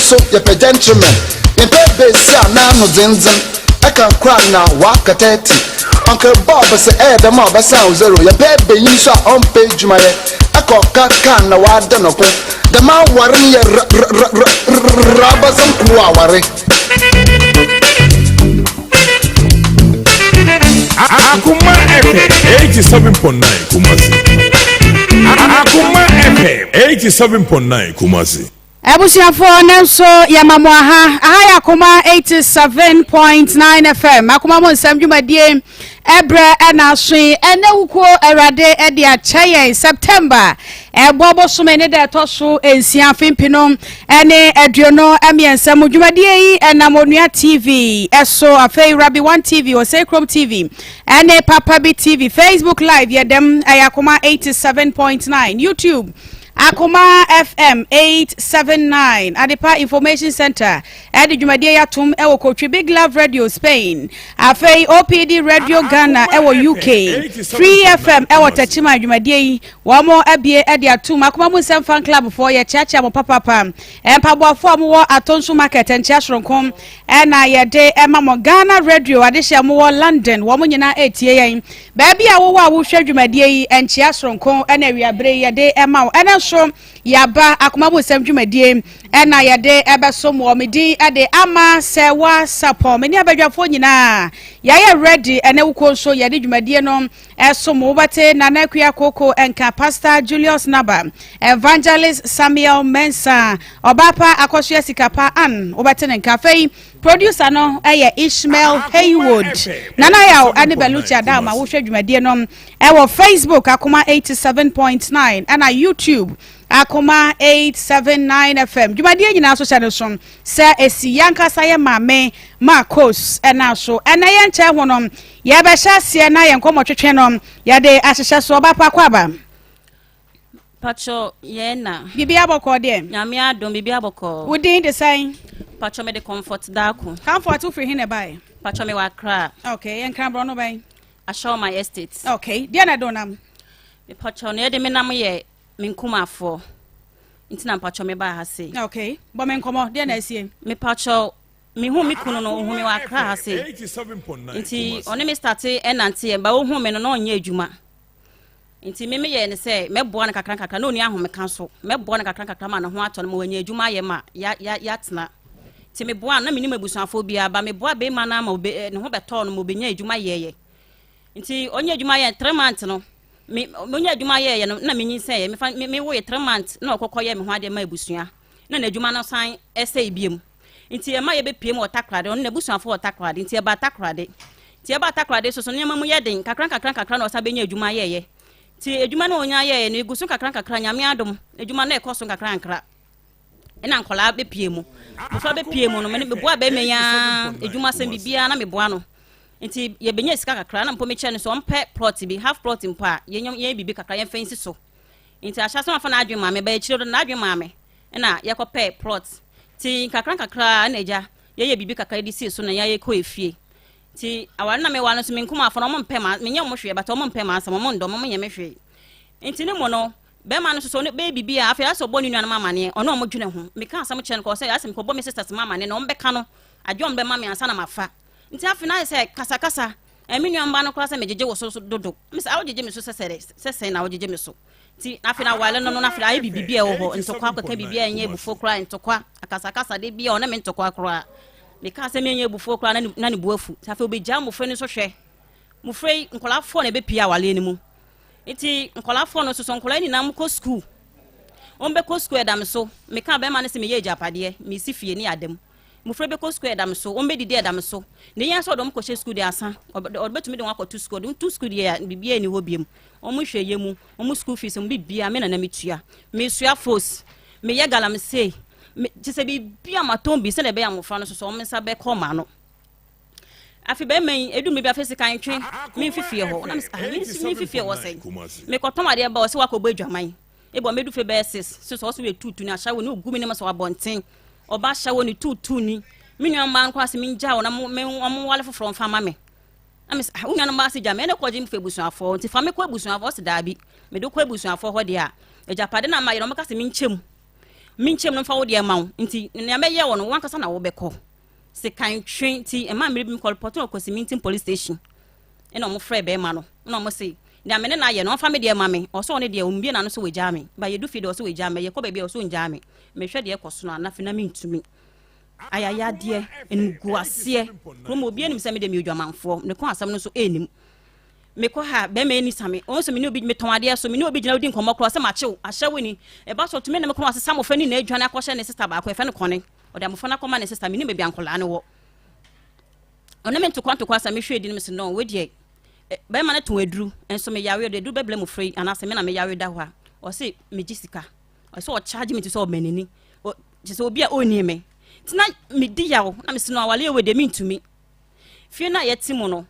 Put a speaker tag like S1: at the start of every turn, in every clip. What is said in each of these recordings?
S1: so yɛpɛ gentleman. Yɛmpɛ besia a n'ano dzendzen, ɛka kor a na ɔaka 30. Uncle Bob sɛ ɛyɛ dɛm a ɔbɛsan wo zero. Yɛmpɛ banyin so a ɔmmpɛ edwumayɛ, ɛkɔ ka kaa na ɔada no ko. Dɛm awar no yɛ ra-ra-ra-ra-ra abasɛm aware.
S2: Akoma FM 87.9 Kumasi. Akoma FM 87.9 Kumasi.
S3: Abusuafoɔ, ne nso yɛma mo aha. Aha yɛ Akoma 87.9 FM, Akoma mo nsɛm dwumadie ɛbrɛ ɛna aso yi. Ɛnɛ wukuo Awurade ɛde akyɛ yɛn, September ɛbɔ bosome ne da ɛtɔ so 6, afempino ɛne 23 mu. Dwumadie yi ɛnam Onua TV ɛso, afei Rabi One TV, Osei Krom TV ɛne Papa Bi TV. Facebook Live yɛdɛm ɛyɛ Akoma 87.9, YouTube Akoma FM 879. Adepa Information Center ɛde dwumadie yi atom ɛwɔ Kotwi, Big Love Radio Spain, afei OPD Radio Ghana ɛwɔ UK, Free FM ɛwɔ Tachima. Dwumadie yi wɔn abie ɛde atom. Akoma mu Nsɛm Fan Club foɔ, yɛkyeakyea mo papapa. Mpaboafoɔ a mowɔ Atonso Market, nkyea soronko ɛna yɛde ɛma mo. Ghana Radio adehyɛ mowɔ London, wɔn nyinaa ɛretie yɛn. Baabi a wowɔ a wohwɛ dwumadie yi, nkyea soronko ɛna awiabere yi yɛde ɛma wo. Ɛna nso yɛaba Akoma mu Nsɛm dwumadie ɛna yɛde ɛbɛso wɔ me din ɛde ama sɛ wasapɔn me ne abadwafoɔ nyinaa yɛayɛ ready. Ɛnɛ wokɔ nso yɛde dwumadie no ɛso mo. Wobɛte Nana Akua Koko ɛnka, Pastor Julius Naba, Evangelist Samuel Mensa, Ɔbaapa Akɔsoa Sikapa an wobɛte ne nka. Afei producer no ɛyɛ Ishmael Haywood. Nana Yaw ɛne Beluchi Adama. Wohwɛ dwumadie no ɛwɔ Facebook Akoma 87.9 ɛna YouTube Akoma 879 FM. Dwumadie nyinaa so hyɛ no so sɛ esi yankasa yɛ maame Marcos ɛna so. Ɛnɛ yɛn nkyɛn ho no, yɛbɛhyɛ aseɛ na yɛn nkɔmɔ twetwe no yɛde ahyehyɛ so. Ɔba pa, akɔ aba.
S4: Patro, yɛn na.
S3: Biribi abɔkɔ deɛ?
S4: Nyame adom, biribi abɔkɔ.
S3: Wo din de sɛn?
S4: Patro, mede Comfort Daako.
S3: Comfort, wofiri he na ɛbaeɛ?
S4: Patro, mewɔ Accra.
S3: Okay, yɛnkra borɔ no bɛn?
S4: Ashongman Estate.
S3: Okay, deɛ na ɛdo nam?
S4: Patro, no yɛde me nam yɛ me nkumafoɔ nti na mpatro mebaa ha sei.
S3: Okay, bɔ me nkɔmmɔ, deɛ na asie?
S4: Me patro, mehu me kunu no, ohu me wɔ Accra ha sei nti ɔne me start ɛnante yɛ ba. Ohu me no na ɔnyɛ adwuma nti me meyɛ ne sɛ mɛboa no kakra kakra na ɔni ahomeka so. Mɛboa no kakra kakra ma ne ho atɔ no ma wanya adwuma ayɛ ma yɛatena. Nti meboa na menim abusuafoɔ biara ba meboa bɛrima no ama ne ho bɛtɔɔ no ma obɛnya adwuma yɛyɛ. Nti ɔnyɛ adwuma yɛ 3 months no, me ɔnyɛ adwuma yɛyɛ no na menyinsɛn yɛ mefa me woyɛ 3 months na ɔkɔkɔ yɛ me ho adeɛ ma abusua na n'adwuma no san ɛsɛ ebiem. Nti ɛma yɛbɛpie mu wɔ Takoradi. Ɔno n'abusuafoɔ wɔ Takoradi nti ɛba Takoradi. Nti ɛba Takoradi so so nneɛma mu yɛ den kakra kakra kakra na ɔsan bɛnya adwuma yɛyɛ. Nti adwuma no ɔnya yɛyɛ no egu so kakra kakra. Nyame adom, adwuma no ɛkɔ so kakra kakra ɛna nkɔlaa bɛpie mu, mmɔfra bɛpie mu no, mene meboa bɛrima yi ara adwuma sɛm biribiara na meboa no. Nti yɛbɛnya sika kakra na mpo mekyɛ no sɛ ɔmpɛ plot bi, half plot mpo a yɛnyɛ yɛn biribi kakra yɛmfa nsi so. Nti ahyɛ sɛ mafa n'adwene maame bɛyɛ akyire do n'adwene maame ɛna yɛkɔpɛ plot. Nti nkakra nkakra ɛna agya yɛyɛ biribi kakra de sii so na yɛayɛ kɔ efie. Nti aware na mewa no nso, me nkumaafo no, ɔmo mpɛ ma menyɛ ɔmo hwee, bata ɔmo mpɛ ma asɛm, ɔmo ndɔ ɔmo nyɛ me hwee. Nti ne mu no, bɛrima no soso ne bɛyɛ biribi a afei asɛ ɔbɔ ne nuanom amaneɛ. Ɔno ɔmo dwene ho meka asɛm kyerɛ no kɔ sɛ asɛ mekɔbɔ me sisters ma amaneɛ na ɔmo bɛka no adwe ɔmo bɛma me ansa na mafa. Nti afei na ayɛ sɛ kasakasa. Ɛmi nua mba no koraa sɛ megyegye wo so dodo. Mesɛ a wogyegye me so sɛsɛ sɛsɛn na wogyegye me so. Nti afei na awale no no afei ayɛ biribi bi a ɛwɔ hɔ, ntɔkwa akɔka biribi a ɛnyɛ abufuo koraa, ntɔkwa akasakasa de bi a ɔne me ntɔkwa koraa. Meka sɛ menyɛ abufuo koraa na ne bu afu. Nti afei obɛgya mmɔfra no nso hwɛ mmɔfra yi, nkɔlaafoɔ na ɛbɛpie awale no mu. Nti nkɔlaafoɔ no nso so, nkɔlaa nyinaa kɔ sukuu, wɔn bɛkɔ sukuu ɛda me so. Meka bɛrima no sɛ meyɛ agyapadeɛ, mesi fie ne adam, mmɔfra bɛkɔ sukuu ɛda me so, wɔn bɛdidi ɛda me so. Ne yɛn nso ɔde wɔn kɔhyɛ sukuu de asa, ɔde bɛtumi de wɔn akɔto sukuu, ɔde wɔn to sukuu deɛ, biribiara ni hɔ biem. Wɔn hwɛ yɛ mu, wɔn school fees, wɔn biribiara me nana metua. Mesua fos, meyɛ galamsey, me kyɛ sɛ biribiara matɔn bi sɛdeɛ ɛbɛyɛ mmɔfra no so so wɔn nsa bɛkɔ ɔmo ano. Afei bɛrima yi edu mi bi afei sika ntwe me mfifie hɔ na ah, me mfifie hɔ sɛn mekɔtɔn adeɛ ba ɔsɛ wakɔbɔ adwaman ebi ɔmɛdu fie bɛyɛ 6 6 ɔsɛ wɔyɛ tuutu ni ahyɛwo ne ogu mi ne ma sɛ wabɔnten ɔba ahyɛwo ne tuutu ni. Me nua mmaa nkɔ ase me ngya wɔn na mo me wɔn wale foforɔ mfa ma me na me sɛ, ah, wo nua no mmaa ase gya me ɛne kɔgye me fɛ abusuafoɔ nti fa me kɔ abusuafoɔ. Ɔsɛ daabi, mede kɔ abusuafoɔ hɔ deɛ a, agyapade na ma yɛ no ɔmo ka sɛ me nkyɛm. Menkyɛm no mfa wo deɛ ma wo. Nti nea mɛyɛ wɔ no, wo ankasa na wobɛkɔ. Sekan twe nti ɛma mmere bi mekɔ report wɔ Kosimintin police station. Ɛna ɔmo frɛ bɛrima no. Ɛna ɔmo se nea me ne no ayɛ no ɔmfa me deɛ ma me. Ɔsɛ ɔne deɛ ɔmbie n'ano sɛ wagyaa me. Ba yɛdu fie deɛ ɔsɛ wagyaa me. Yɛkɔ baabi a ɔsɛ ɔngyaa me. Mehwɛ deɛ ɛkɔ so no a na afei na mentumi. Ayayadeɛ, animguaseɛ. Kurom obi anim sɛ me deɛ meyɛ odwamanfoɔ. Mekɔ asɛm no nso ɛnnim. Mekɔ ha bɛrima ani sa me. Ɔhu sɛ me ne obi metɔn adeɛ so me ne obi gyina wodi nkɔmmɔ koraa sɛ makyew ahyɛ wo ni. Ɛba so ɔtumi ne me kɔn asesa mmɔfra no nyinaa adwane akɔhyɛ ne sista baako yɛfrɛ no Kɔne. Ɔde abɔfra no akɔma ne sista, menim baabi a nkwadaa no wɔ. Ɔne me ntokwa ntokwa sɛ mehwɛ edi no mese no, wei deɛ bɛrima no tɔn aduru, nso meyare ɔde aduru bɛbrɛ mmɔfra yi anaasɛ me na meyare da hɔ a, ɔse megye sika. Ɔsɛ ɔkyagye me te sɛ ɔmanini, kyerɛ sɛ obi a ɔnni me. Nti na medi yaw na mese no awaleɛ wei deɛ mentumi. Fie no a yɛte mu no,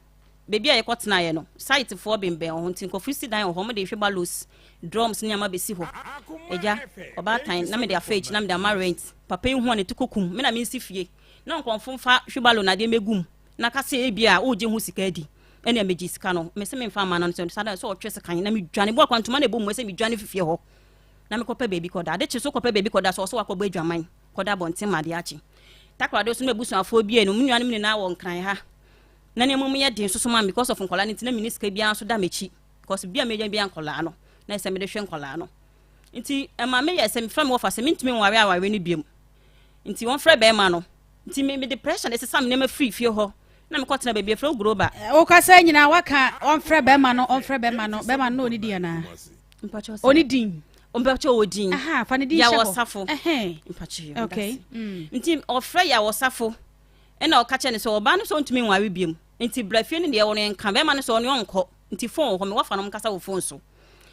S4: Baabi a yɛkɔtenaeɛ no, saetefoɔ bembɛn wɔ hɔ nti nkurɔfo si dan wɔ hɔ. Wɔde hwebalos, drums ne nneɛma bɛsi hɔ. Agya, ɔbaatan, na mede afa akyi na mede ama rent. Papa yi hu a ne ti kɔkum. Me na mensi fie. Na nkurɔfo mfa hwebalo na adeɛ mmɛgu mu na ka sɛ ebi a woregye ho sika adi. Ɛnna megye sika no. Mese memfa mma no no sɛ saa da sɛ ɔtwe sekan na medwane. Bɔ akwantoma na ɛbɔ mu sɛ medwane fi fie hɔ na mekɔpɛ baabi kɔda. Ade kye so kɔpɛ baabi kɔda so ɔsɛ wakɔbɔ adwaman kɔda abɔnten ma adeɛ akye. Takoradi so no m'abusuafoɔ bie no, me nuanom nyinaa wɔ Nkran ha. Na nneɛma mu yɛ den nso so ma me because of nkwadaa no nti na menni sika biara nso da m'akyi because bia menya biara nkwadaa no na ɛsɛ mede hwɛ nkwadaa no nti ɛma meyɛ sɛ mefrɛ me wɔfa sɛ mentumi nware aware no biom nti wɔmfrɛ bɛrima no nti me mede pressure na ɛsesa me nneɛma firi fie hɔ na mekɔtena baabi efrɛ guroba.
S3: Wokasa nyinaa waka ɔmfrɛ bɛrima no ɔmfrɛ bɛrima no bɛrima no na ɔne din anaa ɔne din
S4: mpakyɛ ɔwɔ din
S3: aha fa ne din hyɛ hɔ
S4: yawɔsafo mpakyɛ okay nti ɔfrɛ yawɔsafo Ɛnna ɔka kyerɛɛ no sɛ, Ɔbaa no sɛ ɔntumi nware bio, nti bra fie no deɛ ɔno nka, bɛrima no sɛ ɔno ɔnkɔ, nti fon wɔ hɔ, me wɔfa no ɔmkasa wɔ fon so.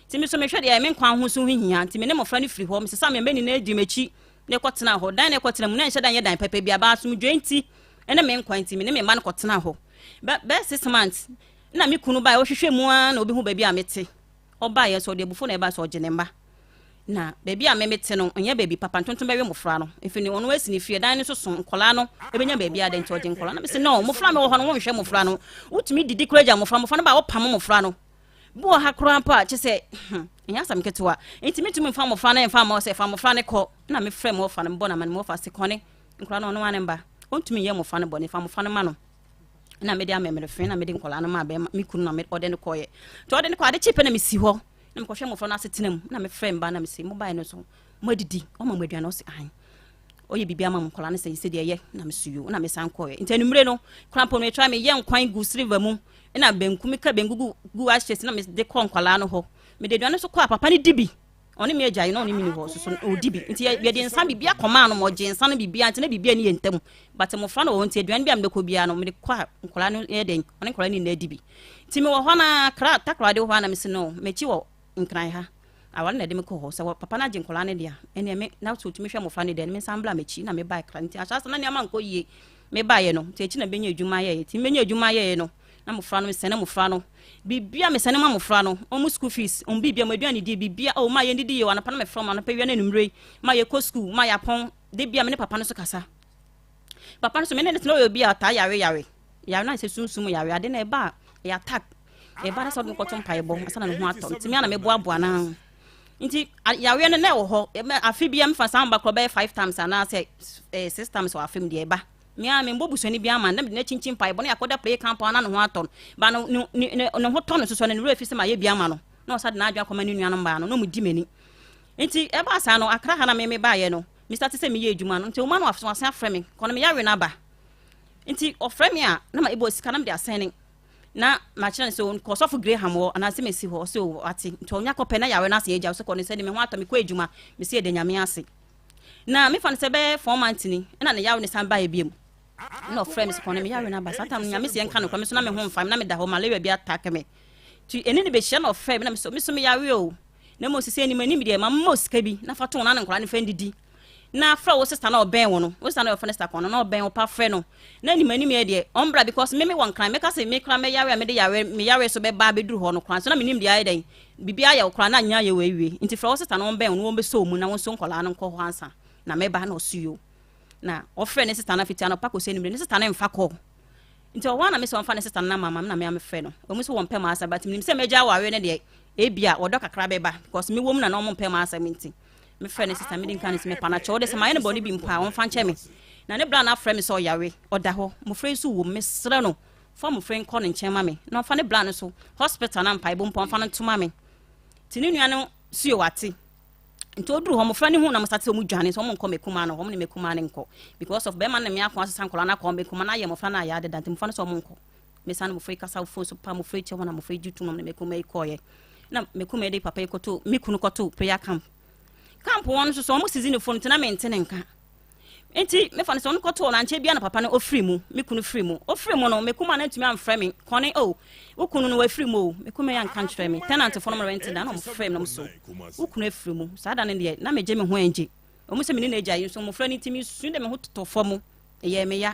S4: Nti me nso mehwɛ deɛ me nkwa ho so ho hia, nti me ne mmɔfra no firi hɔ, mesesa me mma nyinaa dii m'akyi na yɛkɔtenaa hɔ. Dan na yɛkɔtena mu, na ɛnhyɛ da nyɛ dan pɛpɛ bi, aba asomdwoeɛ nti ne me nkwa nti, me ne me mma no kɔtenaa hɔ. Bɛ bɛyɛ 6 months, na me kunu baeɛ, ɔhwehwɛ mu ara na ɔbɛhu baabi a mete. Ɔbaeɛ nso ɔde abufuo na ɛbaeɛ sɛ ɔgye ne mma. Na baabi a me mete no nyɛ baabi papa, ntontom bɛwe mmɔfra no. Ɛfiri no ɔno asi ne fie, dan no nso so, nkwadaa no bɛnya baabi ada nti ɔgye nkwadaa no. Mese no, mmɔfra a mewɔ hɔ no wonhwɛ mmɔfra no. Wotumi didi koraa gya mmɔfra, mmɔfra no ba a wopamo mmɔfra no. Bi wɔ ha koraa mpo a kyɛ sɛ hmm, ɛnyɛ asɛm ketewa. Nti mentumi mfa mmɔfra no mfa mma wo sɛ fa mmɔfra no kɔ. Na mefrɛ mmɔfra no, mebɔ no amane, mmɔfra se kɔne nkwadaa no ɔno ara ne mba. Ɔntumi nyɛ mmɔfra no bɔne, fa mmɔfra no ma no. na mede amemmerefe na mede nkwadaa no maa bɛrima me kunu na ɔde no kɔɔeɛ nti ɔde no kɔ ade kye pɛ na mesi hɔ na mekɔhwɛ mmɔfra no asetena mu na mefrɛ mba na mese mobaeɛ no so moadidi ɔma mo aduane ɔse ahan ɔyɛ biribi ama mo nkwadaa no sɛ sɛ deɛ ɛyɛ na meso yo na mesan kɔɔeɛ nti anwummere no korampo no metra meyɛ nkwan gu silver mu na banku meka banku gu gu ahyɛ na mede kɔ nkwadaa no hɔ mede aduane so kɔ a papa no di bi Ɔne me agyae na ɔne me ni hɔ soso ɔdi bi nti yɛde nsa biribi akɔmaa no ma ɔgye nsa no biribi nti na biribi ani yɛ ntam but mmɔfra no wɔ hɔ nti aduane bi a mebɛkɔ biara no mede kɔ a nkwadaa no yɛ dɛn ɔne nkwadaa no nyinaa di bi nti mewɔ hɔ na kra takoradi wɔ hɔ a na mese no m'akyi wɔ nkran ha aware na ɛde me kɔ hɔ sɛ papa no agye nkwadaa no deɛ ɛneɛ me na sɛ ɔtumi hwɛ mmɔfra no deɛ me nsan bla m'akyi na mebae kra nti ahyɛ ase na nneɛma nkɔ yie mebaeɛ no nti akyi na bɛnya adwuma yɛɛ nti mɛnya adwuma yɛɛ no na mmofra no mesɛne mmofra no biribia mesɛne ma mmofra no wɔn school fees wɔn biribia wɔn aduane die biribia oh ma yɛn didi yɛ anɔpa no mefrɛ wɔn anɔpa wia no anumere ma yɛkɔ school ma yɛapɔn de bia me ne papa no so kasa papa no so me ne ne tena ɔyɛ obi a ɔtaa yare yare yare no sɛ sunsum yare ade na ɛba a ɛyɛ attack ɛba no sɛ ɔde kɔto mpaebɔ ansa na ne ho atɔ nti me ana meboaboa no nti yareɛ no na ɛwɔ hɔ afe bia mefa saa mba korɔ bɛyɛ five times anaasɛ eh, six times wɔ afe mu deɛ ɛba Me ara memmɔ busuani biara amanneɛ na mede no akyinkyin mpaebɔ na yɛakɔda prayer camp a na ne ho atɔ no. Ba no, ne, ne, ne, ne ho tɔ no soso no, ne werɛ fi sɛ mayɛ bi ama no. Na ɔsa de n'adwene akɔma ne nuanom baa no, na wɔdi m'ani. Nti ɛbaa saa no, Accra ha na me mebaeɛ no, me starte sɛ meyɛ adwuma no, nti ɔma no aso asan afrɛ me, kɔ no meyare no aba. Nti ɔfrɛ me a, na ma ebɔ sika na mede asɛne. Na makyerɛ no sɛ kɔ sɔfo Graham hɔ anaasɛ mesi hɔ, ɔsɛ o ate. Nti ɔnya kɔpɛ na yare no ase agya, ɔsɛ kɔ no sɛ de me ho atɔ, mekɔ adwuma, mesi ɛda Nyame ase. Na mefa no sɛ bɛyɛ 4 months ni ɛna ne yaw ne san baeɛ biom ɛna ɔfrɛ me sɛ kɔn me yawe no aba saa tam nyame sɛ yɛnka no kora me so na me ho mfa me na meda hɔ malaria bi attack me nti ɛne ne bɛhyia na ɔfrɛ me na me so me so me yawe o na mmom sisi anim anim deɛ ma mma sika bi na fa to na ne nkora ne fa ndidi na frɛ wo sister na ɔbɛn wo no wo sister na ɔfrɛ no sister kɔn no na ɔbɛn wo pa frɛ no na anim anim yɛ deɛ ɔmbra because me me wɔ nkran mɛka sɛ me kora mɛyare a mede yare me yare so bɛba abɛduru hɔ no kora so na menim deɛ ayɛ dɛn Biribi ayɛ wo koraa na nyɛ ayɛ wo awie nti frɛ wo sista na ɔmbɛn wo na wɔmbɛsɔ wo mu na wonso nkɔlaa no nkɔ hɔ ansa na mɛba na ɔso yoo na ɔfrɛ ne sista no afiti anɔpa kɔsi anwummere ne sista no mfa kɔɔ nti ɔhɔ a na mesɛ ɔmfa ne sista no nama ma me na me a mefrɛ no ɔmu sɛ wɔmpɛ m'asɛm but menim sɛ mɛgya awareɛ no deɛ ebia wɔdɔ kakra bɛba because mewɔ mu na na ɔmo mpɛ m'asɛm nti. Mefrɛ ne sister medi nka ne sɛ mepa no akyɛw de sɛ mayɛ no bɔne bi mpo a ɔmfa nkyɛ me. Na ne bra no afrɛ me sɛ ɔyare, ɔda hɔ, mmofra yi nso wom, mesrɛ no fa mmofra yi nkɔ ne nkyɛn ma me na ɔmfa ne bra no so hospital na mpaebɔ mpo ɔmfa no nto ma me. Nti ne nua no so yɛ wate. Nti oduru hɔ mmofra no hu na wɔsate sɛ wɔn dwane sɛ wɔn nkɔ mekuma no, wɔn ne mekuma no nkɔ because of bɛrima no ne me ako asesa nkɔla no akɔ mekuma no ayɛ mmofra no ayɛ adeda nti mmofra no sɛ wɔn nkɔ. Mesan mmofra yi kasa phone so pa mmofra yi kyɛ wɔn na mmofra yi gye tum na mekuma yi kɔɔyɛ. Na mekuma yi de papa yi kɔto me kunu kɔto prayer camp. Camp wɔn nso so wɔn sisi ne phone nti na mente ne nka. Nti mefa no sɛ ɔno kɔtoo no ankyɛ bia na papa no ɔfiri mu, me kunu firi mu. Ɔfiri mu no, me kuma no antumi amfrɛ me, kɔne o, oh, wo kunu no wafiri mu o, me kuma yi anka nkyerɛ me. Tenantfoɔ no mo rente da na ɔmo frɛ me na ɔmo so, wo kunu afiri mu. Saa da no deɛ, na megye me ho angye. Ɔmo sɛ me ne no agya yi nso mmofra no nti mesu de me ho totɔ fam, ɛyɛɛ me ya.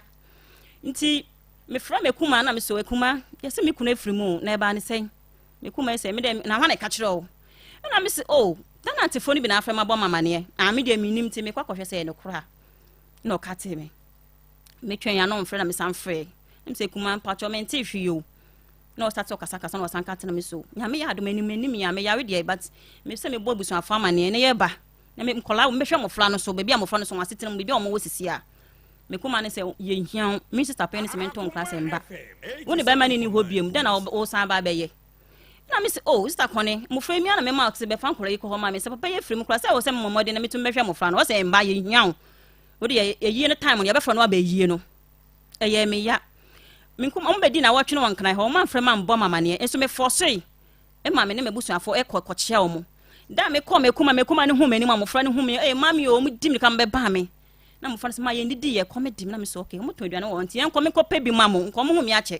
S4: Nti mefrɛ me kuma na me so, akuma, yɛsɛ me kunu afiri mu na ɛbaa ne sɛn? Me kuma yi sɛ, me deɛ na hwan na ɛka kyerɛ wo? Ɛna me se, oh, tenantfoɔ no bi na afrɛ mabɔ me amaneɛ. Ah, me deɛ mennim nti mekɔ akɔhwɛ sɛ ɛyɛ nokorɛ a. Na ɔka tee me. Metwɛn ano mfrɛ na mesan frɛ. Na me sɛ, kuma mpakyɛ mente hwee o. Na ɔsate ɔkasakasa na ɔsan ka tena me so. Nyame yɛ adom anim anim yɛ a meyare deɛ but me sɛ mebɔ abusuafoɔ amaneɛ na yɛba. Na me nkɔlaa mebɛhwɛ mmɔfra no so baabi a mmɔfra no so wɔn asetena mu baabi a wɔn wɔ sisi a. Me kuma ne sɛ yɛnhia wo. Me sista pɛn ne sɛ mentɔ nkra sɛ mba. Wo ne bɛrima no nni hɔ biom dɛn na wosan ba abɛyɛ? Na me sɛ oh sista kɔne mmɔfra yi mia na mema sɛ bɛfa nkɔla yi kɔ hɔ ma me sɛ papa yi afiri mu koraa sɛ ɛwɔ sɛ memmɔ mmɔden na metumi bɛhwɛ mmɔfra no. Ɔsɛ mba yɛnhia wo. Wode yɛ yɛyie no time no yɛbɛfrɛ no abɛyie no. Ɛyɛɛ me ya. Me nkum wɔn bɛdi na wɔtwe no wɔ nkran hɔ wɔn amfrɛ ma mbɔ ma amaneɛ nso mefɔsoe ma me ne m'abusuafoɔ kɔ kɔkyea wɔn. Da a mekɔɔ m'akuma m'akuma no hu m'anim a mmɔfra no hu me ee mami o wɔn di mirika bɛbaa me. Na mmɔfra no sɛ ma yɛn didi yɛ kɔm di me na me sɛ okay wɔn tɔn aduane wɔ hɔ nti yɛn kɔ me kɔ pɛ bi ma mo nkɔ wɔn hu me akyɛ.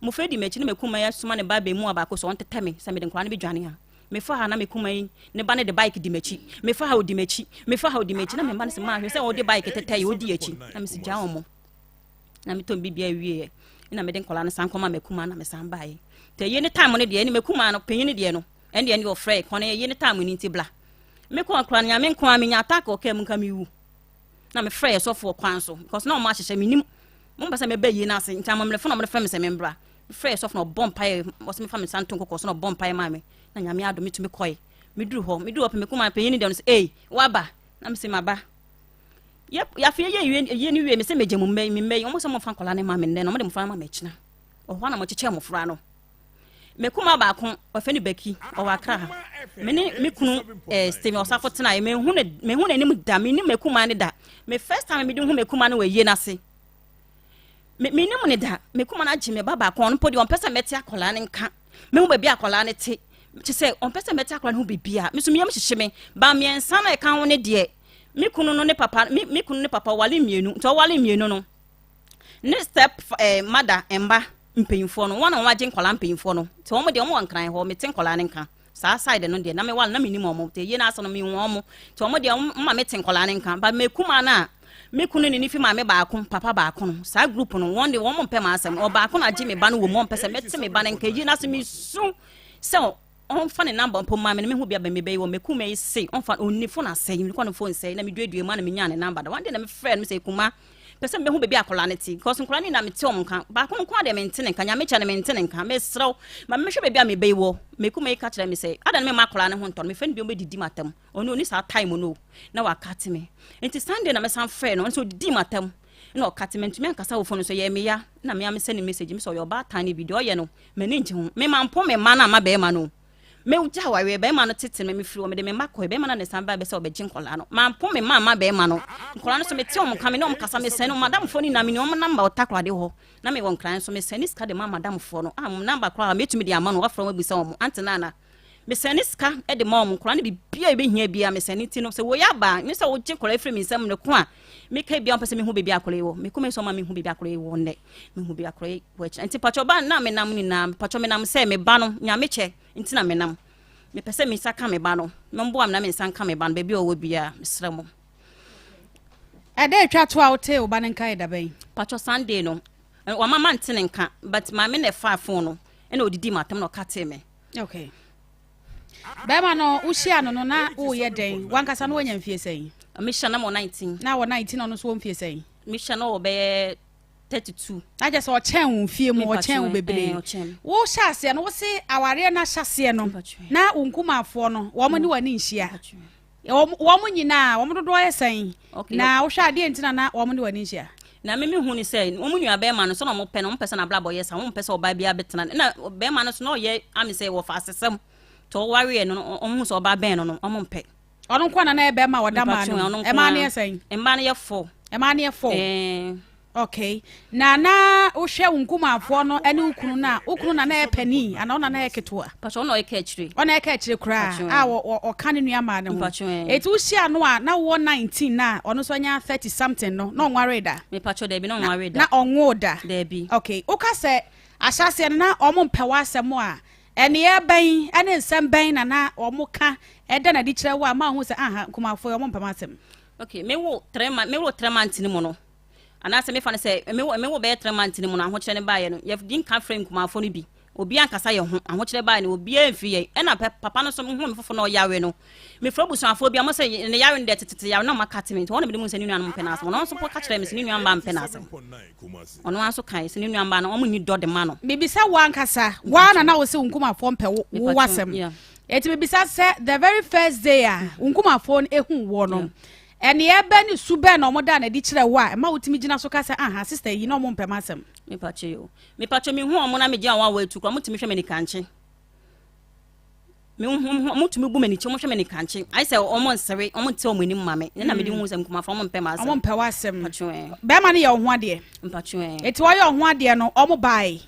S4: Mmɔfra di m'akyi na m'akuma yi asoma ne ba abɛɛmuwa baako sɛ ɔntetɛ me sɛ mede nkwadaa no bɛdwane a. Mefa ha na me kuma yi ne ba no de bike di m'akyi mefa ha odi m'akyi mefa ha odi m'akyi na me mma no sɛ maa hwɛ sɛ ɔde bike tetɛ yi odi akyi na me sɛ gyaa wɔn. Na metɔ biribiara wieɛ na mede nkwadaa no san kɔma m'akuma na mesan baeɛ. Nti ɛyɛ ne time no deɛ ɛne m'akuma no panyin no deɛ no ɛne deɛ ɛne ɔfrɛ kɔn ɛyɛ ne time no nti bla. Mekɔ nkora no nyame nko a menya attack wɔ kaa mu nka mewu. Na mefrɛ yɛ sɔfo wɔ kwan so because na ɔmo ahyehyɛ menim mo mpɛ sɛ mɛbɛ yie no ase nti amammerɛfo na ɔmo de frɛ me sɛ membra. Mefrɛ yɛ sɔfo na ɔbɔ mpaeɛ ɔsɛ mefa me nsa nto nkokɔ so na ɔbɔ mpaeɛ maa me na nyame adom metumi kɔe. Meduru hɔ meduru hɔ pɛ mekuma panyin no deɛ no sɛ ei waba na mese maba. Yɛ afei yɛ yɛ yɛ no wie me sɛ megye mo mma yi me mma yi wɔn sɛ wɔmfa nkwadaa no ma me nnɛ na wɔde mmɔfra no ma me akyina ɔhɔ na wɔkyekyɛ mmɔfra no me kuma baako wɔfɛ no baki ɔwɔ akra ha me ne me kunu ɛɛ eh, Steven Ɔsafo tena yɛ mehu ne mehu n'anim da me nim me kuma ne da me first time me de hu me kuma no wɔ yie n'ase me me nim ne da me kuma no agye me ba baako ɔno mpo deɛ ɔmpɛ sɛ mɛte akwadaa no nka mehu baabi a akwadaa no te kyɛ sɛ ɔmpɛ sɛ mɛte akwadaa no ho biribiara me so meyam hyehye me ba mmiɛnsa na ɛka ho ne deɛ me kunu no ne papa me me kunu ne papa ɔwale mmienu nti ɔwale mmienu no ne step eh, mother mba mpanyinfoɔ no wɔn na wɔn agye nkwadaa mpanyinfoɔ no nti wɔn deɛ wɔn wɔ nkran hɔ mete nkwadaa no nka saa side no deɛ na mewale na menim wɔn nti yie n'asɛ no mehu wɔn nti wɔn deɛ wɔn ma mete nkwadaa no nka ba me kuma no a me kunu ne ne fi maame baako papa baako no saa group no wɔn deɛ wɔn mpɛ m'asɛm ɔbaako na agye me ba no wɔ mu wɔn mpɛ sɛ mɛte me ba no nka yie n'asɛ mesu sɛ Ɔmfa ne number mpo mma me na mehu bia bɛ mebɛyi wɔ meku me se ɔmfa ɔnni phone asɛe mekɔ ne phone sɛe na meduadua mu a na menyaa ne number da one day na mefrɛ no sɛ kuma pɛ sɛ mehu baabi akwadaa no te because nkwadaa no nyinaa mete wɔn nka baako no nko ara deɛ mente ne nka nyame kyɛ no mente ne nka mesrɛ wo ma mehwɛ baabi a mebɛyi wɔ meku me ka kyerɛ me sɛ ada no mema akwadaa no ho ntɔ no mefrɛ no bi ɔbɛdidi matam ɔno ɔni saa time no na wakate me nti Sunday na mesan frɛ no nso ɔdidi matam na ɔkate me ntumi ankasa wɔ phone so yɛ meya na mea mesɛ ne message me sɛ ɔyɛ ɔbaatan no bi deɛ ɔyɛ no M'ani ngye ho. Me mampo me mma no amma bɛrima no o. Me gya awareɛ, bɛrima no tete me, me firi hɔ, mede me mma kɔɛ, bɛrima no na ne san bae bɛ sɛ ɔbɛgye nkwadaa no. Mampo me mma amma bɛrima no. Nkwadaa no nso mete wɔn nka, me ne wɔn kasa, me sɛne wɔn, madamfoɔ no nyinaa me nim wɔn number wɔ Takoradi hɔ. Na me wɔ Nkran nso, me sɛne sika de ma madamfoɔ no. Ah, wɔn number koraa mɛtumi de ama no, wafrɛ wɔn abisa wɔn, Aunty Nana. Me sɛne sika de ma wɔn, nkwadaa no biribiara a ɛbɛhia biara me sɛne nti no, sɛ wei aba a, nyɛ sɛ wogye nkwadaa firi me nsam no ko a, meka biara wɔmpɛ sɛ mehu baabi a akwadaa yi wɔ. Me koma yi sɛ ɔma mehu baabi a akwadaa yi wɔ nnɛ, mehu baabi a akwadaa yi wɔ akyina. Nti patwɔ ba na menam nyinaa, patwɔ menam sɛ me ba no, Nyame kyɛ nti na menam. Mepɛ sɛ me nsa ka me ba no, momboa me na me nsa nka me ba no, baabi a ɔwɔ biara, mesrɛ mo.
S3: Ɛda atwa to a wotee wo ba no nka yɛ da bɛn?
S4: Patwɔ Sunday no, wama mante ne nka, but maame na ɛfaa phone no, ɛna odidi m'atam na ɔka tee me.
S3: Okay. Bɛrima no wohyia no no na woyɛ dɛn? Wankasa no wanya mfie sɛn?
S4: Mehyia no wɔ 19.
S3: Na wɔ 19 ɔno nso wɔ mfie sɛn?
S4: Mehyia no wɔ bɛyɛ 32.
S3: Na kyerɛ sɛ ɔkyɛn wo mfie mu, ɔkyɛn wo bebree. Wohyɛ aseɛ no, wose awareɛ no ahyɛseɛ no, na wo nkumafoɔ no, wɔn ne w'ani nhyia. Wɔn wɔn nyinaa, wɔn dodoɔ yɛ sɛn? Okay. Na wohwɛ adeɛ nti na na wɔn ne wɔn ani nhyia?
S4: Na me mehu ne sɛ wɔn nua bɛrima no sɛ na wɔn pɛ no, wɔn pɛ sɛ n'abrabɔ yɛ sa, wɔn mpɛ sɛ ɔbaa biara bɛtena. Na bɛrima no so na ɔyɛ ame sɛ wɔfa asesɛm. Tɔ ɔwareɛ no, wɔn hu sɛ ɔbaa bɛn no no, wɔn mpɛ.
S3: Ɔno nko na na yɛ bɛrima a ɔda maa no. Ɛmaa no yɛ sɛn?
S4: Mmaa no yɛ fɔ.
S3: Ɛmaa no yɛ fɔ. Ɛɛ. Okay. Na na wohwɛ wo nkumafoɔ no ne wo kunu no a, wo kunu na na yɛ panin anaa ɔna na yɛ ketewa?
S4: Mpakyɛ ɔna ɔyɛ ka akyire.
S3: Ɔna yɛ ka akyire koraa a ɔka ne nua maa ne ho. Eti wohyia no a na wowɔ 19 na ɔno nso anya 30 something no na ɔnwaree da?
S4: Mepakyɛ daabi, na ɔnwaree da.
S3: Na ɔnwoo da?
S4: Daabi.
S3: Okay. Woka sɛ ahyɛaseɛ no na ɔmo mpɛ w'asɛm a, ɛneyɛɛ bɛn ne nsɛm bɛn na na ɔmo ka ɛda no adi kyerɛ wo a ma wohu sɛ aha nkumafoɔ yi ɔmo mpɛ m'asɛm?
S4: Okay, mewo 3 months no mu no, Anaasɛ mefa no sɛ me wo me wo bɛyɛ 3 months no mu no ahokyerɛ no baeɛ no, yɛdi nka frɛ nkumafoɔ no bi. Obiara ankasa yɛn ho. Ahokyerɛ baeɛ no, obiara mfiri yɛn. Ɛna pɛ papa no nso mehuu me foforɔ na ɔyare no. Mefrɛ abusuafoɔ bi a wɔsɛ ne yare no deɛ tetete yare na wɔaka te me. Nti hɔ na mede hu sɛ ne nuanom mpɛ n'asɛm. Ɔno nso mpo ka kyerɛɛ me sɛ ne nua mmaa mpɛ n'asɛm. Ɔno ara nso kae sɛ ne nua mmaa no wɔn nni dɔ de ma no.
S3: Mebisa wo ankasa, wo ara na na wose wo nkumafoɔ mpɛ wo wo w'asɛm. Enti mebisa sɛ the very first day a wo nkumafoɔ no ehuu woɔ no, Nneyɛe bɛn ne su bɛn na wɔdaa no adi kyerɛɛ wo a ɛma wutumi gyina so ka sɛ, 'Aha, sista yi, na wɔmpɛ m'asɛm'?
S4: Mepakyɛ yo. Mepakyɛ mehu wɔn na megye wɔn a wɔatu koraa, wɔtumi hwɛ me nikankye. Mehu wɔn, wɔtumi bu m'ani kyi, wɔhwɛ me nikankye. Ayɛ sɛ wɔn nsere, wɔn nte wɔn anim ma me. Ne na mede hu sɛ nkumafo wɔn mpɛ m'asɛm.
S3: Wɔn mpɛ w'asɛm.
S4: Mpakyɛ ɛ.
S3: Bɛrima no yɛ wo ho adeɛ.
S4: Mpakyɛ ɛ.
S3: Eti wɔyɛ wo ho adeɛ no, wɔn bae.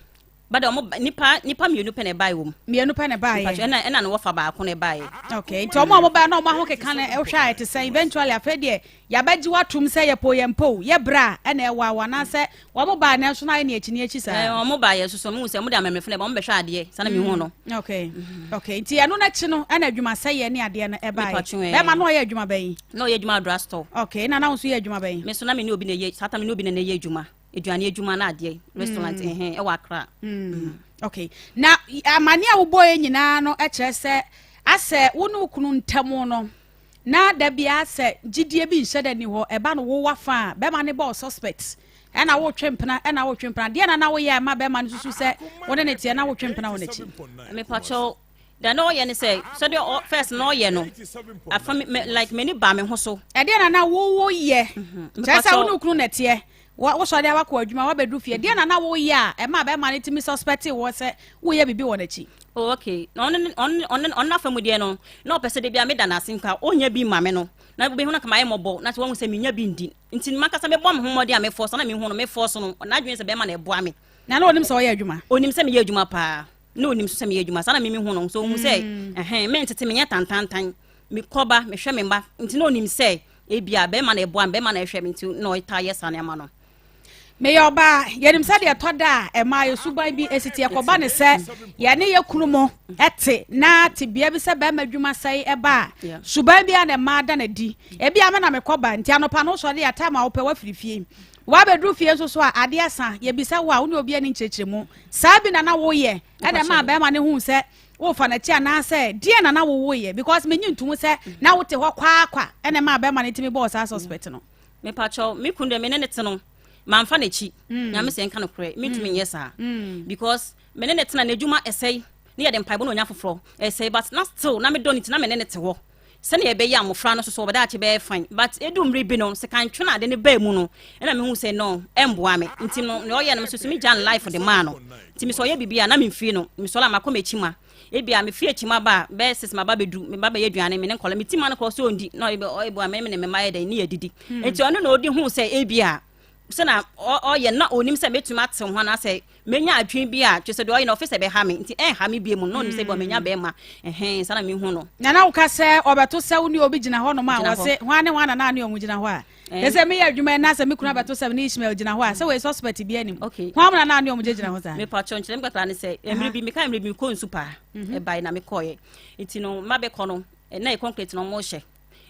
S4: Ba de ɔmo ba nipa nipa mmienu pɛ na ɛbae wɔ mu.
S3: Mmienu pɛ na ɛbaeɛ.
S4: Mpatsɔ ɛna ɛna ne wɔfa baako na ɛbaeɛ.
S3: Okay, nti ɔmo a ɔmo baeɛ na ɔmo ahokeka no wohwɛ a ɛte sɛn? Eventually afei deɛ yɛabɛgye wo atom sɛ yɛpɛ o yɛmpɛ o, yɛ bra a ɛna ɛwa wo anaasɛ wɔn baeɛ nanso na ayɛ ne akyi ne akyi saa?
S4: Ɛɛ ɔmo baeɛ nso so mehu sɛ ɔmo de amammerɛfo na ɛba ɔmo bɛhwɛ adeɛ saa na mehu no.
S3: Okay, nti ɛno n'akyi no ɛna adwumasɛeɛ ne adeɛ no ɛbaeɛ.
S4: Mepatwo ɛɛ.
S3: Bɛrima no ɔyɛ adwuma bɛn?
S4: Na ɔyɛ adwuma wɔ drug store.
S3: Okay, na na wo nso yɛ adwuma bɛn?
S4: Me nso na me ne obi na ɛyɛ saa time me ne obi na na ɛyɛ adwuma. aduane adwuma no adeɛ restaurant mm. ɛhɛn ɛwɔ Accra.
S3: Mm. Okay na amane a wobɔeɛ nyinaa no kyerɛ sɛ asɛ wo ne wo kunu ntam no na da biara sɛ gyidie bi nhyɛ da ni hɔ ɛba no wowa fa a bɛma ne bɔɔ suspect ɛna wotwe mpena ɛna wotwe mpena deɛ na na woyɛ ɛma bɛma no susu sɛ wo ne ne teɛ na wotwe mpena wɔ n'akyi.
S4: Mepakyɛw deɛ na ɔyɛ ne sɛ sɛdeɛ ɔ first na ɔyɛ no afa me like m'ani baa me ho so.
S3: Ɛdeɛ na na wowo yɛ mhm. kyerɛ sɛ wo ne wo kunu na ɛteɛ Wosɔre a wakɔ adwuma, wabɛduru fie. Deɛ na na woyɛ a ɛma bɛrima no tumi suspect wɔ sɛ woyɛ biribi wɔ n'akyi?
S4: Oh, okay. Na ɔno ɔno ɔno ɔno n'afa mu deɛ no, na ɔpɛ sɛ de bia meda n'ase nka ɔnya bi ma me no. Na wobɛhu no kama ayɛ mmɔbɔ na sɛ wahu sɛ menya bi ndi. Nti mankasa mebɔ me ho mmɔden a mefɔ so na mehu no mefɔ so no, n'adwene sɛ bɛrima na ɛboa me.
S3: Na na ɔnim sɛ ɔyɛ adwuma?
S4: Ɔnim sɛ meyɛ adwuma paa. Na ɔnim nso sɛ meyɛ adwuma. Saa na me mehu no. So ɔhu sɛ mm. ɛhɛn mentete menyɛ tantantan. Mekɔba, mehwɛ me mma. Nti na ɔnim sɛ Ebia bɛrima na ɛboa me, bɛrima na ɛhwɛ me nti na ɔtaa yɛ saa nneɛma no.
S3: Meyɛ ɔbaa, yɛnim sɛdeɛ ɛtɔ da a ɛmaa yɛ suban bi si te. Ɛkɔba ne sɛ yɛne yɛ kunu mo te na tebea bi sɛ bɛrima adwuma sɛe ɛba a, suban bi a na mmaa da no adi. Ebia me na mekɔba nti anɔpa no wosɔre a time a wopɛ woafiri fie. Woabɛduru fie nso so a adeɛ asa, yɛbisa wo a wo ne obi ani nkyerɛkyerɛmu. Saa bi na na woyɛ ɛna ɛmaa bɛrima no huu sɛ Wofa n'akyi anaasɛ deɛn na na wowoyɛ because menye ntom sɛ na wote hɔ kwaakwa ɛna ɛmaa bɛrima no tumi bɔɔ saa suspect no.
S4: Mepakyɛw, me kunu deɛ me ne ne te no mamfa n'akyi mm. Nyame sɛ nka nokorɛ mentumi mm. nyɛ saa mm. because me ne ne tena n'adwuma ɛsɛe ne yɛde mpaebɔ na onya foforɔ ɛsɛe but na still na medɔ ne ti na me ne ne te hɔ sɛnea ɛbɛyɛ a mmɔfra no soso wɔbɛdaakye bɛyɛ fine but edu mmere bi no sekantwe na ade no baa mu no ɛna mehu sɛ no ɛmboa me nti no nea ɔyɛ no mesoso megya no life de maa no nti mesɛ ɔyɛ biribi a na memfiri no mesɔre a makɔ m'akyi ma ebi a mefiri akyi ma ba a bɛyɛ sisi ma ba bɛdu me ba bɛyɛ aduane me ne nkɔla me ti ma no korɔ sɛ ɔndi na ɔyɛ bu a me ne me mma yɛ dɛn ne yɛdidi nti ɔno na ɔdi hu sɛ ebi a sɛ na ɔyɛ na onim sɛ mɛtumi ate ho anaasɛ mɛnya adwene bi a kyerɛ sɛ deɛ ɔyɛ no ɔfe sɛ bɛha me nti ɛnha me bie mu na ɔnim sɛ bɔ mɛnya bɛrima ɛhɛn saa na mehu no.
S3: Na na woka sɛ ɔbɛto sɛ wo ne obi gyina hɔ nom a wɔse hwan ne hwan na na ne ɔmo gyina hɔ a ɛ sɛ meyɛ adwuma na sɛ me kunu abɛto sɛ me ne Ishmael gyina hɔ a sɛ wɔyɛ suspect bi anim hwan mu na na ne ɔmo gyina hɔ saa.
S4: Mepatwɔ nkyerɛ me kakra ne sɛ mmerɛ bi meka mmerɛ bi mekɔ nsu paa ɛbae na mekɔɔyɛ nti no mabɛkɔ no na yɛ concrete na ɔmo hyɛ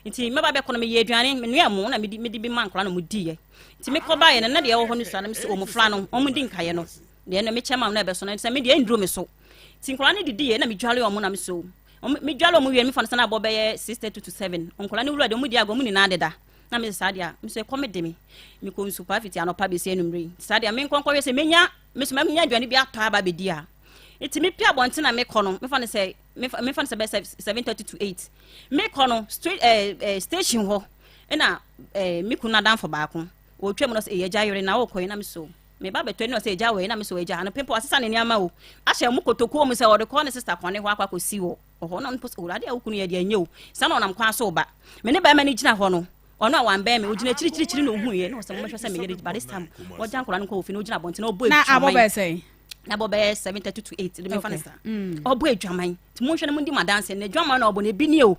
S4: Nti mɛba bɛkɔ no meyɛ aduane menoa mu na mede mede bi ma nkwadaa na wɔn diiɛ. Nti mekɔ baeɛ no na deɛ ɛwɔ hɔ no sua na mesɛ wɔn fra no wɔn di nkaeɛ no deɛ no mekyɛ ma no na ɛbɛso no sɛ me deɛ ɛnduro me so. Nti nkwadaa no didiiɛ na medwale wɔn na mesɛ wɔn medwale wɔn wie no mefa no sɛ na abɔ bɛyɛ 6:30 to 7 nkwadaa no wura deɛ wɔn di agorɔ wɔn nyinaa deda na mesɛ saa deɛ mesɛ ɛkɔm de me mekɔ nsu paa fiti anɔpa bɛsi anwummere yi saa deɛ menkɔ nkɔhwɛ sɛ menya mesɛ menya aduane bi atɔ aba bɛdi a. Nti mepie abɔnten na mekɔ no, mefa no sɛ mefa no sɛ bɛyɛ 7:30 to 8. Mekɔ no straight ɛɛ eh, eh, station hɔ ɛna ɛɛ eh, me kunu n'adamfo baako wɔtwa mu no sɛ ɛyɛ agya yere na wɔkɔ yi na me so me ba bɛtɔ ni ɔsɛ agya wɔ yi na me so agya ano pempo asesa ne nneɛma o ahyɛ mu kotokuo mu sɛ ɔde kɔ ne sista kɔne hɔ akɔ akɔsi wɔ hɔ na ɔno sɛ owurade a wo kunu yɛ deɛ nyɛ o saa na ɔnam kwan so ba me ne bɛrima no gyina hɔ no ɔno a wambɛn me ogyina akyirikyirikyiri na ohu yɛ na ɔsɛ momɛhwɛ sɛ meyere by this time wɔgya nkɔla no nkɔ ofie na ogyina abɔnten na ɔbɔ
S3: na abɔ bɛyɛ sɛn
S4: na bɔ bɛyɛ 7:30 to 8 de mefa ne saa ɔbɔ adwaman nti monhwɛ no mondi mo adanse na adwaman na ɔbɔ no ebi nie o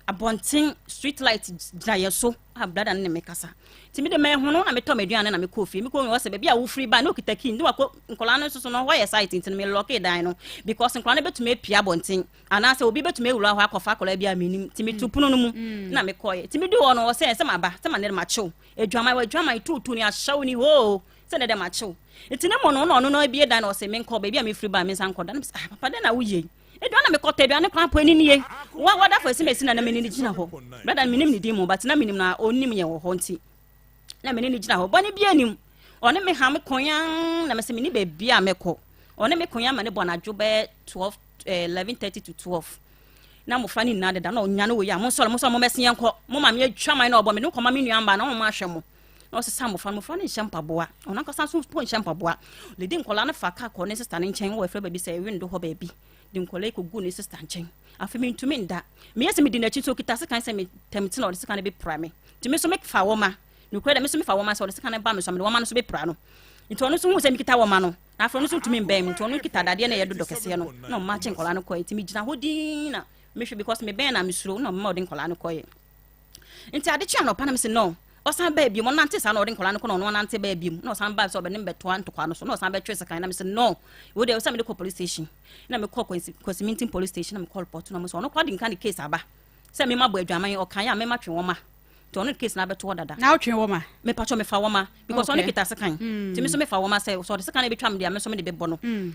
S4: abɔnten street light gyina yɛ so a brada no ne me kasa nti mede mɛho no na metɔ m'aduane na mekɔ fie mekɔ wɔ sɛ baabi a wofiri ba na okita key ne wakɔ nkɔlaa no nso so no hɔ yɛ site nti no me lɔke dan no because nkɔlaa no bɛtumi apia abɔnten anaasɛ obi bɛtumi awura hɔ akɔfa akɔlaa bi a menim nti metu pono no mu mm. na mekɔɛ nti medu hɔ no wɔ sɛ sɛ maba sɛ ma ne makyew adwaman wɔ adwaman tuutu ne ahyɛw ne hoo sɛ ne dɛ makyew nti ne mu no na ɔno no abie dan na ɔsɛ menkɔ baabi a mefiri ba mensa nkɔ dan ah papa dɛn na woyɛ yi Aduane na mekɔtɔ aduane koraa mpo ɛni nie. Wa wadafo ɛsi mesi na na mene ne gyina hɔ. Brada no menim ne din mu but na menim na ɔnim yɛn wɔ hɔ nti na mene ne gyina hɔ. Bɔne bi anim. Ɔne me ha me koyan na mese mene baabi a mɛkɔ. Ɔne me koyan ma ne bɔ anadwo bɛyɛ 12 eh, 11:30 to 12. Na mmɔfra no nyinaa deda na ɔnya no wɔ yi a monsɔre monsɔre mommɛse yɛn kɔ. Mo maame atwa man na ɔbɔ me ne kɔma me nua mba na wɔn ahwɛ mo. Na ɔsesa mmɔfra no mmɔfra no nhyɛ mpaboa. Ɔno ankasa nso mpo nhyɛ mpaboa. Lady nkɔla no fa kaa kɔ ne sista no nkyɛn wɔ ɛfrɛ baabi sɛ windo hɔ baabi. De nkɔla yi kɔgu ne sista nkyɛn. Afei mentumi nda. Meyɛ sɛ medi n'akyi nso ɔkita sekan sɛ metɛm ti na ɔde sekan no bɛpira me. Nti me nso mefa wɔma. Nokorɛ dɛ me nso mefa wɔma sɛ ɔde sekan no ba me so a mede wɔma no nso bɛpira no. Nti ɔno nso hu sɛ mekita wɔma no. Na afei ɔno nso ntumi mbɛn me. Nti ɔno kita dadeɛ na ɛyɛ dodɔ kɛseɛ no na ɔma kye nkɔla no kɔɛ. Nti megyina hɔ dinn na mehwɛ because mebɛn na mesuro na ɔmema ɔde nkɔla no kɔɛ. Nti ade kye anɔpa na mese no ɔsan baa biom ɔnante saa na ɔde nkwadaa no kɔ na ɔno anante baa biom na ɔsan baa sɛ ɔbɛne mbɛtoa ntɔkwa no so na ɔsan bɛtwe sekan na mese no wo deɛ sɛ mede kɔ police station na mekɔ Kwasimintin police station na mekɔ report na mo sɛ ɔno koraa de nka ne case aba sɛ mema bɔ adwaman ɔkan a mema twe wɔn ma nti ɔno case na abɛto hɔ dada
S3: na wotwe wɔn ma
S4: mepatwɔ mefa wɔn ma because ɔno kita sekan mm. nti me nso mefa wɔn ma sɛ sɛ ɔde sekan na ebɛtwa me deɛ me nso mede bɛbɔ no mm.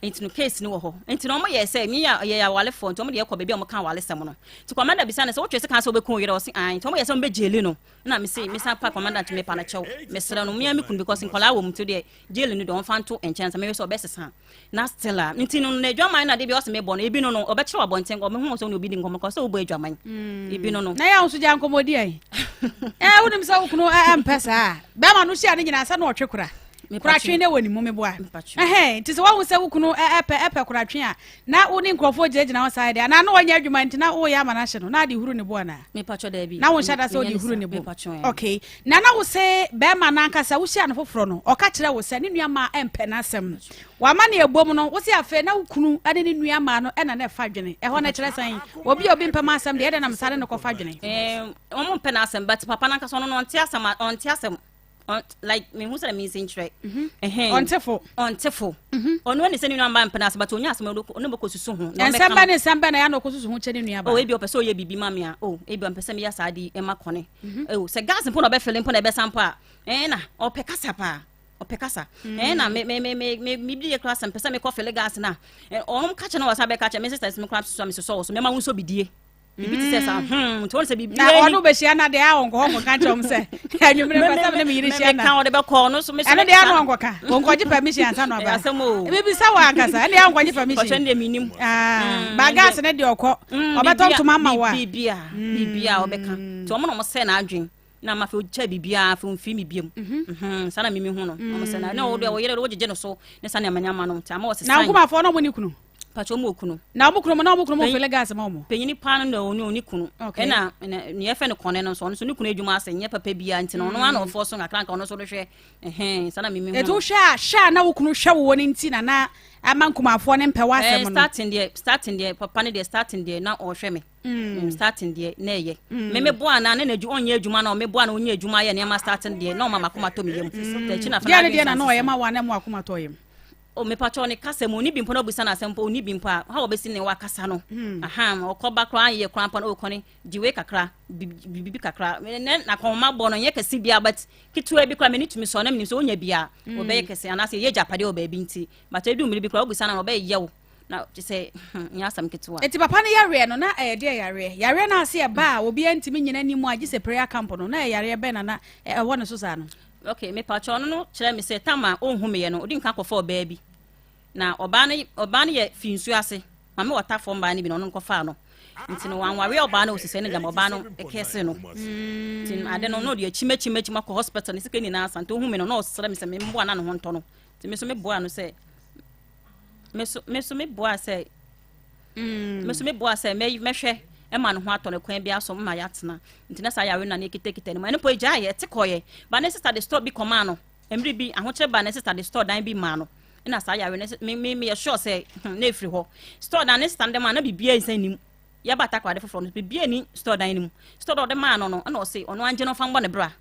S4: Nti no case no wɔ hɔ. Nti no ɔmo yɛɛ sɛ me yɛ yɛyɛ awalefoɔ nti ɔmo de yɛkɔ baabi a ɔmo ka awalesɛm no. Nti commander bisa no sɛ wotwe sekan sɛ wobɛku wo yere ɔse ae. Nti ɔmo yɛ sɛ ɔmo bɛ jaili no. Ɛna me se me san pa commander nti mepa no kyɛw. Mesrɛ no mea me kunu because nkɔlaa wɔ mu nti deɛ jaili no deɛ ɔmfa nto nkyɛn sɛ mehwɛ sɛ ɔbɛsesa. Na still a nti no na adwaman no ade bi ɔse mebɔ no ebi no no ɔbɛkyerɛ wɔ abɔnten ɔbɛhu sɛ ɔne obi di nkɔmmɔ kɔ sɛ wobɔ adwaman. Ebi no no.
S3: Na yɛ nso gya nkɔmmɔdi ayi. Ɛɛ wonim sɛ wo kunu ɛmpɛ saa. Bɛrima no hyia ne nyinaa sɛ na ɔtwe kora. Koratwe ne wɔ ne mu meboa. Ɛhɛn nti sɛ woahu sɛ wo kunu ɛpɛ ɛpɛ koratwe a na wo ne nkurɔfoɔ gyinagyina hɔ saa deɛ anaa na ɔnyɛ adwuma nti na woyɛ ama no ahye no na ade huru ne bo anaa?
S4: Mepatwɔ daabi.
S3: Na wonhyɛ da sɛ wode huru ne bo. Okay. Na na wo se bɛrima no ankasa wohyia no foforɔ no ɔka kyerɛ wo sɛ ne nua maa ɛmpɛ n'asɛm no. Wama ne ɛbom no wo se afei na wo kunu ne ne nua maa no ɛna na ɛfa dwene. Ɛhɔ no ɛkyerɛ sɛn? Obi a obi mpɛ m'asɛm deɛ ɛdɛn na mesan ne no kɔfa dwene?
S4: Wɔn mpɛ n'asɛm but papa no ankasa ɔno no ɔnte asɛm ɔnte asɛm. Like mehu sɛ mensi nkyerɛ mhm.
S3: ɔntefo
S4: ɔntefo mhm. ɔno ani sɛ ne nua mba mpena ase but ɔnya asɛm ɔno bɛkɔ susu ho
S3: nsɛm bɛ ne nsɛm bɛ na yɛ na ɔkɔ susu ho kyɛ ne nua ba
S4: oh ebi ɔpɛ sɛ ɔyɛ biribi ma me a oh ebi ɔmpɛ sɛ meyɛ saa de ɛma kɔne mhm. oh sɛ gas mpo na ɔbɛfele mpo na ɛbɛsa mpo a ɛn na ɔpɛ kasa paa ɔpɛ kasa ɛn na me me me me me me bi yɛ kora sɛ mpɛ sɛ mekɔ fele gas na ɔnom ka kyɛ na wɔsan bɛka kyɛ me sisters me kora soso a mesosɔ wɔ so mɛma wo nso bidie biribi te sɛ saa hmm nti wɔn sɛ biribi
S3: na ɔno bɛhyia na deɛ a ɔnkɔ hɔ nkɔka nkyerɛ wɔn sɛ anwummerɛ pɛ sɛ mene me yere hyia na
S4: meka ɔde bɛkɔ ɔno so
S3: ɛno deɛ ano ɔnkɔka ɔnkɔgye permission ansa na ɔba
S4: asɛm o
S3: bibisa wɔ ankasa ɛno deɛ ɔnkɔgye permission
S4: ɔkyɛn deɛ menim
S3: ah, ba gas ne deɛ ɔkɔ mm, ɔbɛtɔ ntoma ama wo a
S4: biribi a biribi a ɔbɛka nti wɔn na wɔn sɛ n'adwen na ma afei ɔgya biribiara afei ɔmfiri me biam mhm. mhm, saa na mimi hu no ɔmo sɛ na na ɔde ɔyere wogyegye no so ne saa nneɛma nneɛma no nti ama ɔsesa
S3: na nkumafoɔ na ɔmo ne kunu
S4: pàtó ɔmo okunu
S3: na ɔmo kunu mo na ɔmo kunu mo fele gas ma ɔmo
S4: panyin paa no na ɔne ɔne kunu ɛna nea ɛfɛ no kɔnɛ no nso ɔno nso ne kunu adwuma asɛ nyɛ papa biara nti na ɔno ano mm. ɔfɔ so nkakra nka ɔno nso do hwɛ ɛhɛn saa na mimi hu
S3: etu hwɛ a hwɛ a na wo kunu hwɛ wo wɔ ne nti na na ama nkumafoɔ ne mpɛ wɔ asɛm no
S4: starting deɛ starting deɛ papa ne deɛ starting deɛ na ɔhwɛ me Mm. Starting deɛ na ɛyɛ. Mm. Me meboa na ne na ɔnyɛ adwuma na ɔmeboa na ɔnyɛ adwuma yɛ nneɛma starting deɛ na ɔma makoma tɔ me yam. Mm.
S3: Akyi na fana. Deɛ na na ɔyɛ ma wa na mu akoma tɔ yam.
S4: O mepatwɔ ne kasa mu oni bi mpo na ɔbisa no asɛm mpo oni bi mpo a ha wɔbɛsi ne wakasa no. Mm. Aha ɔkɔba koraa yɛ koraa mpo na ɔkɔ ne gye wei kakra bibi kakra ne na kɔnma bɔ no nyɛ kɛse bia but ketewa bi koraa m'ani tumi sɔ na menim sɛ ɔnya bi a mm. ɔbɛyɛ kɛse anaasɛ ɛyɛ agyapadeɛ wɔ baabi nti but ɛdu mmere bi koraa wobisa no na ɔbɛyɛ wo na kyɛ sɛ hmm, nyɛ asɛm ketewa.
S3: Eti papa no yareɛ no na ɛyɛ deɛ yareɛ? Yareɛ no ase ɛba a obiara ntumi nyina anim a gye sɛ prayer camp no na ɛyɛ yareɛ bɛn na na ɛwɔ ne so saa no?
S4: Okay, mepakyɛ ɔno no kyerɛ me sɛ tam a ɔnhu meyɛ no ɔdi nka kɔfa ɔbaa bi. Na ɔbaa no ɔbaa no yɛ fi nsuo ase. Maame wɔtafoɔ mbaa no bi na ɔno nkɔfaa no. Nti no wanware ɔbaa no osisɛ ne dɛm ɔbaa no kɛse no. Nti ade no na ɔde akyim akyim akyim akɔ hospital ne sika nyinaa sa. Nti ohun me no na ɔsrɛ me sɛ me mmoa na ne ho ntɔ no. Nti me so me boa no sɛ me so me so me boa sɛ me so me boa sɛ mɛ mɛhwɛ ɛma ne ho atɔ no kwan bi aso ma yɛatena. Nti na saa yare no na ne kitakita ne mu. Ɛno po egyaa yɛ ɛte kɔɔyɛ. Ba ne sister de store bi kɔmaa no. Mmere bi, ahokyere baa ne sista de store dan bi maa no. Ɛna saa yare no, me me meyɛ sure sɛ hmm, na efiri hɔ. Store dan ne sista no de maa na biribiara nsa nnim. Yɛba takoradi foforɔ no, biribiara nni store dan no mu. Store dan ɔde maa no no, ɛna ɔse ɔno angye no mfa mbɔ ne bra.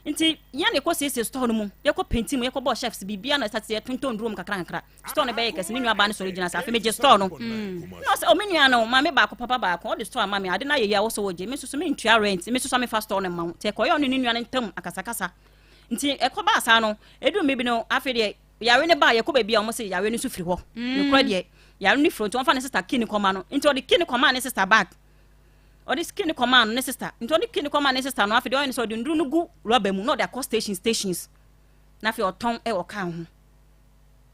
S4: Nti yɛn na yɛkɔ siesie store no mu, yɛkɔ painting mu, yɛkɔ bɔɔ chefs, biribiara na ɛsate yɛtontɔn nnuro mu kakra kakra. Store no bɛyɛ kɛse, ne nua baa no sɔre gyina sɛ afei megye store no. Na ɔsɛ, oh me nua no, maame baako, papa baako, ɔde store ama me, ade no ayɛ yie a wosɛ wogye, me nso so mentua rent, me nso so mefa store no mma wo. Nti ɛkɔyɛ ɔne ne nua no ntam akasakasa. Nti ɛkɔbaa saa no, ɛduru mmere bi no, afei deɛ yare no baa, yɛkɔ baabi a wɔn se yare no nso firi hɔ. Mm. Nokorɛ deɛ, yare no firi hɔ, nti wɔmfa ne sista key no kɔma no. Nti ɔde key no kɔmaa ne sista bag. Ɔde key no kɔmaa no ne sista. Nti ɔde key no kɔmaa ne sista no, afei deɛ ɔyɛ no sɛ ɔde nnuro no gu rɔba mu na ɔde akɔ station stations. Na afei ɔtɔn wɔ kaa ho.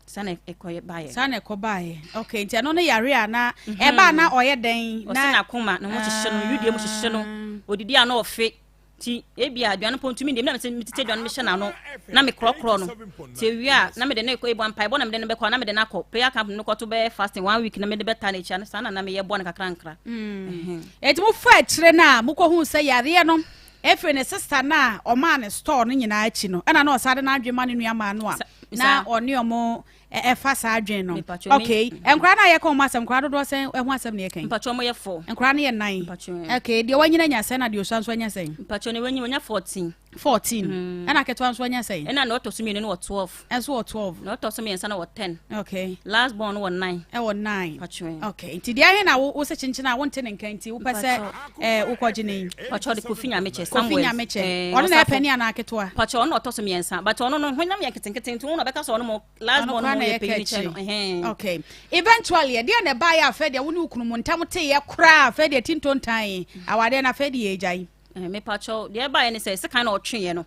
S4: Saa na ɛkɔ baeɛ.
S3: Saa na ɛkɔ baeɛ. Okay, nti ɛno ne yare a na mhm. ɛbaa na ɔyɛ dɛn?
S4: Ɔse n'akoma ne ho hyehye no, yudie mu hyehye no, odidi a na ɔfe. Nti ebia aduane mpo ntumi ndi. Me na mesɛ metete aduane mehyɛ n'ano na mekorɔkorɔ no. Nti ewie a na mede no kɔ ebu mpaebɔ na mede no bɛkɔ na mede no akɔ prayer camp no kɔto bɛyɛ fasting one week na mede bɛta n'akyi ano saa na na meyɛ boa no kakra nkra.
S3: Mm. Eti mo fa akyire no a mokɔhu sɛ yareɛ no efiri ne sista no a ɔmaa ne store no nyinaa akyi no ɛna na ɔsan de n'adwene ma ne nua maa no a na ɔne ɔmo ɛfa saa adwene no okay nkwadaa no a yɛka wɔn asɛm nkwadaa dodoɔ sɛn ɛho asɛm na yɛka yi
S4: mpatwɔ wɔn yɛ fɔ
S3: nkwadaa no yɛ nan okay deɛ wanyina nya sɛn na deɛ osua nso anya sɛn
S4: mpatwɔ ne wanyi wanya 14
S3: 14 mm. ɛna ketewa nso anya sɛn
S4: ɛna na ɔtɔ so mmienu no wɔ 12
S3: ɛnso wɔ 12
S4: na ɔtɔ so mmiɛnsa no wɔ 10
S3: okay
S4: last born no wɔ 9
S3: ɛwɔ 9
S4: mpatwɔ
S3: okay nti deɛ ahe na wo wo sɛ kyenkyen a wonte ne nka nti wopɛ sɛ ɛɛ wokɔgye ne yi
S4: mpatwɔ de kofi nyamekyɛ samuel
S3: kofi nyamekyɛ ɔno na ɛpɛ ne anaa ketewa
S4: mpatwɔ ɔno na ɔtɔ so mmiɛnsa but ɔno no honam yɛ nketenkete nti wɔn na ɔbɛka sɛ ɔno mo last born no yɛ panyin kyɛ no ɛhɛn.
S3: Okay eventually ɛdeɛ na ɛbaeɛ afɛ deɛ wo ne wo kunu mu ntam teeɛ koraa afɛ deɛ ti ntontan awadeɛ no afɛ deɛ ɛgyae.
S4: Mepakyɛw deɛ ɛbaeɛ ne sɛ sekan na ɔtweeɛ no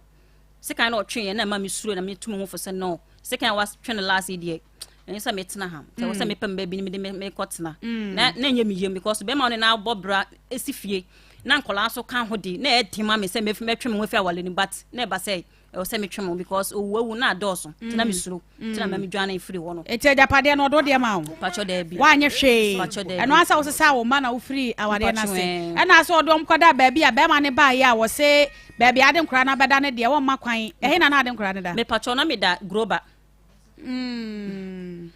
S4: sekan na ɔtweeɛ na ɛma mesuro na metu me ho fo sɛ no sekan a watwe no last yi deɛ ɛnyɛ sɛ metena ha sɛ wɔ sɛ mm. mepɛ me baabi no mede mekɔtena mm. na na ɛnyɛ me yam because bɛrima no na abɔ bra ɛsi fie na nkɔlaa nso ka ho de na ɛden ma me sɛ mɛtwe me ho afi awale no but na ɛba sɛ ɛwɔ sɛ metwe mo because owu awu na adɔɔso nti na mm. mesuro nti na ma mm. medwane firi hɔ no.
S3: Eti agyapadeɛ no ɔde wodeɛ ma wo?
S4: Pakyɛ daabi.
S3: Woanyɛ hwee.
S4: Pakyɛ daabi.
S3: Ɛno ansa wosesa wo mma na wofiri awadeɛ no ase. Ɛna sɛ ɔde wɔn kɔda baabi a bɛrima no baeɛ a wɔse baabi a ade nkora no abɛda no deɛ wɔmma kwan. Ɛhe na na ade nkora no da?
S4: Mepakyɛ na meda Groba.
S3: Mm.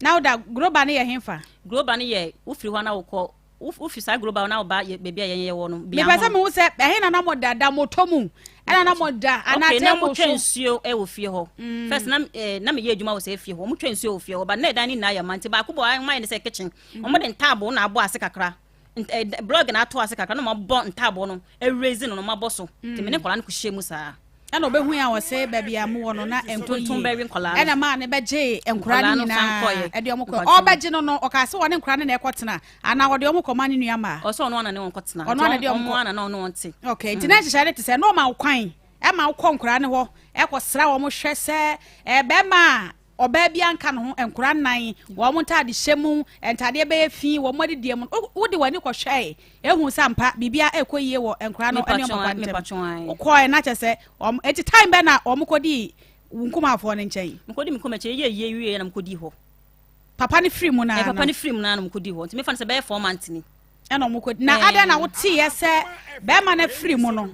S3: Na woda Groba no yɛ hefa?
S4: Groba no yɛ wofiri hɔ na wokɔ wofi saa global na woba baabi a yɛn yɛwɔ no
S3: bea mepɛ sɛ mehu sɛ ɛhe na na moda da motɔ mu ɛna na moda anaa
S4: okay, na
S3: table
S4: motwa
S3: so
S4: nsuo wɔ fie hɔ mm. first na eh, na meyɛ adwuma wɔ sɛ fie hɔ motwa nsuo wɔ fie hɔ ba na ɛdan ne nyinaa yɛ ma nti baako bɔ ayɛ ne sɛ kitchen mm. wɔn de ntaabo na abɔ ase kakra eh, blog na ato ase kakra na wɔabɔ ntaabo no awurezi no na wɔabɔ so nti me ne nkwadaa no kɔhyɛ mu saa
S3: ɛna ɔbɛhu a wɔsɛ baabi a mowɔ no na ɛnkɔ yie ɛna maa ne bɛgye nkora no nyinaa ɛde ɔmo kɔ ɔbɛgye no no ɔkaa sɛ wɔne nkora no na ɛkɔtena anaa ɔde ɔmo kɔma ne nua maa
S4: ɔsɛ ɔno ana ne wɔn kɔtena
S3: ɔno ana de ɔmo
S4: kɔ ana na ɔno wɔn te
S3: okay nti na nhyehyɛ ne te sɛ na ɔma kwan ɛma wokɔ nkora no hɔ ɛkɔsra wɔn hwɛ sɛ ɛbɛma a Ɔbaa biara nka ne ho, nkwadaa nnan, wɔn ntadehyɛ mu, ntadeɛ bɛyɛ fi, wɔn adidie mu. Wode w'ani kɔhwɛe, ehu sɛ ampa biribiara ɛrekɔ yie wɔ nkwadaa no ne wɔn papa ntam. Wokɔe na kyerɛ sɛ wɔn eti time bɛ na wɔn kɔdii wo nkumaafoɔ no nkyɛn.
S4: Mekɔdi me nkuma akyi, yɛ yie wie na mekɔdii hɔ.
S3: Papa no firi mu naa no.
S4: Papa no firi mu naa na mekɔdii hɔ, nti mefa no sɛ bɛyɛ 4 months ni.
S3: Ɛna wɔn kɔ na adɛn na woteeɛ sɛ bɛrima no afiri mu no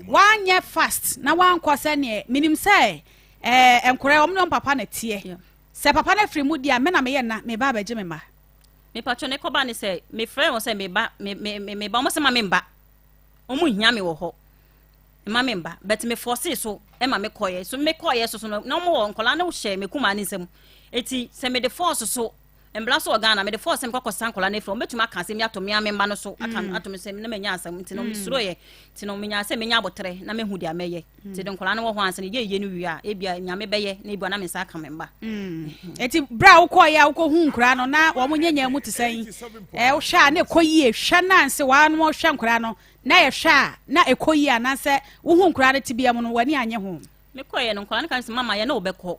S3: wanyɛ fast na wankɔ sɛ neɛ menim sɛ Ɛɛ nkora wɔn ne wɔn papa na teɛ. Sɛ papa no afiri mu di a, me na meyɛ nna, meba abɛgye me mma.
S4: Mepatwɔ ne kɔba ne sɛ mefrɛ wɔn sɛ meba me me me meba wɔn sɛ ma me mba wɔn nhia me wɔ hɔ mma me mba but me fɔsee so ɛma me kɔyɛ so me kɔyɛ so so no na wɔn wɔ nkɔla no hyɛ me kumaa ne nsam eti sɛ mede fɔɔso so Mbra so wɔ Ghana, mede force sɛ mekɔ kɔsesa nkwadaa no afiri hɔ, wɔbɛtumi aka asɛm bi ato me ara me mma no so, aka mm. ato me sɛ na manya asɛm nti no mm. mesuroeɛ nti no menyaa sɛ menya aboterɛ na mehu deɛ mɛyɛ mm. nti de nkwadaa no wɔ hɔ ansa no yɛ yie no wie a ebia nyame bɛyɛ na ebia na me nsa aka me mma.
S3: Nti berɛ a wokɔɔyɛ a wokɔhu nkwadaa no na wɔn nyanya mu te sɛn wohwɛ a na ɛkɔ yie hwɛ no anse waa no hwɛ nkwadaa no na yɛhwɛ a na ɛkɔ yie anaasɛ wohu nkwadaa no tebea mu no w'ani anye ho.
S4: Mekɔeɛ no nkwadaa no ka sɛ mama yɛne wo bɛkɔ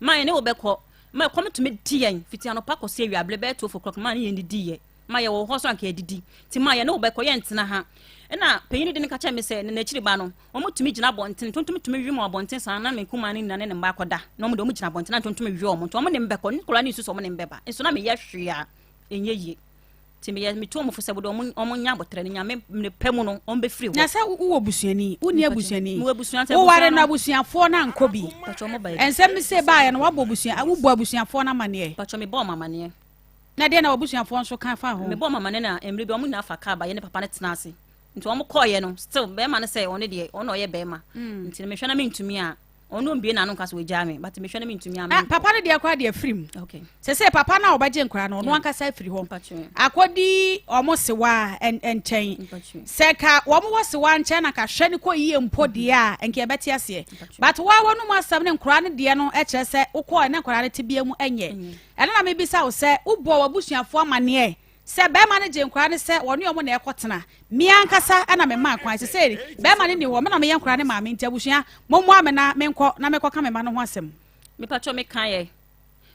S4: ma yɛne wo bɛkɔ. Ma ɛkɔm tumi di yɛn fiti anɔpa kɔsi awia bere bɛyɛ 12 o'clock ma ne yɛn didi yɛ. Ma yɛwɔ hɔ so anka yɛdidi. Nti ma yɛne wo bɛkɔ yɛntena ha. Ɛna panyin no de no ka kyerɛɛ me sɛ ne n'akyiri ba no, wɔtumi gyina abɔnten, ntontom tumi we mu abɔnten saa na me nkumaa no nyinaa ne ne mma akɔda. Na wɔn de wɔn gyina abɔnten na ntontom we wɔn. Nti wɔn ne me bɛkɔ. Ne nkwadaa no nsu sɛ wɔn ne me bɛba. Nso na meyɛ hwee a ɛnyɛ yie. Nti meyɛ metu wɔn fo sɛ wɔde wɔn wɔn nya abotrɛ no nyame ne pɛ mu no wɔn bɛfiri hɔ.
S3: Na sɛ wowɔ busuani, wonni abusuani,
S4: Mewɔ abusua nti
S3: woware
S4: abusua
S3: no
S4: no.
S3: abusuafoɔ no ankɔ bi.
S4: Mpakyɛ wɔn bae.
S3: Nsɛm bi sei baeɛ no wabɔ abusua wobɔ abusuafoɔ no amaneɛ.
S4: Mpakyɛ mebɔɔ wɔn amaneɛ.
S3: Na deɛ na w'abusuafoɔ nso ka fa ho?
S4: Mebɔɔ mama ne na mmerɛ bi wɔn nyinaa fa kaa ba yɛ ne papa no tena ase nti wɔn kɔɔyɛ no still bɛrima no sɛ ɔno deɛ ɔno ɔyɛ bɛrima mm. nti no mehwɛ na mentumi a ɔno mbie n'ano nka sɛ wɔgyaa me but mehwɛ na mentumi a
S3: ah, papa no deɛ koraa deɛ afiri mu
S4: okay.
S3: sɛ sɛ papa no a ɔbɛgye nkora no ɔno ankasa afiri hɔ akɔdi ɔmo sewa nkyɛn sɛ ka wɔn wɔ sewa nkyɛn na ka hwɛ no kɔ yie mpo deɛ a nka yɛbɛte aseɛ but wɔn a wɔnom asɛm ne nkora no deɛ no kyerɛ sɛ wokɔɔ ne nkora no tebea mu nyɛ Ɛno na mebisa wo sɛ, wobɔɔ w'abusuafoɔ amanneɛ sɛ barima no gyee nkwadaa no sɛ wɔne wɔn na ɛrekɔtena? Me ankasa na memaa kwan. Seesei barima no nni hɔ, me na meyɛ nkwadaa no maame, nti abusua, mommoa me na menkɔ na menkɔka me mma no ho asɛm.
S4: Mepakyɛw mekaeɛ,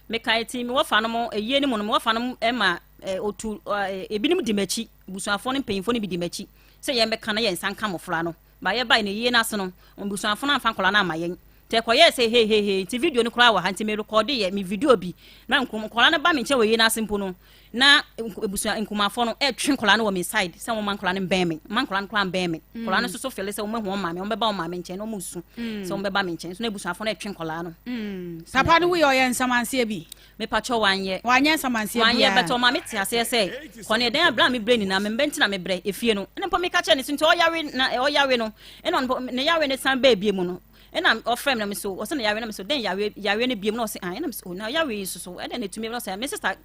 S4: mekaeɛ nti me wɔfa nom ayie no mu no, me wɔfa nom ma otu ebinom di m'akyi, abusuafoɔ no mpanyinfoɔ no bi di m'akyi sɛ yɛn bɛka na yɛn nsa nka mmɔfra no. Ba yɛbae no ayie no ase no, abusuafo no amfa nkwadaa no amma yɛn. Nti ɛkɔyɛɛ sɛ heiheihei, nti video no koraa wɔ ha, nti merekɔɔdeeɛ, me video bi, na nkwadaa no ba me nkyɛn wɔ ayie no ase mpo no, na abusua nkumafoɔ no ɛretwe nkwadaa no wɔ me side sɛ wɔn nkwadaa no mbɛn me, mma nkwadaa no koraa mbɛn me. Mm. Nkwadaa no nso so fele sɛ wɔn ahu wɔn maame, wɔn bɛba wɔn maame nkyɛn na wɔn resu mm. sɛ wɔn bɛba me nkyɛn, nso na abusuafoɔ no ɛretwe nkwadaa no.
S3: Mm. Papa no wuyɛ ɔyɛ nsamanseɛ bi.
S4: Mepakyɛw wanyɛ.
S3: Wanyɛ nsamanseɛ biara.
S4: Wanyɛ but ɔma me te aseɛ sɛ kɔ ne dan a berɛ a mebrɛ nyinaa me mba nti na mebrɛ efie no ɛna mpo meka kyerɛ ne so nti ɔyare na ɔyare no ɛna ɔno mpo ne yare no san baa bie mu no ɛna ɔfrɛ me na me so ɔsɛ ne yare na me so dɛn yare yare no bie mu na ɔsɛ ah ɛna me so na yare yi soso ɛdɛn na etumi na ɔsɛ me sister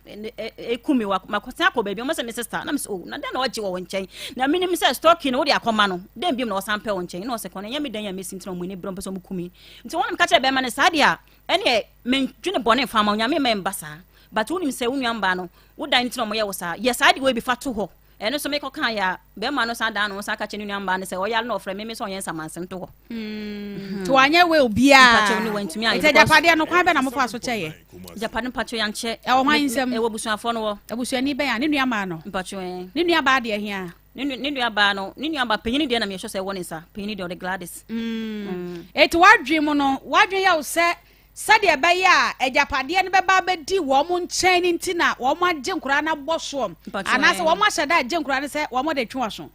S4: eku me wa makɔsen akɔ baabi ɔmo sɛ me sister na me so oh na dɛn na ɔgye wɔ wɔn nkyɛn na menim sɛ stocking no wode akɔma no dɛn biem na ɔsan pɛ wɔn nkyɛn na ɔsɛ kɔ no ɛnyɛ me dan a mesi nti na ɔmo ani brɛ ɔmo pɛ sɛ ɔmo ku me nti wɔn na meka kyerɛ bɛrima no saa deɛ a Ɛneɛ mendwene bɔne mfa ma wo, Nyame mma ɛmba saa. But wonim sɛ wo nua mbaa no, wo dan nti na ɔmo yɛ wo saa. Yɛ saa de wei bi fa to hɔ. Ɛno nso mekɔ kaa yɛ a, bɛɛma no san daa ne ho san ka kyerɛ ne nua mbaa no sɛ ɔyare na ɔfrɛ me me sɛ ɔnyɛ nsamanse nto hɔ.
S3: Nti wanyɛ will biaa.
S4: Mpakyɛw ne wantumi anyɛ
S3: Nti agyapadeɛ no kwan bɛn na mofaa so kyɛeɛ?
S4: Agyapade no mpakyɛw yɛankyɛ.
S3: Ɛwɔ hwan nsam?
S4: Ɛwɔ abusuafoɔ no hɔ.
S3: Abusuani bɛn a? Ne nua maa no?
S4: Mpakyɛw ɛɛ.
S3: Ne nua baa deɛ hia?
S4: Ne ne nua baa no, ne nua baa panyin deɛ na meyɛ sure sɛ ɛwɔ ne nsa. Panyin deɛ ɔde Gladys.
S3: Mm. Eti w'adwene mu no, w'adwene yɛ wo sɛ sɛdeɛ ɛbɛyɛ a agyapadeɛ no bɛba abɛdi wɔn nkyɛn no nti na wɔn agye nkoraa no abɔ soɔ anaasɛ wɔn ahyɛ da agye nkoraa no sɛ wɔn de twe wɔn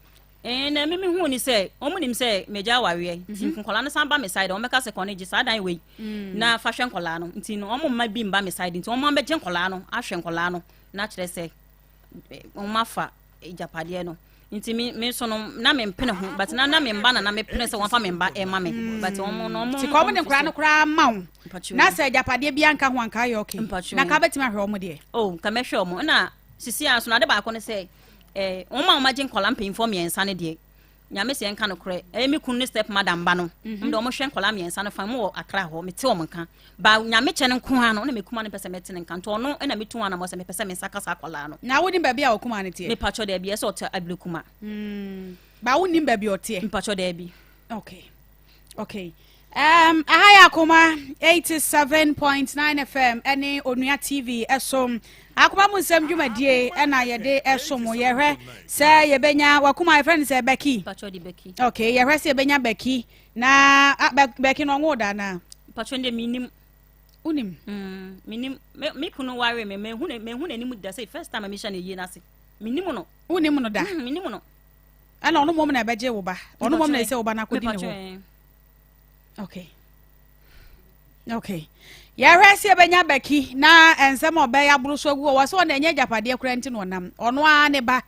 S4: Eh, na mimi hu ni sɛ wɔn nim sɛ megya awareɛ nti mhm. nkɔla no san ba me side wɔn bɛka sɛ kɔne gye saa dan wei mm. na fa hwɛ nkɔla no nti no wɔn mma bi mba me side nti wɔn abɛgye nkɔla no ahwɛ nkɔla no na kyerɛ sɛ wɔn afa agyapadeɛ no nti me me nso no na me mpene ho but na na me mba na na me pene sɛ wɔn fa me mba ɛma me mm. but wɔn no wɔn.
S3: ti kɔn ne nkora no koraa ma wo na sɛ agyapadeɛ bi anka ho anka ayɛ ɔkè na ka bɛtumi ahwɛ wɔn deɛ.
S4: o oh, nka mɛhwɛ wɔn ɛna sisi a so na ade baako ne sɛ ɛɛ wɔn a wɔn agye nkɔla mpanyinfoɔ mmiɛnsa ne deɛ Nyame se yɛnka nokorɛ, ɛyɛ me kunu ne step mother mba no, mm de ɔmo hwɛ nkɔlaa miɛnsa no fine, ɔmo wɔ Accra hɔ, mete ɔmo nka, ba Nyame kyɛ no nko ara no, na me kuma no mpɛ sɛ mɛte ne nka, nti ɔno na metu ho anamɔ sɛ mepɛ sɛ me nsa ka saa akɔlaa no.
S3: Na wonim baabi a ɔkumaa no teɛ?
S4: Mepakyɛ daabi, ɛsɛ ɔte Ablekuma.
S3: Mm, ba wonim baabi ɔteɛ?
S4: Mepakyɛ daabi.
S3: Okay. Okay. Um, aha yɛ Akoma 87.9 FM ɛne Onua TV ɛso. Akoma mu nsɛm dwumadie ɛna yɛde ɛso mo. Yɛhwɛ sɛ yɛbɛnya wakoma yɛfrɛ no sɛ Becky. Okay, yɛhwɛ sɛ yɛbɛnya Becky na ah, Becky no ɔnwo da na.
S4: Patro de minim.
S3: Unim?
S4: Mm, minim. Me me kunu ware me me hu me hu n'anim da sɛ first time me hyɛ ne yie n'ase. Minim no.
S3: Unim no da?
S4: Mm, minim no.
S3: Ɛna ɔno mmom na ɛbɛgye wo ba. Ɔno mmom na ɛsɛ wo ba no akɔdi ne hɔ. Okay. Okay. Yɛhwɛ sɛ yɛbɛnya Becky na nsɛm a ɔbɛyɛ aboro so agu wɔ sɛ ɔna ɛnyɛ agyapadeɛ koraa nti na ɔnam. Ɔno ara ne ba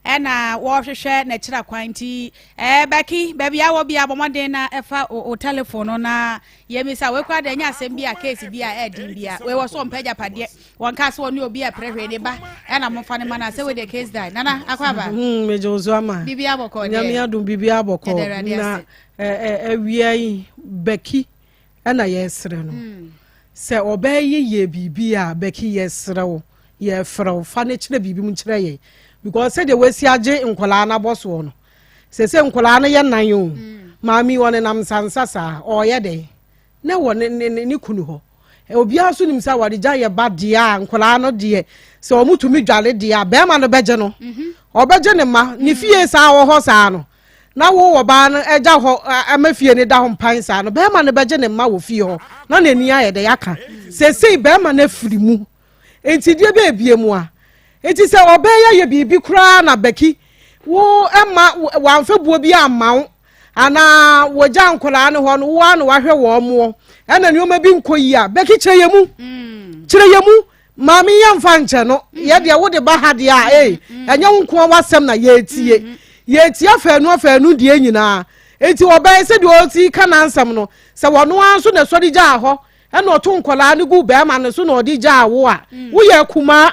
S3: ɛna wɔhwehwɛ n'akyira kwan nti ɛɛ Becky baabi a wɔ bi a bɔ mmɔden na ɛfa o telefon no na yɛmisa wei koraa deɛ ɛnyɛ asɛm bi a case bi a ɛɛden bi a wei wɔ so ɔmpɛ agyapadeɛ wɔn kaa sɛ ɔne obi a ɛpere hwee ne ba ɛna momfa ne ma no asɛ wei deɛ case die nana akɔ aba.
S5: Hmm, megye wo so ama.
S3: Biribi abɔkɔ deɛ.
S5: Nyame adom biribi abɔkɔ na Awia yi, Becky na yɛresrɛ no hmm. sɛ ɔbɛyɛ yɛ biribi a Becky yɛsrɛ wo yɛfrɛ wo fa no kyerɛ biribi mu kyerɛ yɛn because sɛdeɛ wasi agye nkwadaa no abɔ soɔ no sɛ nkwadaa no yɛ nan o hmm. maame yi ɔnenam nsansa saa ɔreyɛ dɛn na wɔ ne ne ne kunu hɔ. Obiara nso nim sɛ awaregya yɛ ba deɛ a, nkwadaa no deɛ, sɛ wɔtumi dware deɛ a, barima no bɛgye no. Mhm. Ɔbɛgye ne ma. Ne fie saa wɔ hɔ saa no, na wo ɔbaa no agya hɔ ama fie no da hɔ mpan saa no, barima no bɛgye ne mma wɔ fie hɔ na n'ani ayɛ dɛ aka. Seesei barima no afiri mu. Enti deɛ bɛɛbie mu a, enti sɛ ɔbaa yi ayɛ biribi koraa na Becky, wo ɛma wamfa buo bi amma wo, anaa wɔgya nkwadaa no hɔ no wo ara na wahwɛ wɔn moɔ ɛna nneɛma bi nkɔ yie a bɛki kyerɛ yɛ mu mm. kyerɛ yɛ mu maame yɛ nfa nkyɛn no mm. yɛ deɛ wode ba ha deɛ a ee mm. ɛnyɛ wo nko w'asɛm na yɛretie mm-hmm. yɛretie afɛnu afɛnu deɛ nyinaa eti ɔbɛn sɛ deɛ ɔti ka n'ansɛm no sɛ wɔn ara nso na ɛsɔre gyaa hɔ ɛna ɔto nkwadaa no gu bɛrima no so na ɔde gyaa wo a mm. woyɛ akumaa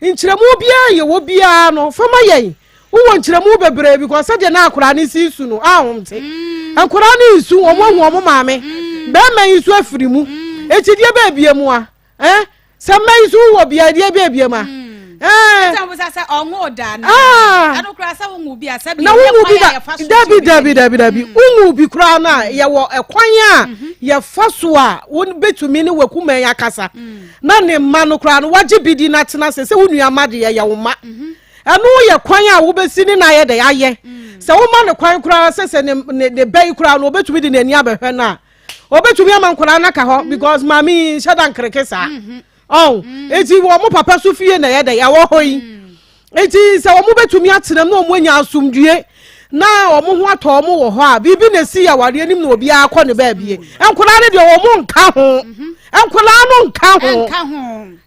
S5: nkyerɛmu biara yɛ wɔ biara no fama yɛn Wowɔ nkyerɛmu bebree because sɛdeɛ na akwadaa no si su no ahomte. Mm. Nkwadaa no nsu wɔn ahu wɔn maame. Mm. Bɛrima yi nso afiri mu. Mm. Eti deɛ bɛɛbie mu a eh sɛ mma yi nso wɔ bea deɛ bɛɛbie mu a.
S3: Eh. Ah.
S5: Na wonwu bi da dabi dabi dabi dabi wonwu bi koraa no a yɛwɔ ɛkwan a mm-hmm. yɛfa so a wobɛtumi ne wakumɛn akasa na ne mma no koraa no wagye bi di na tena ase sɛ wo nua ma deɛ yɛ wo mma. Mm-hmm. Ɛno yɛ kwan a wobɛsi ne no ayɛ dɛ ayɛ. Sɛ woma no kwan koraa sɛ sɛ ne ne ne ba yi koraa no obɛtumi de n'ani abɛhwɛ no a, obɛtumi ama nkwadaa no aka hɔ because maame yi nhyɛ da nkereke saa. Ɔn, eti wɔn papa so fie na ɛyɛ dɛ ɛwɔ hɔ yi. Eti sɛ wɔn bɛtumi atena mu na wɔn anya asomdwie na wɔn ho atɔ wɔn wɔ hɔ a, biribi na esi awareɛ anim na obiara kɔ ne baabie. Nkwadaa no deɛ wɔn nka ho. Nkwadaa no nka ho.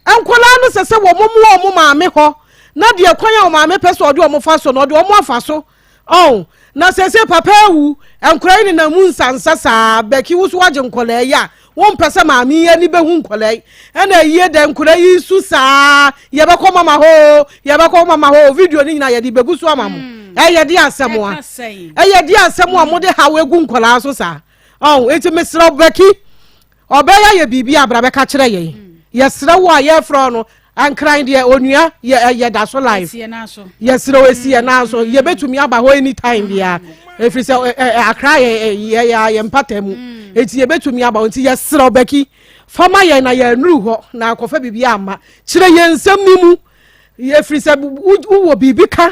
S5: Nkwadaa no sɛ sɛ wɔn mu wɔn maame hɔ. Na deɛ kwan a ɔmaame pɛ sɛ ɔde wɔn fa so no, ɔde wɔn afa so. Ɔn, na seesei papa awu, nkwadaa yi nenam mu nsansa saa. Becky, wo nso woagye nkwadaa yi a, wompɛ sɛ maame yi ani bɛhu nkwadaa yi. Ɛna ayie dɛ, nkwadaa yi su saa, yɛbɛkɔ mama hɔ o, yɛbɛkɔ mama hɔ o, video no nyinaa yɛde bɛgu so ama mo. Hmm. Ɛyɛ de asɛm a, ɛyɛ de asɛm a mode haw egu nkwadaa so saa. Ɔn, enti mesrɛ Becky, Ɔbɛyɛ ayɛ biribi a bra bɛka kyerɛ yɛn. Yɛsrɛ wo a yɛfrɛ no Nkran deɛ onua yɛ yɛda so live. Yɛsrɛ wo esi yɛn nan so. Yɛbɛtumi aba hɔ anytime biara. Ɛfiri sɛ Accra yɛ yɛ yɛ yɛ mpata mu. Eti yɛbɛtumi aba hɔ nti yɛsrɛ wo Becky fa ma yɛn na yɛnnuru hɔ na akɔfa biribi amma. Kyerɛ yɛn nsɛm no mu. Ɛfiri sɛ wowɔ biribi ka.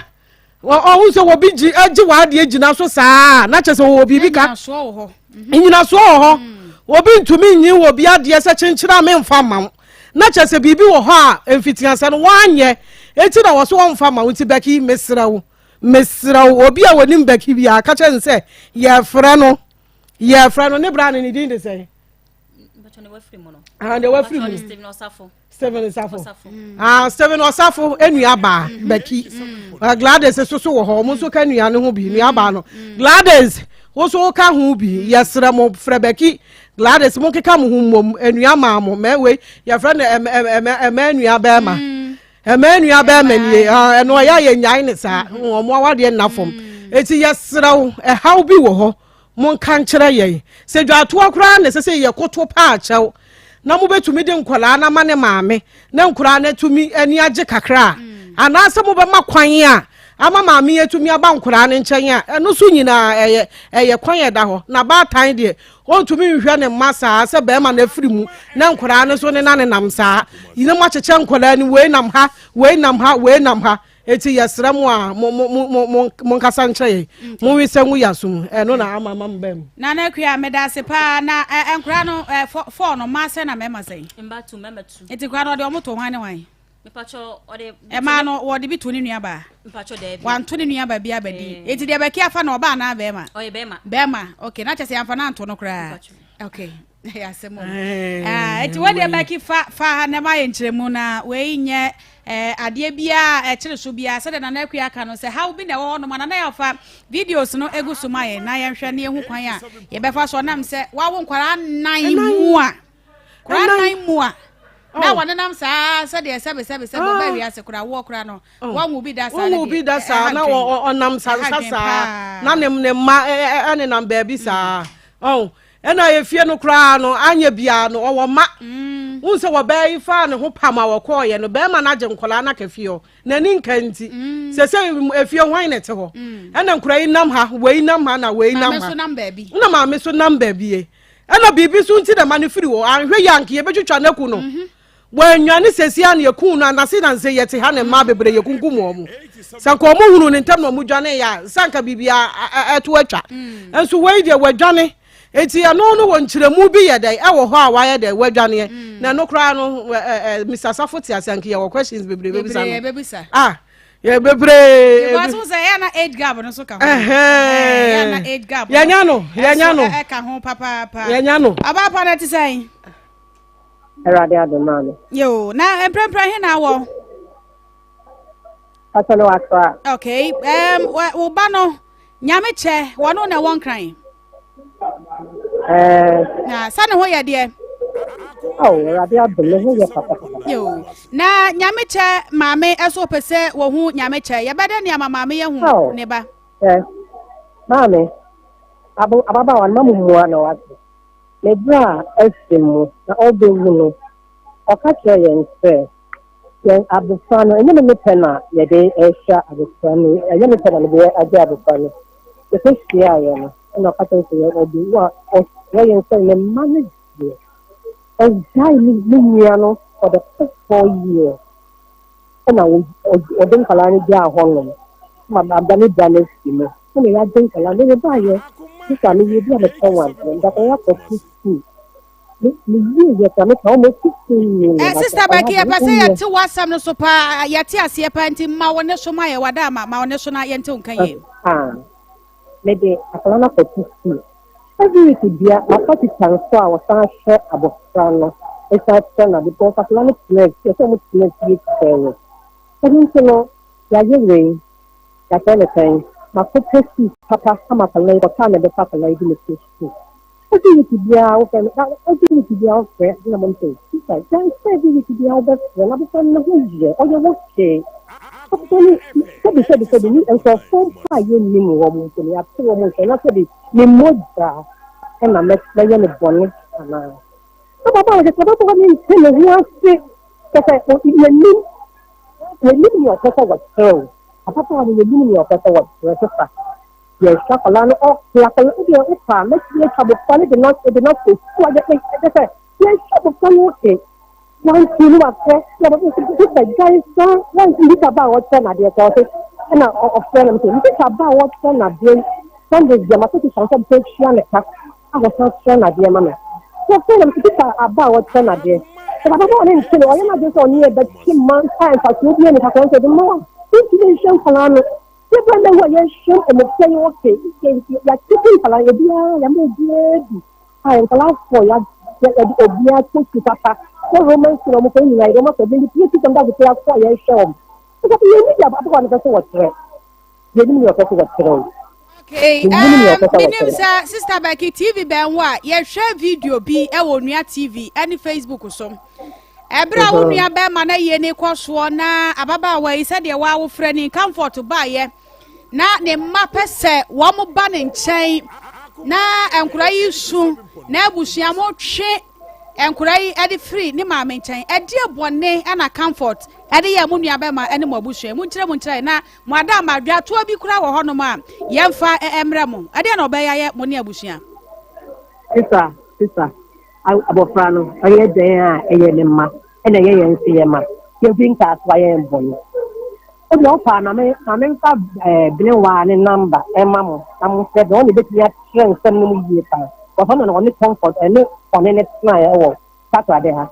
S5: Ɔhu sɛ wɔbi gye gye w'adeɛ gyina so saa na kyerɛ sɛ wɔwɔ biribi ka. Nnyinasoɔ wɔ hɔ. Mm. Obi ntumi nyi wɔ bi adeɛ sɛ kyenkyere a memfa mma wo. Na kyerɛ sɛ biribi wɔ hɔ a mfitiaseɛ no woanyɛ. Enti na wɔ so wɔmfa mma wo nti Becky mesrɛ wo. Mesrɛ wo obi a wɔnim Becky biara ka kyerɛ no sɛ yɛfrɛ no. Yɛfrɛ no ne bra no ne din de sɛn? Ah, deɛ wafiri mu Stephen Osafo ah Stephen Osafo enua baa mm-hmm. Becky mm-hmm. Ah, Gladys nso so wɔ hɔ wɔn nso ka nua no ho bi nua baa no mm-hmm. Gladys woso ka ho bi yɛsrɛ mo frɛ Becky Gladys mo keka mo ho mmom enua maa mo mɛ wei yɛfrɛ no ɛmɛ ɛmɛ ɛmɛ nua bɛrima ɛmɛ nua bɛrima nie ah, ɛno ɔyɛ ayɛ nyae ne saa wɔn awadeɛ nna fam eti yɛsrɛ wo ɛhaw bi wɔ hɔ. Monka nkyerɛ yɛn. Sɛ dwatoa koraa na ɛsɛ sɛ yɛkoto pa akyɛw na mobɛtumi de nkwadaa no ama ne maame na nkwadaa no atumi ani agye kakra a, mm. anaasɛ mobɛma kwan a ama maame yi atumi aba nkwadaa no nkyɛn a, ɛno so nyinaa ɛyɛ ɛyɛ kwan a ɛda hɔ. Na baatan deɛ ɔntumi nhwɛ ne mma saa sɛ bɛrima no afiri mu na nkwadaa no so ne na ne nam saa. Yina mu akyekyɛ nkwadaa no wei nam ha, wei nam ha, wei nam ha. Eti yɛsrɛ mo a mo mo mo mo monkasa nkyerɛ yɛn. Mm. Monwe sɛ ngu yɛn aso mu. Ɛno na ama ama mo baa mu.
S3: Nana Akua, meda ase paa. Na ɛ nkora no ɛ fɔ fɔɔ no mmaa sɛn na mmarima sɛn?
S4: Mmaa tu, mmarima tu.
S3: Eti nkora no ɔde wɔn to hwan ne hwan?
S4: Mepakyɛ ɔde.
S3: Ɛmaa no wɔde bi to ne nua baa.
S4: Mpakyɛ daabi.
S3: Wanto ne nua baa bi abɛdi. Eti deɛ bɛki afa no ɔbaa anaa bɛrima?
S4: Ɔyɛ bɛrima.
S3: Bɛrima, okay. Na kyɛ sɛ yɛnfa no anto no koraa.
S4: Mpakyɛ.
S3: Okay. Ɛyɛ asɛm o. Ah, eti wo deɛ Becky fa fa ha na ma yɛ nkyerɛmu na wei nyɛ eh, adeɛ biara a ɛkyere so biara sɛdeɛ Nana Akua aka no sɛ haw bi na ɛwɔ hɔnom a Nana yɛfa videos no egu so ma yɛn na yɛnhwɛ na yɛhu kwan a yɛbɛfa so ɔnam sɛ wawo nkwadaa nnan mu a nkwadaa nnan mu a na oh. wɔnenam saa sɛdeɛ sɛbe sɛbe sɛbe ɔbaa ah. wiase koraa woɔ koraa no oh. wɔnwo bi da saa
S5: wɔnwo bi da saa na ɔnam sansa saa na ne mma ɛnenam baabi saa ɔn Ɛna efie no koraa no anyɛ biara no ɔwɔ mma. Mm. Wohu sɛ wɔbaa yi faa ne ho pam a wɔkɔɔyɛ no bɛrima no agye nkwadaa no aka fie hɔ. N'ani nka nti. Mm. Sɛ sɛ efie hwan na ɛte hɔ. Mm. Ɛna nkwadaa yi nam ha, wei nam ha na wei nam ha.
S3: Maame so nam baabi.
S5: Na maame so nam baabi. Ɛna biribi nso nti na ɛma no firi hɔ. Anhwɛ yie a anka yɛbɛtwitwa no aku no. Wannwane seesei a na yɛkuu no anase na nsɛ yɛte ha na mmaa bebree yɛkunkum wɔn. Sɛ anka wɔn hunuu no ntɛm na wɔn dwaneeɛ a, sɛ anka biribi ɛto atwa. Nso wei deɛ wadwane. Enti ɛno no wɔ nkyerɛmu bi yɛ dɛn ɛwɔ hɔ a wayɛ dɛn wadwaneɛ. Na ɛno koraa no Mr. Safo te ase anka yɛwɔ questions bebree bɛbisa no. Ah, yɛ bebree.
S3: Because n sɛ ɛyɛ na age gap no so ka ho. Ɛyɛ na age gap.
S5: Yɛnya no yɛnya no.
S3: Ɛka ho papaapa.
S5: Yɛnya no.
S3: Ɔbaa pa no te sɛn?
S6: Awurade adom maa me.
S3: Yo, na mprempren he na wɔ?
S6: Pàtó no wakra.
S3: Okay, wo ba no, nyame kyɛ, wɔno na ɛwɔ nkran.
S6: Ɛɛ.
S3: Na sɛ ne ho yɛ deɛ.
S6: Awo Awurade adom ne ho yɛ papapapa.
S3: Yo, na nyame kyɛ maame ɛso pɛ sɛ wɔhu nyame kyɛ. Yɛbɛdɛ ne ama maame yɛhu ne ba.
S6: Ɛ, maame, abo ababaawa no ma mo mua na wate. Ne bra a asi mu na ɔrebɛwu no, ɔka kyerɛɛ yɛn sɛ, yɛn abofra no, ɛnyɛ me me pɛ na yɛde rehyɛ abofra no, ɛnyɛ me pɛ na mede agye abofra no. Yɛkɔhyiaeɛ no, ɛna ɔka kyerɛ sɛ ɔbɛwu a, ɔsrɛ yɛn sɛ ne mma no deɛ, ɔgyae ne nua no for the first 4 years. Ɛna ɔde nkwadaa no gyaa hɔnom ma ada ne da no asi mu. Ɛna yɛagye nkwadaa no, yɛbaeɛ, sista no yɛ bi a mepɛ wɔn adeɛ, ndakɔ yɛakɔto sukuu.
S3: Eh, Sister Becky, yɛpɛ sɛ yɛte w'asɛm no so paa, yɛte aseɛ paa nti ma wo ne so ma yɛ wada ama ma wo ne so na yɛnte wo nka yie.
S6: Ah, mede akwadaa no akɔto sukuu. Every week bia mafa tikya nso a wɔsan hwɛ abɔfra no, ɛsan kyerɛ no ade because akwadaa no tena fie, ɛsɛ wɔn tena fie kyerɛ no. Ɛno nti no, yɛayɛ wei, yɛakyerɛ no sɛn, makɔpɛ sukuu papa ama akwadaa yi, kɔtaa na ɛbɛfa akwadaa yi de no kɔ sukuu. Every week biara wofrɛ no, na every week biara wofrɛ na mo sɛ, sister, gyae sɛ every week biara wobɛfrɛ na abɔfra no ne ho yɛ, ɔyɛ wo hwee. Abɔfra no, sɛbi sɛbi sɛbi, ni nkurɔfoɔ mpo a yɛnnim wɔn mpo no, yɛate wɔn nka, na sɛbi ne mogya ɛna mɛyɛ no bɔne anaa. Ababaawa kyɛ sɛ ababaawa no nte ne ho ase, kyɛ sɛ yɛnnim, yɛnnim nea ɔpɛ sɛ wɔkyerɛ o. Ababaawa no yɛnnim nea ɔpɛ sɛ wɔkyerɛ, sesa. Yɛhwɛ akwadaa no ɔke akwadaa no deɛ wopa a mɛtumi atwa abɔfra no de no de no akɔ sukuu ayɛ ɛkyɛ sɛ yɛhwɛ abɔfra no ɔke wanti no wafrɛ yɛ abɔfra no sɛ gyae saa wanti nita ba a ɔkyerɛ n'adeɛ sɛ ɔte ɛna ɔfrɛ no sɛ nita ba a ɔkyerɛ n'adeɛ Sundays deɛ ma sɛ tikya nso bɛ tua ne ka a wɔsan kyerɛ n'adeɛ ma me sɛ ɔfrɛ no sɛ tikya aba a ɔkyerɛ n'adeɛ sɛ papa bɔ ɔne nte no ɔyɛ n'adeɛ sɛ ɔne yɛ bɛte ma nsa mfasoɔ bi ne kakra nso de ma wa ntumi nhwɛ nkwadaa no. Yɛbɔ na wɔ yɛhwɛ mmɔfra yi wɔte yɛatete nkwadaa obiara yɛma obiara bi a nkwadaa fɔ yɛde obiara to su papa sɛ Roman school a wɔkɔ nyinaa yɛde wɔn akɔ de pie system da so akɔ a yɛhwɛ wɔn ɛsɛ sɛ yɛn ni deɛ ababaawa no pɛ sɛ wɔkyerɛ yɛnim deɛ ɔpɛ sɛ wɔkyerɛ o.
S3: Okay, menim sɛ Sister Becky TV bɛn wo a yɛhwɛ video bi wɔ Onua TV ne Facebook so. Ɛberɛ a wo nua bɛrima no ayie ne kɔ soɔ na ababaawa yi sɛdeɛ waa wofrɛ ne comfort baeɛ na ne mma pɛ sɛ wɔn ba ne nkyɛn na nkora yi su na abusua mo twe nkora yi de firi ne maame nkyɛn. Ɛdeɛ bɔne na comfort ɛde yɛ mo nua bɛrima ne mo abusua mu nkyerɛ mu nkyerɛ na Mo adaama, dwatoa bi koraa wɔ hɔnom a yɛmfa mmrɛ mo. Ɛdeɛn na ɔbɛyɛ ayɛ mo ne abusua?
S6: Sisa, sisa, abɔfra no, ɔyɛ dɛn a ɛyɛ ne mma, ɛna ɛyɛ yɛn nso yɛn mma. Yɛmfi nkaasoa yɛn bɔne. Wode ɔpa a, ma me, ma memfa ɛɛ Benewaa ne namba ɛma mo na mo mfrɛ bɛ, ɔne bɛtumi akyerɛ nsɛm no mu yie paa. Because ɔno na ɔne Comfort, ɛne ɔne ne tenaeɛ wɔ Takoradi ha.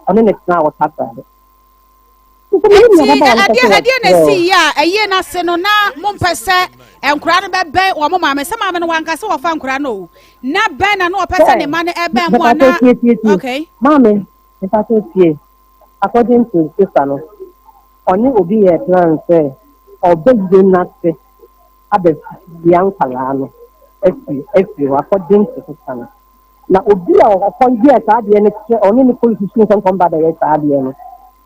S6: Ɔne ne tenaa wɔ Takoradi.
S3: Enti ɛdeɛ ɛdeɛ na esi yie a ɛyie no ase no na mompɛ sɛ nkwadaa no bɛbɛn wɔn maame sɛ maame no wanka sɛ wɔfa nkwadaa no o na bɛn na na ɔpɛ sɛ ne ma no ɛbɛn mu ana okay.
S6: Maame mpatsɔ tie according to sister no ɔne obi yɛ plan sɛ ɔbɛyie n'ase abɛwia nkwadaa no afiri afiri hɔ according to sister no. Na obi a ɔkɔ yɛɛ saa adeɛ no kyerɛ ɔne ne polisi sukuu nsɛm kɔm ba bɛyɛ saa adeɛ no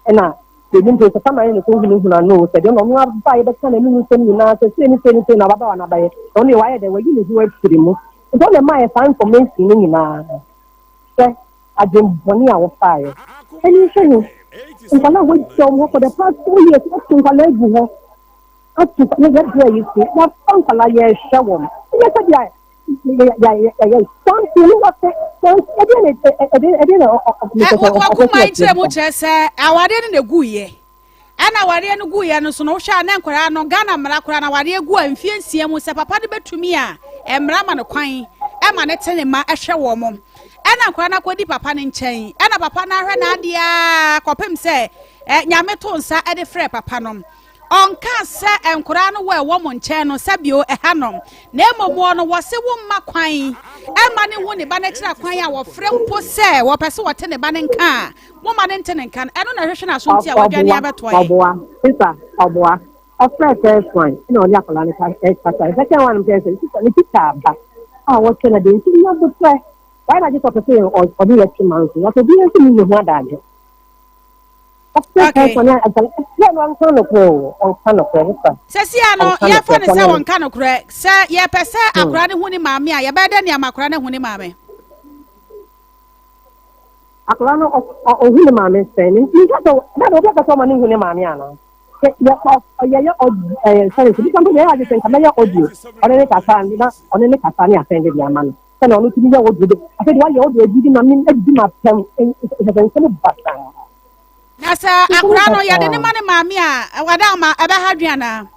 S6: ɛna yɛnim sɛ sɛ sama ne ko hunahuna no sɛ deɛ ɔno aba yɛbɛka n'anim nsɛm nyinaa sɛ sei ne sei ne sei na ababaawa no abayɛ na ɔno deɛ wayɛ dɛ wayi ne ho afiri mu nti ɔna ɛma yɛ saa information no nyinaa sɛ adwembɔne a wɔfaeɛ ɛne nhwɛ he nkwadaa a wɔagya wɔn hɔ for the past 4 years wɔto nkwadaa agu hɔ ato yɛbrɛ yi so yɛafa nkwadaa yɛhwɛ wɔn ɛnyɛ sɛ deɛ.
S3: Wakoma yi kyerɛ mu kyerɛ sɛ awadeɛ no na ɛguiɛ ɛna awadeɛ no guiɛ no so no wohwɛ a na nkwadaa no Ghana mmara koraa na awadeɛ gu a mfie nsia mu sɛ papa no bɛtumi a mmara ma no kwan ɛma ne te ne ma ɛhwɛ wɔn mo ɛna nkwadaa no akɔdi papa no nkyɛn ɛna papa no ahwɛ n'adeɛ a kɔpem sɛ nyame to nsa ɛde frɛ papa no Ɔnkaa sɛ nkoraa no wɔ ɛwɔ mo nkyɛn no sɛ bio ɛha nom, na mmom wɔ no wɔse wo mma kwan mma no nhu ne ba no akyiri akwan a wɔfrɛ mpo sɛ wɔpɛ sɛ wɔte ne ba no nka a, momma no nte ne nka no, ɛno na ɛhwehwe n'aso nti a wadwane
S6: Ɔboa,
S3: abɛtoa yɛn.
S6: ɔboa, sister, ɔboa. Ɔfrɛɛ first one ɛna ɔne akwadaa no kasa. Second one no kyerɛ sɛ sister ne teacher aba a wɔkyerɛ no adeɛ nti nya botrɛ. Wayɛ n'adwene sɛ ɔpɛ sɛ ɔne yɛ twe manso. Na sɛ obiara nso nni ne ho adagye.
S3: Okay. Sɛsi a no yɛfa no sɛ wɔnka nokorɛ sɛ yɛpɛ sɛ hmm. akora no hu ne maame a yɛbɛyɛ dɛ nea akora no hu ne maame.
S6: Akora no ɔhu ne maame sɛn ne nka sɛ dada obi akasɛ ɔma ne hu ne maame ana yɛyɛ ɛɛ sɛn sɛ bi yɛyɛ adi sɛ nka mɛyɛ audio ɔne ne kasa na ɔne ne kasa ne asɛn de de ama no sɛnea ɔno tumi yɛ audio de afei de wayɛ audio adidi ma me adidi ma pɛm nsɛnsɛm basaa.
S3: Na sɛ akwadaa no yɛde ne ma ne maame a wada ama ɛbɛha dwen anaa.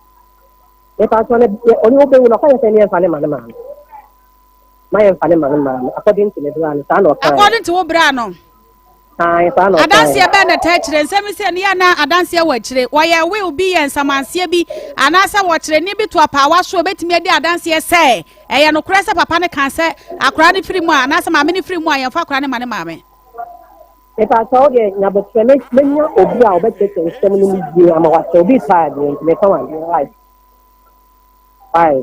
S6: Nipa nso ne ɔne ɔbɛwu no ɔka yɛ sɛ ne yɛmfa ne ma ne maame ma yɛmfa ne ma ne maame according to ne bra no saa na ɔka.
S3: According to wo bra no. Adanseɛ bɛn na ɛtaa akyire nsɛm yi sɛ ne yɛ na adanseɛ wɔ akyire wɔyɛ will bi yɛ nsamanseɛ bi anaasɛ wɔkyerɛ ne bi to apaawa so obɛtumi adi adanseɛ sɛ ɛyɛ nokorɛ sɛ papa no kaa sɛ akwaraa no firi mu a anaasɛ maame no firi mu a yɛmfa akwaraa no ma ne maame.
S6: Mepakyɛ wo deɛ nyabotrɛ mɛnya obi a ɔbɛkyerɛkyerɛ nsɛm no mu yie ama wakyɛ obi paa deɛ nti meka wadeɛ why why.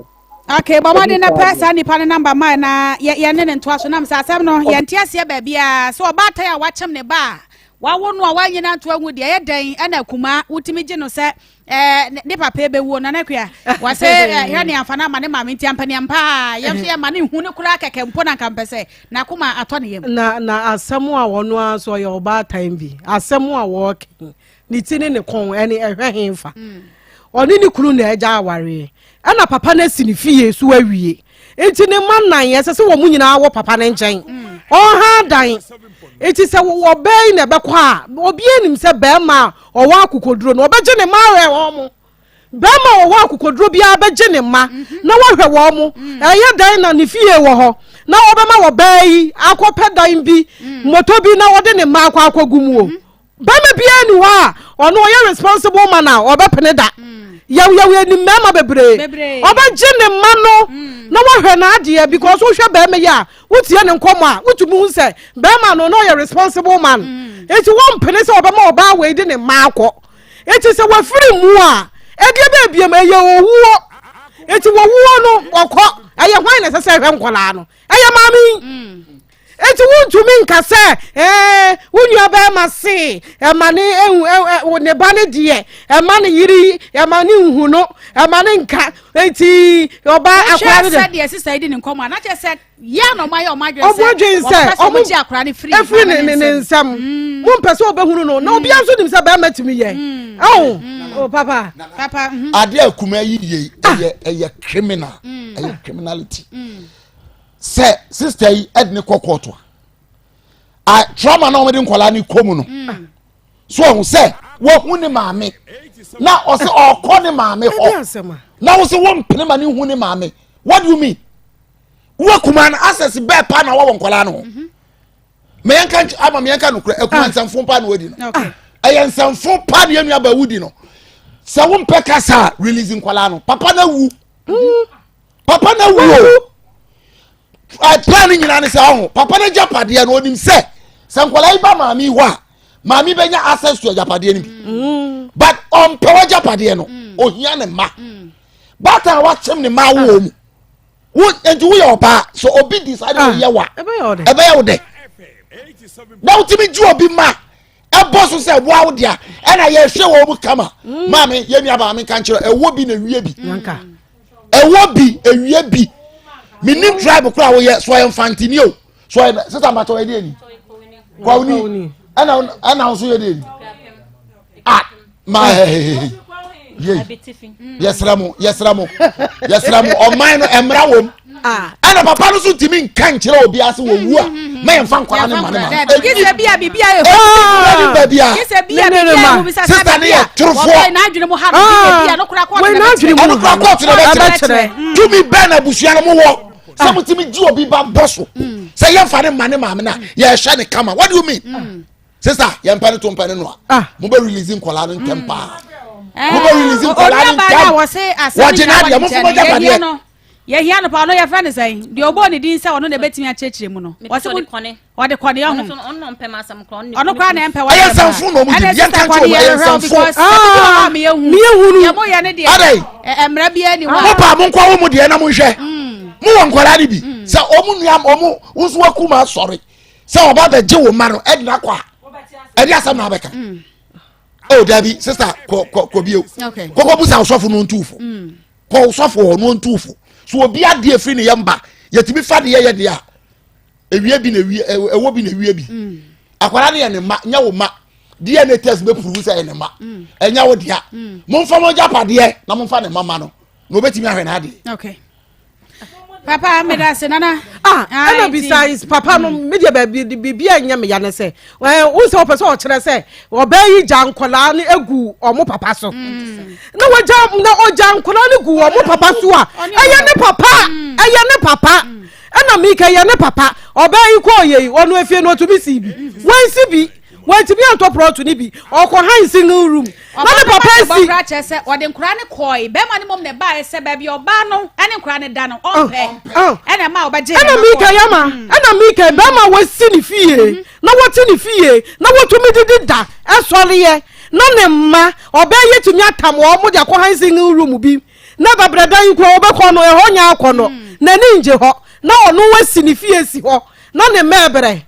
S3: Okay, bɔ mmɔden na pɛ saa nipa no namba ma na yɛne ne ntoa so nam sɛ asɛm no yɛnte aseɛ baabiara sɛ ɔbaatan a wakyem ne ba a wawo no a wanyina nto angu deɛ ɛyɛ dɛn ɛna akumaa wotumi gye no sɛ ɛɛ ne papa ebewuo nana kua wɔsɛ ɛhwɛ ne afa no ama ne maame nti ampaniampa a yɛn nso yɛ ma ne hu ne koraa kɛkɛ mpo na nka mpɛ sɛ n'akoma atɔ ne yam.
S5: Na na asɛm a wɔn ara nso ɔyɛ ɔbaatan bi asɛm a wɔreka ne ti ne ne kɔn ɛne ɛhwɛ he fa mm. ɔne ne kunu na ɛgya awareɛ ɛna papa no asi ne fie so awie nti ne mma nan ɛsɛ sɛ wɔn nyinaa wɔ papa no nkyɛn mm. ɔha dan nti sɛ ɔbaa yi na ɛbɛkɔ a obiara nim sɛ bɛrima a ɔwɔ akokoduro no ɔbɛgye ne mma awɛ wɔn mo bɛrima a ɔwɔ akokoduro biara bɛgye ne mma mhm. na wɔhwɛ wɔn mo mm. ɛyɛ dan na ne fie wɔ hɔ na ɔbɛma ɔbaa yi akɔpɛ dan bi mm. moto bi na ɔde ne mma akɔ akɔgu mu o. Mhm. Bɛrima biara ni hɔ a ɔno ɔyɛ responsible man a ɔbɛpene da. Mm. Yɛw yɛw yɛnim mmarima bebree. Ɔbɛgye ne mma no mm. na wahwɛ n'adeɛ because wohwɛ bɛrima yi a wotie ne nkɔmɔ a wotumi hu sɛ bɛrima no na ɔyɛ responsible man. Mm. Eti wɔmpene sɛ ɔbɛma ɔbaa wei de ne mma akɔ. Eti sɛ wafiri mu a ɛdeɛ bɛɛ biem ɛyɛ owuo. Eti wɔwuo no ɔkɔ ɛyɛ hwan na ɛsɛ sɛ ɛhwɛ nkɔlaa no ɛyɛ maame yi. Mm. Enti wontumi nka sɛ ɛɛ wo nua bɛrima se ɛma ne ehu ɛ ne ba ne deɛ ɛma ne yere yi ɛma ne nhu no ɛma ne nka eti ɔba akora ne
S3: deɛ. Wohwɛ sɛdeɛ sista yi di ne nkɔmɔ a na kyerɛ sɛ yɛ na ɔmo ayɛ ɔmo adwene
S5: sɛ ɔmo sɛ
S3: ɔmo gye akora ne firi
S5: efiri ne ne ne nsam mm. mo mpɛ sɛ ɔbɛhunu no na mm. obiara nso nim sɛ bɛrima tumi yɛ mm. ɛho o papa.
S3: Papa. Mhm.
S1: Adeɛ a kuma yi yɛ ɛyɛ ɛyɛ criminal ɛyɛ criminality. sɛ sista yi ɛde ne kɔ kɔɔto a trauma na wɔde nkwadaa ne kɔ mu no mm. so ɔho sɛ wɔhu ne maame na ɔsɛ ɔkɔ ne maame hɔ na wɔsɛ wɔmpene ma ne hu ne maame what do you mean wɔ kuma no access bɛɛ pa na wɔwɔ nkwadaa no ho mhm. mɛyɛnka ama mɛyɛnka no kura akuma ah. nsɛmfo pa na wɔdi no ah. ɛyɛ nsɛmfo pa na yɛn nua ba wudi no sɛ wɔmpɛ kasa release nkwadaa no papa na wu. Mm. Papa na wu o. Plan no nyinaa ne sɛ ɔho papa no agyapadeɛ no onim sɛ sɛ nkwadaa yi ba maame yi hɔ a maame bɛnya access to agyapadeɛ no bi mm. but ɔmpɛ w'agyapadeɛ no mm. ohia ne mma mm. baatan a wakyem ne mma awo mu wo nti woyɛ ɔbaa so obi decide ah, yɛ wa ɛbɛyɛ wo dɛ na wotumi gye obi ma ɛbɔ so sɛ woa wo dea ɛna yɛhwɛ wɔ mu kama maame yɛ nua maame nka nkyerɛ ɛwɔ bi na ewie bi. Ɛwɔ bi ewie bi menim tribe koraa woyɛ so ɔyɛ mfantini o so ɔyɛ sista mpakyɛ ɔyɛ deɛ ni kwawuni ɛna ɛna nso yɛ deɛ ni ah ma ye yɛsrɛ mo yɛsrɛ mo yɛsrɛ mo ɔman no ɛmra wɔm.
S5: Ah.
S1: Ɛna papa no so ntumi nka nkyerɛ obi ase wɔ wu a ma yɛn fa nkwadaa ne ma ne ma.
S3: Gye bi a biribi ayɛ
S1: hu. Ɛni baabi a.
S3: Gye bi a biribi ayɛ hu bisa sɛ
S1: Sista ne yɛ torofoɔ.
S3: Wɔbɛn n'adwene mu ha no bi a no kora kɔɔto na bɛkyerɛ.
S1: Ɔno kora kɔɔto na bɛkyerɛ. Tumi bɛn na abusua no mo wɔ sɛ mo tumi gye obi ba bɔ so sɛ yɛn fa ne ma ne maame na yɛhwɛ ne kama what do you mean? Mm. Sista yɛn mpɛ ne to mpɛ ne no a mo bɛ release nkɔla no ntɛm paa. Mo bɛ release nkɔla no ntɛm. Wɔgye n'adeɛ mo fɔ mo gya padeɛ.
S3: Yɛhia no paa, ɔno yɛfrɛ no sɛn? Deɛ ɔbɔɔ ne din sɛ ɔno na ɛbɛtumi akyerɛkyerɛ mu no. Wɔse mo ɔde kɔne ɔho. Ɔno koraa na ɛmpɛ
S1: Ɛyɛ nsɛmfo na ɔmo di. Yɛn ka nkyɛn ɔmo ɛyɛ nsɛmfo.
S3: Ah, meyɛ Yɛ mo yɛ ne deɛ.
S1: Adai.
S3: Mmara biara ni hɔ.
S1: Mo pa mo nkɔ wo mo deɛ na mo nhwɛ. Mo wɔ nkwadaa no bi. Sɛ ɔmo nua ɔmo nso wakum asɔre sɛ ɔba bɛgye wo ma no ɛde n'akɔ a ɛde asɛm na abɛka. Oh dabi sista kɔ kɔ kɔ bio. Kɔkɔ busa ɔsɔfo no ntufo. Kɔ ɔsɔfo hɔ no ntu fo so obi adeɛ firi ne yam ba yɛtumi fa deɛ yɛ deɛ a ewie bi na ewie ɛwɔ bi na ewie bi mm. akwadaa no yɛ ne mma nyɛ wo mma dna test bɛ prove sɛ yɛ ne mma mm. ɛnyɛ wo dea mm. momfa mo agyapadeɛ na momfa ne mma ma no na obetumi ahwɛ n'adeɛ.
S3: Okay. Papa meda ase nana.
S5: Ah, ɛna besides papa no me deɛ baabi biribi a nyɛ me ya ne sɛ ɛɛ wo sɛ ɔpɛ sɛ ɔkyerɛ sɛ ɔbaa yi gya nkɔlaa no egu ɔmo papa so mm. na wɔgya na ɔgya nkɔlaa no gu ɔmo papa so a ɛyɛ ne papa mm. ɛyɛ ne papa mm. ɛna mika ɛyɛ ne papa ɔbaa yi kɔɔ yɛ yi ɔno efie no ɔtumi si bi wɔnsi bi. Wantumi antɔ prɔto no bi, ɔkɔ han single room. Na ne papa si.
S3: Ɔbaa kyerɛ sɛ ɔde nkora no kɔe. Bɛrima no mmom na ɛbaeɛ sɛ baabi ɔbaa no ne nkora no da no ɔmpɛ. Ɛna ɛma ɔbɛgye
S5: Ɛna Mika yama, ɛna Mika bɛrima wasi ne fie, mm-hmm. na wɔte ne fie, na wɔtumi didi da ɛsɔreɛ, na ne mma ɔbaa yi tumi atam wɔn de akɔ han single room bi. Na babrɛdan yi kura wɔbɛkɔ no ɛhɔ nyɛ akɔ no, mm. n'ani ngye hɔ, na ɔno wasi ne fie si hɔ, na ne mma ɛbrɛ.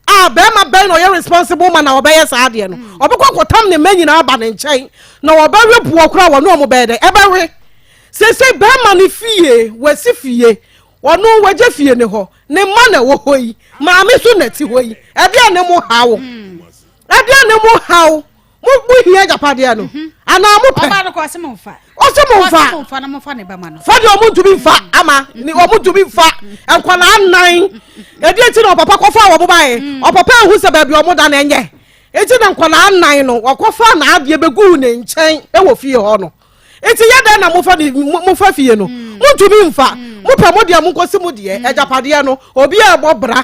S5: Ah bɛrima bɛn na ɔyɛ responsible man na ɔbɛyɛ saa adeɛ no mm. ɔbɛkɔ akɔtam ne mma nyinaa aba ne nkyɛn na ɔbɛwe boɔ koraa wɔne ɔmo bɛyɛ dɛ ɛbɛwe sese bɛrima ne fie wɔasi fie ɔno wɔagye fie ne hɔ ne mma na ɛwɔ hɔ yi maame so na ɛte hɔ yi ɛdeɛ ne mo haw mm. ɛdeɛ ne mo haw Mo mo hia agyapadeɛ no mhm. anaa mo pɛ.
S3: Ɔbaa no kɔ ɔsi mo nfa.
S5: Ɔsi mo nfa.
S3: Ɔsi mo nfa na mo nfa ne ba ma no.
S5: Fa deɛ ɔmo ntumi nfa mhm. ama ne ɔmo ntumi nfa nkwadaa nnan. Edi eti na ɔpapa kɔfa wɔn ba yɛ. Mm. Ɔpapa ehu sɛ baabi ɔmo da na ɛnyɛ. Eti na nkwadaa nnan no wɔkɔfa n'adeɛ bɛguu ne nkyɛn ɛwɔ fie hɔ no. Eti yɛ dɛn na mofa ne mofa fie no. Mm. Mo ntumi nfa. Mm. Mo pɛ mo deɛ mo nkɔsi mo deɛ agyapadeɛ no obi a ɛbɔ bra.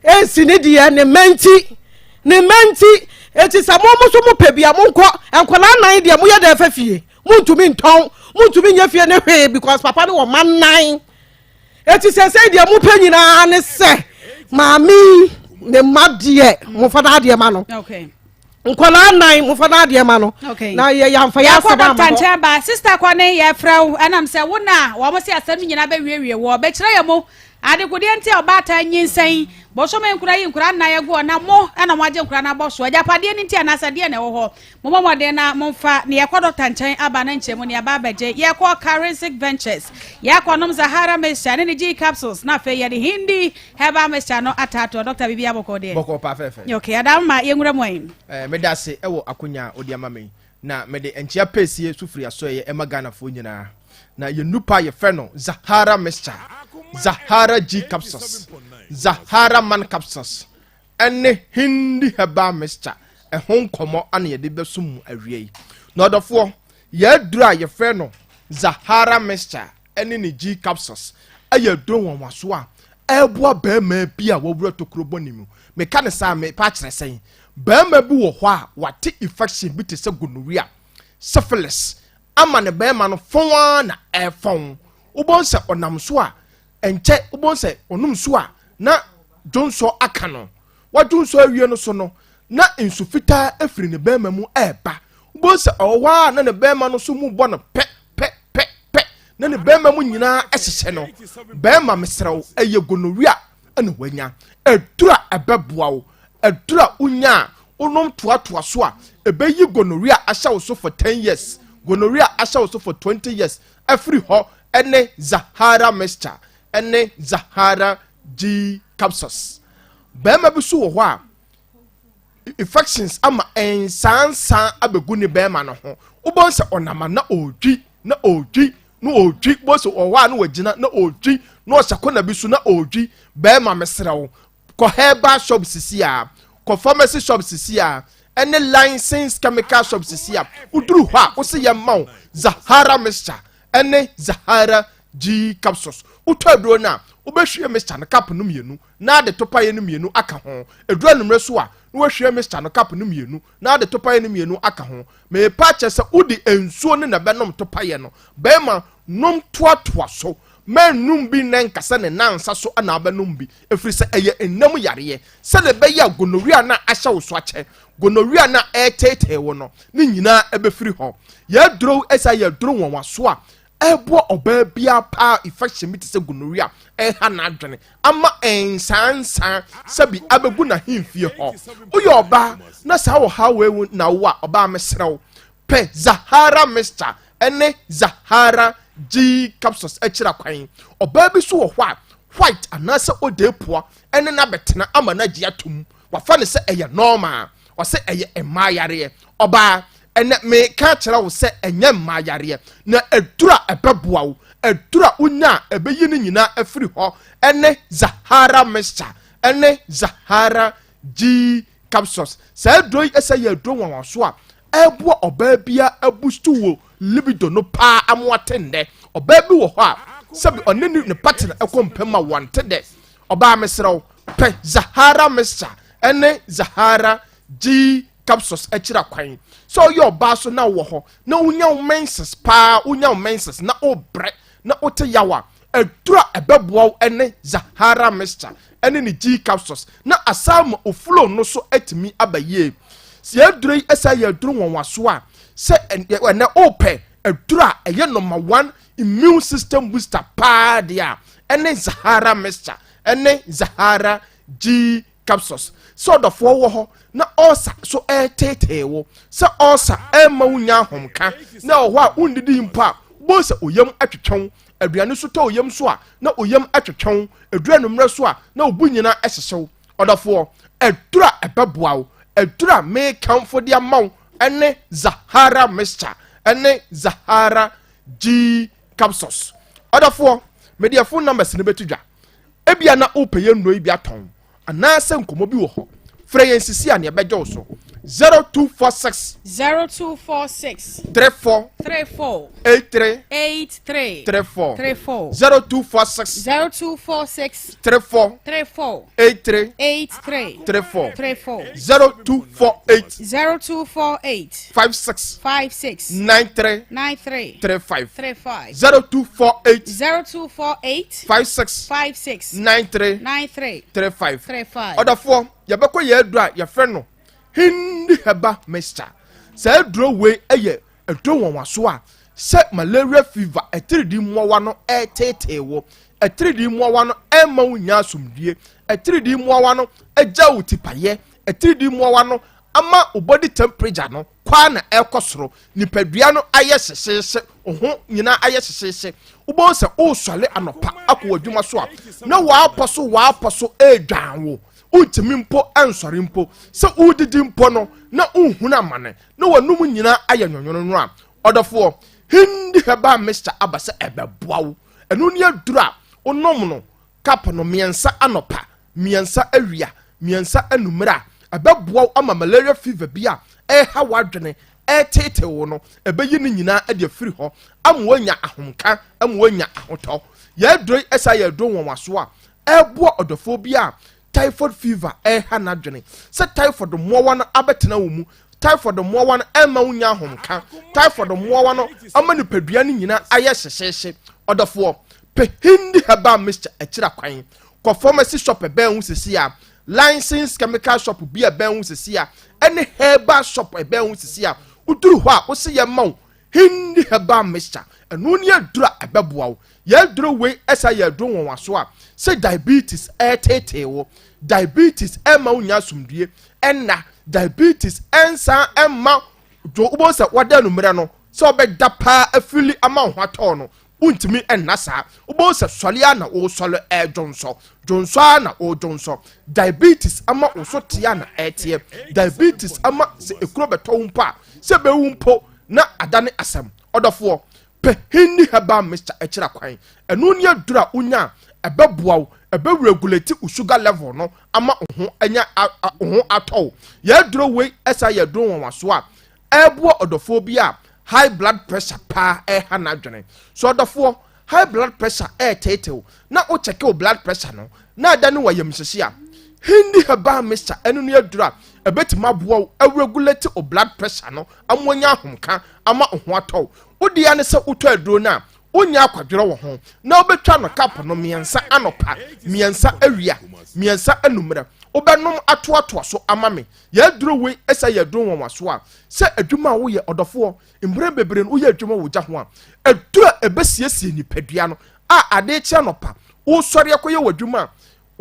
S5: Esi ne deɛ ne mma nti ne mma nti eti sɛ mo mo so mo pɛ bi a mo nkɔ nkwadaa nan deɛ mo yɛ dɛ fɛ fie mo ntumi ntɔn mo ntumi nyɛ fie ne hwee because papa no wɔ ma nan eti sɛ sɛ deɛ mo pɛ nyinaa ne sɛ maame ne mma deɛ mo fa n'adeɛ ma no.
S3: Okay.
S5: Nkwadaa nan mo fa n'adeɛ ma no.
S3: Okay.
S5: Na yɛ yɛnfa yɛ asɛm ama hɔ.
S3: Yɛkɔ dɔkta nkyɛn ba sista kɔ ne yɛfrɛ wo ɛnam sɛ wo na wɔn se asɛm nyinaa bɛwiewie wɔ bɛkyerɛ yɛ mo adekodeɛ nti a ɔbaatan nyinsɛn bosome nkora yi nkora nnan agu hɔ na mo ɛna mo agye nkora no abɔ so agyapadeɛ no nti anaasɛ deɛ na ɛwɔ hɔ mommɔ mmɔden na momfa ne yɛkɔ dɔkta nkyɛn aba na nkyɛn mu ne yɛba abɛgye yɛkɔ Karensic Ventures yɛakɔ nom Zahara mixture ne ne G capsules na afei yɛde Hindi Herbal mixture no ataatoɔ. Doctor biribi abɔkɔ deɛ.
S7: Bɔkɔ paa fɛɛfɛ.
S3: Okay, adam ma yɛnwura mu ayi.
S7: Eh, meda ase ɛwɔ akonya a wode ama me yi. Na mede nkyea pɛsie so firi asɔeɛ ɛma Ghanafoɔ nyinaa. Na yɛn nupa a yɛfrɛ no Zahara mixture, Zahara G capsules, Zahara man capsules, ɛne Hindi herbal mixture ɛho nkɔmmɔ ana yɛde bɛsom mu awia yi. Na ɔdɔfoɔ, yɛn aduro a yɛfrɛ no Zahara mixture ne ne G capsules yɛ aduro nwanwaso a ɛreboa barima bi a wawura tokuro bɔne mu. Meka ne saa mepa akyerɛ sɛn? Barima bi wɔ hɔ a wate infection bi te sɛ gonorrhea, syphilis ama ne barima no fɔn ara na ɛrefɔn. Wobɛhu sɛ ɔnam so a ɛnkyɛ wobɛhu sɛ ɔnom so a na dwonsɔ aka no. Wadwonsɔ awie no so no na nsu fitaa afiri ne barima mu ɛreba. Wobɛhu sɛ ɔwɔ hɔ a na ne barima no so mu bɔ no pɛ pɛ pɛ pɛ na ne bɛrima mu nyinaa hyehyɛ no bɛrima mesrɛ wo ɛyɛ gonorrhea ɛna wanya aduru a ɛbɛboa wo aduru a wonya a wonom toatoa so a ɛbɛyi gonorrhea ahyɛ wo so for 10 years gonorrhea ahyɛ wo so for 20 years afiri hɔ ɛne zahara mixture ɛne zahara g capsules bɛrima bi so wɔ hɔ a infections ama nsansan abɛgu ne bɛrima no ho wobɛhu sɛ ɔnam a na ɔredwi na ɔredwi na ɔretwi bɔsɛ ɔwɔ a na wagyina na ɔretwi na ɔhyɛ kɔna bi so na ɔretwi. Bɛrima, mesrɛ wo, kɔ herbal shop sisi a, kɔ pharmacy shop sisi a, ɛne licensed chemical shop sisi a. Woduru hɔ a, wosi yɛ ma wo Zahara mixture ɛne Zahara G capsules. Wotɔ aduro no a, wobɛhwie mixture no cup no mmienu na ade topaeɛ no mmienu aka ho. Aduro anummerɛ so a, na wahwie mixture no cup no mmienu na ade topaeɛ no mmienu aka ho. Meepa kyɛ sɛ wode nsuo no na bɛnom topaeɛ no. Bɛrima, nom toatoa so. Mɛnum bi nnɛ nkasa ne nansa so na abɛnom bi, ɛfiri sɛ ɛyɛ nnam yareɛ. Sɛdeɛ ɛbɛyɛ a gonorrhea no a ahyɛ wo so akyɛ, gonorrhea no a ɛreteetee wo no, ne nyinaa ɛbɛfiri hɔ. Yɛaduro ɛsɛ yɛ aduro nwanwaso a ɛboa ɔbaa biara paa. Infection bi te sɛ gonorrhea ɛha n'adwene ama nsansan sɛbi abɛgu n'ahemfie hɔ. Woyɛ ɔbaa na saa wɔ ha wei na wo a, ɔbaa, mesrɛ wo, pɛ Zahara mixture ɛne Zahara G capsules akyira kwan. Ɔbaa bi so wɔ hɔ a, white anaasɛ ɔde poa ɛne n'abɛtena ama n'agye atum, wafa ne sɛ ɛyɛ normal, ɔsɛ ɛyɛ mmaa yareɛ. Ɔbaa, ɛnɛ meka kyerɛ wo sɛ ɛnyɛ mmaa yareɛ, na aduru a ɛbɛboa wo, aduru a wonya a ɛbɛyi no nyinaa afiri hɔ ɛne Zahara mixture ɛne Zahara G capsules. Saa aduro yi ɛsɛ yɛ aduro nwanwaso a ɛboa ɔbaa bia aboost wo libido no paa amoate. Nnɛ ɔbaa bi wɔ hɔ a, sɛbi, ɔne ne partner ɛkɔ mpɛm a wɔnte dɛ. Ɔbaa, mesrɛ wo, pɛ Zahara mixture ɛne Zahara G capsules akyira kwan. Sɛ ɔyɛ ɔbaa so na wɔ hɔ na wonya wo menses paa, wonya wo menses na wobrɛ na wote yaw a, aduru a ɛbɛboa wo ɛne Zahara mixture ɛne ne G capsules, na asan ma oflow no so atumi aba yie. Sɛ aduro yi ɛsɛ yɛ aduro nwanwaso a, sɛ ɛnɛ wopɛ aduro a ɛyɛ number one immune system booster paa deɛ a, ɛne Zahara mixture ɛne Zahara G capsules. Sɛ ɔdɔfoɔ wɔ hɔ na ɔɔsa so ɛɛteetee wo, sɛ ɔɔsa ɛɛma wo nya ahomka na ɔwɔ hɔ a wondidi mpo a, bo sɛ oyam atwetwɛn, aduane so tɔ oyam so a na oyam atwetwɛn, aduru anummerɛ so a na obu nyinaa ɛhyehyew, ɔdɔfoɔ, aduru a ɛbɛboa wo, aduru a meekamfo de ama wo ɛne Zahara mixture ɛne Zahara G capsules. Ɔdɔfoɔ, mede ɛfo numbers no bɛto dwa. Ebia na wopɛ yɛn nnuro yi bi atɔn anaasɛ nkɔmmɔ bi wɔ hɔ, frɛ yɛn sisi a nea ɛbɛgye wo so: 0246
S3: 0246
S7: 34
S3: 34
S7: 83
S3: 83
S7: 34.
S3: 34.
S7: 0246
S3: 0246
S7: 34
S3: 34
S7: 83
S3: 83
S7: 34.
S3: 34.
S7: 0248
S3: 0248
S7: 56
S3: 56
S7: 93
S3: 93
S7: 35.
S3: 35.
S7: 0248
S3: 0248
S7: 56
S3: 56
S7: 93
S3: 93
S7: 35.
S3: 35.
S7: Ɔdɔfoɔ, yɛbɛkɔ yɛ aduro a yɛfrɛ no Hindi herbal mixture. Saa aduro wei yɛ aduro nwanwaso a sɛ malaria fever, atiridii mmoawa no ɛreteetee wo, atiridii mmoawa no ɛmma wo nya asomdwie, atiridii mmoawa no agya wo tipayɛ, atiridii mmoawa no ama wo body temperature no kwaa na ɛrekɔ soro, nipadua no ayɛ hyehyeehye, wo ho nyinaa ayɛ hyehyeehye, wobɛhu sɛ wosɔre anɔpa akɔ w'adwuma so a, na waapɔ so waapɔ so ɛredwan wo, wontumi mpo nsɔre mpo, sɛ wodidi mpo no na wohunu amane na w'anum nyinaa ayɛ nwonwono a, ɔdɔfoɔ, Hindi herbal mixture aba sɛ ɛbɛboa wo. Ɛno ne aduru a wonom no cup no mmiɛnsa anɔpa, mmiɛnsa awia, mmiɛnsa anummerɛ a, ɛbɛboa wo ama malaria fever bi a ɛreha w'adwene, ɛreteetee wo no, ɛbɛyi ne nyinaa de afiri hɔ ama woanya ahomka, ama woanya ahotɔ. Yɛaduro yi ɛsa yɛ aduro nwanwaso a ɛreboa ɔdɔfoɔ bi a typhoid fever ɛreha n'adwene, sɛ typhoid mmoawa no abɛtena wo mu, typhoid mmoawa no ɛmma wo nya ahomka, typhoid mmoawa no ama nipadua no nyinaa ayɛ hyehyehye. Ɔdɔfoɔ, pɛ Hindi herbal mixture akyira kwan. Kɔ pharmacy shop ɛbɛn ho sisi a, licensed chemical shop bi ɛbɛn ho sisi a, ɛne herbal shop ɛbɛn ho sisi a. Woduru hɔ a, wosi yɛ ma wo Hindi herbal mixture. Ɛno ne aduru a ɛbɛboa wo. Yɛ aduro wei ɛsa yɛ aduro nwanwaso a sɛ diabetes ɛreteetee wo, diabetes ɛmma wo nya asomdue ɛnna, diabetes ɛnsan ɛmma dwo, wobɛhu sɛ wada anummerɛ no sɛ ɔbɛda paa afili ama wo ho atɔɔ no, wontumi ɛnna saa. Wobɛhu sɛ sɔle a na wosɔle ɛredwonsɔ, dwonsɔ a na wodwonsɔ. Diabetes ama wo so tea na ɛteɛ. Diabetes ama sɛ ekuro bɛtɔ wo mpo a, sɛ bɛwu mpo na adane asɛm. Ɔdɔfoɔ, Pɛ Hindi herbal mixture kyerɛ kwan. Ɛno ne aduru a wonya a ɛbɛboa wo, ɛbɛ regulate wo sugar level no ama wo ho anya wo ho atɔ wo. Yɛn aduro wei ɛsan yɛ aduro nwanwasoɔ a ɛreboa ɔdɔfoɔ bi a high blood pressure paa ɛreha n'adwene. So ɔdɔfoɔ, high blood pressure ɛreteetee wo na wo check wo blood pressure no na ada ne wayamhyehye a, Hindi herbal mixture ɛno ne aduro a ɛbɛtumi aboa wo aregulate wo blood pressure no ama wanya ahomka ama wo ho atɔ wo. Wo dea ne sɛ wotɔ aduro no a, wonyɛ akwadworɔ wɔ ho na wobɛtwa no cup no mmiɛnsa anɔpa, mmiɛnsa awia, mmiɛnsa anummerɛ. Wobɛnom atoatoa so ama me. Yɛn aduro wei ɛsɛ yɛ aduro nwanwasoɔ a sɛ adwuma a woyɛ ɔdɔfoɔ mmerɛ bebree no woyɛ adwuma wɔ gya ho a aduro a ɛbɛsiesie nipadua no a adeɛ kye anɔpa wosɔre akɔyɛ w'adwuma a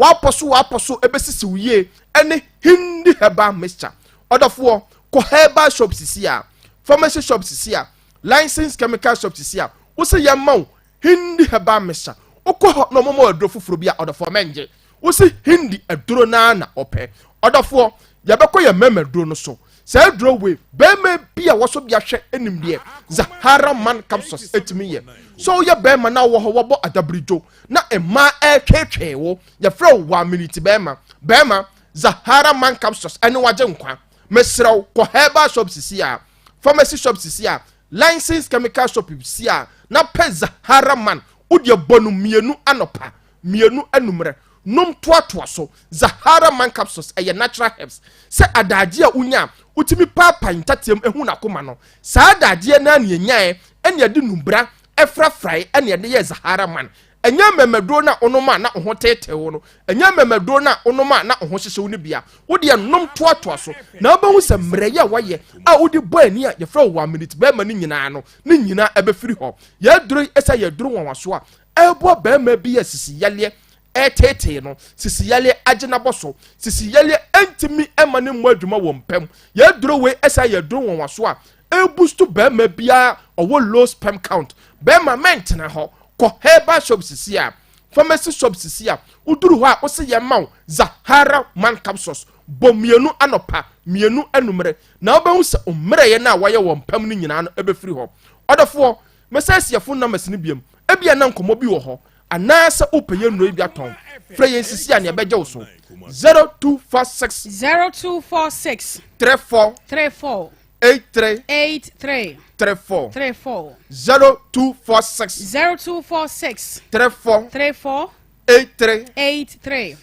S7: wapɔ so wapɔ so ɛbɛsisi wo yie ɛne Hindi herbal mixture ɔdɔfoɔ kɔ herbal shop sisi a pharmacy shop sisi a licensed chemical shop sisi a wosɛ yɛma wo Hindi herbal mixture wokɔ hɔ na ɔmoma aduro foforɔ bi a ɔdɔfoɔ mɛngye Wosi Hindi aduro no ara na ɔpɛ. Ɔdɔfoɔ, yɛbɛkɔ yɛn mmarima aduro no so. Saa aduro wei, barima bi a wɔsɔ bi ahwɛ nim deɛ Zahara Man Capsules tumi yɛ. Sɛ woyɛ barima na wowɔ hɔ wɔbɔ adabiridwo na mmaa ɛretweetwee wo, yɛfrɛ wo one minute barima. Barima, Zahara Man Capsules ɛne wagye nkwa. Mesrɛ wo, kɔ herbal shop sisi a, pharmacy shop sisi a, licensed chemical shop sisi a, na pɛ Zahara Man. Wodeɛ bɔ no mmienu anɔpa, mmienu anummerɛ. Nom toatoa so. Zahara Man Capsules ɛyɛ natural herbs. Sɛ adagyeɛ a wonya a, wotumi paapae ntateam ehu n'akoma no. Saa adagyeɛ no ara na yɛnyaeɛ ɛna yɛde nubra frafraeɛ ɛna yɛde yɛɛ Zahara Man. Ɛnyɛ mmɛmɛduro no a wonom a na wo ho teetee wo no, ɛnyɛ mmɛmɛduro no a wonom a na wo ho hyehye wo no bi a. Wo deɛ nom toatoa so na wobɛhu sɛ mmerɛyɛ a woayɛ a wode bɔ ani a yɛfrɛ wo one minute bɛrima no nyinaa no, ne nyinaa ɛbɛfiri hɔ. Yɛn aduro yi ɛsɛ yɛ aduro nwanwasoɔ a Ɛreboa barima bi a sisiyaleɛ reteetee no, sisiyaleɛ agye n'abɔ so, sisiyaleɛ ntumi mma no mmɔ adwuma wɔ mpa mu. Yɛn aduro wei ɛsan yɛ aduro nwanwaso a ɛrebustu barima biara ɔwɔ low sperm count. Barima mɛntena hɔ, kɔ herbal shop sisi a, pharmacy shop sisi a, woduru hɔ a wose yɛmma wo Zahara man capsules, bɔ mmienu anɔpa, mmienu anumere, na wobɛhu sɛ mmerɛyɛ no a wayɛ wɔ mpa mu no nyinaa no ɛbɛfiri hɔ. Ɔdɔfoɔ, Mɛsan asi yɛn fon numbers no biom. Ebia na nkɔmmɔ bi wɔ hɔ, anaasɛ wopɛ yɛn nnuro yi bi atɔn. Frɛ yɛn sisi a nea ɛbɛgye wo so. 0246.
S3: 0246.
S7: 34.
S3: 34.
S7: 83.
S3: 83.
S7: 34.
S3: 34.
S7: 0246.
S3: 0246.
S7: 34.
S3: 34.
S7: 83.
S3: 83.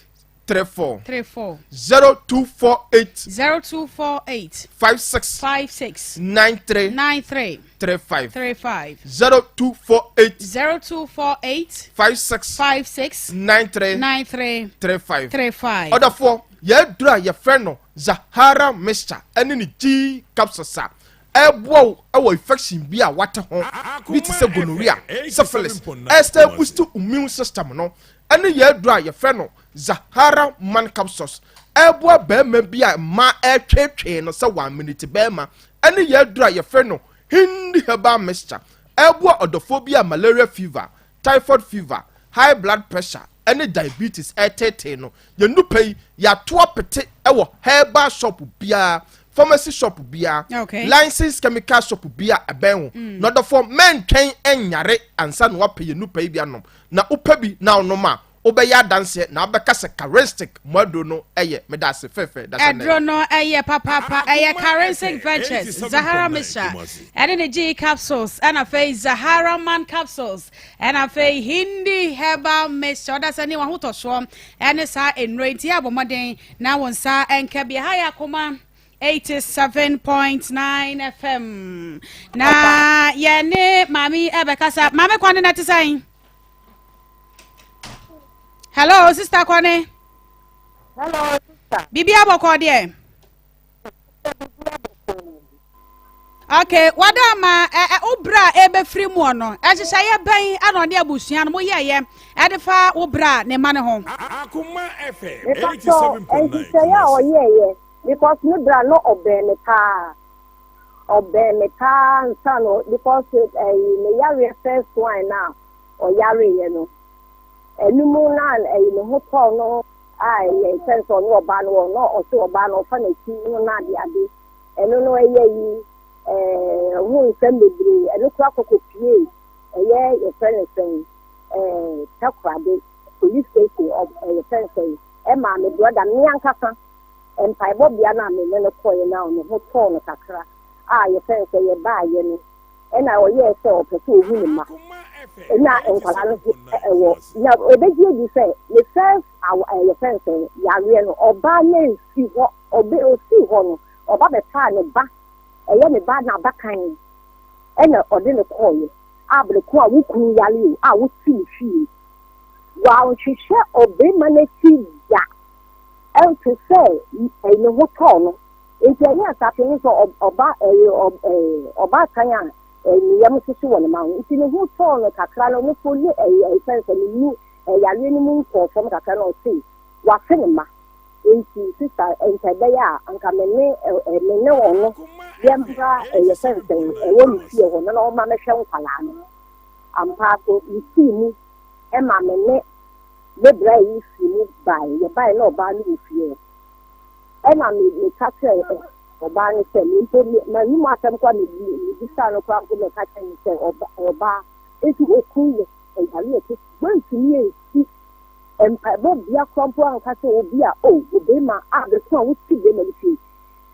S7: 34.
S3: 34.
S7: 0248.
S3: 0248.
S7: 56.
S3: 56.
S7: 93.
S3: 93.
S7: 35.
S3: 35.
S7: 0248.
S3: 0248.
S7: 56.
S3: 56.
S7: 93.
S3: 93.
S7: 35.
S3: 35.
S7: Ɔdɔfoɔ, yɛaduru a yɛfrɛ no Zahara mixture ɛne ne G capsules a ɛboa wo wɔ infection bi a wate ho bi te sɛ gonorrhea, syphilis, ɛsɛ boost immune system no ɛne yɛaduru a yɛfrɛ no Zahara man capsules ɛboa barima bi a mmaa ɛretweetwee no sɛ one minute barima ɛne yɛn aduru a yɛfrɛ no Hindi herbal mixture ɛboa ɔdɔfoɔ bi a malaria fever, typhoid fever, high blood pressure ɛne diabetes ɛreteetee no. Yɛn nnupa yi yɛato apete ɛwɔ herbal shop biara, pharmacy shop biara,
S3: Okay.
S7: licensed chemical shop biara ɛbɛn wo. Na ɔdɔfoɔ mɛntwɛn ɛnyare ansa na wapɛ yɛn nnupa yi bi anom. Na wopɛ bi na wonom a, Wobɛyɛ adanseɛ na wobɛka sɛ Karensic mo aduro no yɛ. Meda ase fɛfɛ da sɛ nnɛ.
S3: Aduro no yɛ papaapa, ɛyɛ Karensic Ventures, Zahara Mixture, ɛne ne GE Capsules, ɛna afei Zahara Man Capsules, ɛna afei Hindi Herbal Mixture. Ɔda sɛ ne wahotɔsoɔ ɛne saa nnuro yi nti yɛ abɔ mmɔden na wo nsa nka bi. Ɛha yɛ akoma 87.9 FM na yɛne maame yi ɛbɛkasa. Maame Kwane na ɛte sɛn? Hello, sister Kwane.
S6: Hello, sister.
S3: Bibi abɔkɔ deɛ. Okay, wada ama ɛ ɛ wo bra a ɛbɛfiri mu no ɛhyehyɛeɛ bɛn ɛna ɔne abusua no mo yɛɛyɛ ɛde fa wo bra ne ma ne ho.
S2: Akoma FM
S6: Mepatɔ
S2: 87.9
S6: nhyehyɛeɛ a
S2: Kumasi.
S6: ɔyɛɛyɛ because me bra no ɔbɛn me paa ɔbɛn me paa nsa no because ɛyi me yareɛ first one na ɔyareeɛ no ɛno mu na ɛyi ne ho tɔɔ no a ɛyɛ sɛ sɛ ɔne ɔbaa no wɔ na ɔse ɔbaa no ɔfa n'akyi no na ade ade ɛno no ɛyɛ yi ɛɛ ho nsɛm bebree ɛno kora kɔkɔ pie. Ɛyɛ yɛfrɛ no sɛn ɛɛ Takoradi police station ɔ yɛfrɛ no sɛn ɛmaa me brɔda me ankasa mpaebɔ bea no a me ne no kɔeɛ no a ne ho tɔɔ no kakra a yɛfrɛ no sɛ yɛbaeɛ no ɛna ɔyɛɛ sɛ ɔpɛ sɛ ɔhu ne mma na nkwadaa no ho ɛwɔ na ɛbɛgye adi sɛ ne first aw yɛfrɛ no sɛn yareɛ no ɔbaa no nsi hɔ ɔbɛ ɔsii hɔ no ɔba bɛfaa ne ba ɛyɛ ne ba n'abakan ɛna ɔde no kɔeɛ a bere ko a wo kunu yare o a wote ne fie. Wanhwehwɛ ɔbarima no akyi da ɛnto sɛ ne ho tɔɔ no. Nti ɛnyɛ saa pɛ sɛ ɔba ɔbaatan a ne yam hyehye wɔ ne ma ho. Nti ne ho tɔɔ no kakra no, ɔmo ne ɛfɛn sɛ ne mu yareɛ no mu nkɔɔ fam kakra na ɔse wafe ne mma. Enti sista, nka ɛbɛyɛ a anka me ne ɛ me ne ɔno yɛmmra ɛyɛ sɛ nsɛn ɛwɔ ne fie hɔ no na ɔma mɛhwɛ nkwadaa no. Ampa ara so, mesii mu ma me ne me bra yi fii mu bae. Yɛbae na ɔbaa no wɔ fie hɔ. Ɛna me meka kyerɛɛ ɔbaa no sɛ me mpo m'anum asɛm koraa me mebisaa no koraa mpo meka kyerɛɛ no sɛ ɔbaa nti okun yɛ ɛyare ɛte wantumi ansi Mpaebɔ bea koraa mpo anka sɛ obi a oh obeema a bɛko a wote beema no fie.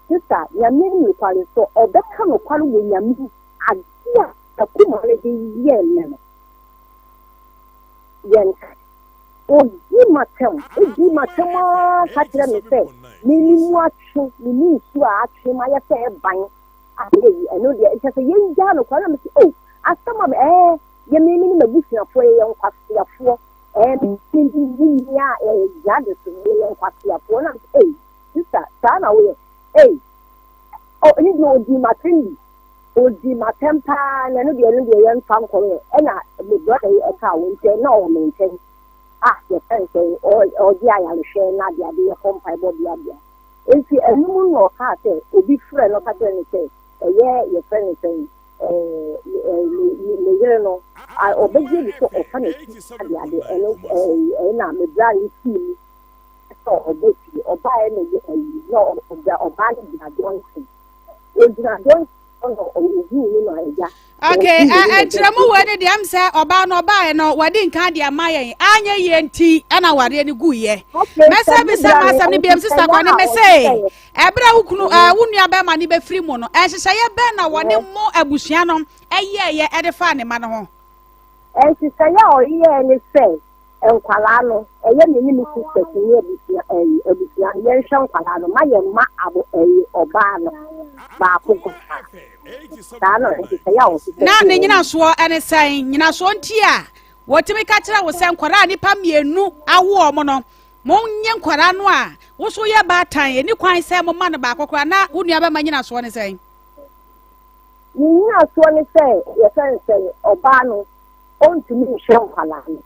S6: Sister, Nyame nim nokware sɛ ɔbɛka nokware wɔ Nyame mu adeɛ a nakoma no de yɛɛ me no yɛnka. Ɔdi matɛm, ɔdi matɛm ara ka kyerɛ me sɛ me ne mu atwe, me mu nsuo a atwe mayɛ sɛ ɛban a ɛyi ɛno deɛ nkyɛ sɛ yɛngyaa nokware na me sɛ oh asɛm a ɛɛ yɛ me ne m'abusuafoɔ yɛyɛ nkwaseafoɔ. Ɛɛ me me nua ɛɛ Gladys yɛyɛ nkwaseafoɔ na ei sista saa na woyɛ ei ɔ ne deɛ ɔdi m'atɛm bi ɔdi m'atɛm paa na ɛno deɛ ɛno deɛ yɛmfa nkɔyɛ ɛna me brɔda yi ɛka wo nkyɛn na ɔwɔ me nkyɛn a yɛfrɛ no sɛ ɔgye ayarehwɛ na ade ade yɛkɔ mpaebɔ beabea nti ɛno mu na ɔkaa sɛ obi frɛ no ka kyerɛ no sɛ ɛyɛ yɛfrɛ no sɛ ne yere no ɔbɛgye adi sɛ ɔfa n'akyi ade ade ɛno ɛna me bra no sii mu sɛ ɔbɛ fie ɔbaeɛ na yɛ ayi na ɔda ɔbaa no gyina dɔnten ɔgyina dɔnten na ɔhuu no na agya.
S3: Okay, nkyerɛmu wei ne deɛ m sɛ ɔbaa no ɔbaeɛ no wadi nkan de ama yɛn anyɛ yie nti ɛna awareɛ no guiɛ mɛsɛ bisa ma asɛm no biam sista kwane mɛsɛ Ɛberɛ a wo kunu ɛɛ wo nua bɛrima no bɛfiri mu no, nhyehyɛeɛ bɛn na wɔne mo abusua no yɛeɛ de faa ne mma no ho?
S6: Nhyehyɛeɛ a ɔyɛɛ ne sɛ nkwadaa no, ɛyɛ me ne me sisters ne abusua ɛyi abusua no yɛnhwɛ nkwadaa no ma yɛn mma abo ɛyi ɔbaa no baako koraa. Saa na nhyehyɛeɛ a ɔhyehyɛ.
S3: Na ne nyinasoɔ ne sɛn? Nyinasoɔ nti a wɔtumi ka kyerɛ wo sɛ nkwadaa a nnipa mmienu awo wɔn no, Monnye nkwadaa no a wo so yɛ baatan, ɛni kwan sɛ moma no baako koraa na wo nua bɛma nyinasoɔ ne sɛn?
S6: Ne nyinasoɔ ne sɛ yɛfrɛ no sɛ ɔbaa no ɔntumi nhwɛ nkwadaa no.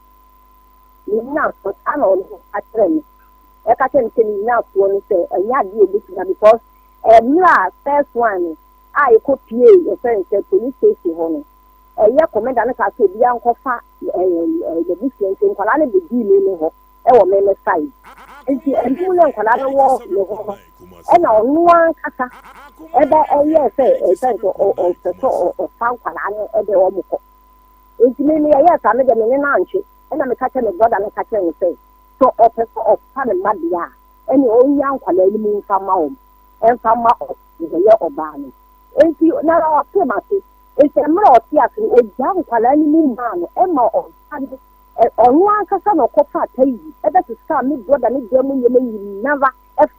S6: Ne nyinasoɔ saa na ɔno ka kyerɛ me. Ɛka kyerɛ me sɛ ne nyinasoɔ no sɛ ɛnyɛ adeɛ a ɔbɛtumi because mmerɛ a first one no a yɛkɔ pie yɛfrɛ no sɛ police station hɔ no ɛyɛ kɔmɛnda no kaa sɛ obiara nkɔfa n'abusua nti nkwadaa no bɛdii me ne hɔ. wɔ me me side nti ɛno mu na nkwadaa no wɔ me hɔ no ɛna ɔno ankasa ɛbɛ ɛyɛ sɛ ɛsɛ sɛ ɔpɛ sɛ ɔfa nkwadaa no ɛde wɔn kɔ nti me me yɛyɛ saa me deɛ me ne no antwe ɛna meka kyerɛ me brɔda no ka kyerɛ no sɛ sɛ ɔpɛ sɛ ɔfa ne mma deɛ a ɛne ɔnya nkwadaa no mu mfa ma wɔn ɛmfa ma ɔyɛ ɔbaa no nti na ɔte ma se nti mmerɛ ɔte ase no ɔgya nkwadaa no mu maa no ɛma ɔbaa no Ɔno ankasa na ɔkɔfaa taxi bɛsesaa me brɔda ne dan mu nneɛma nyinara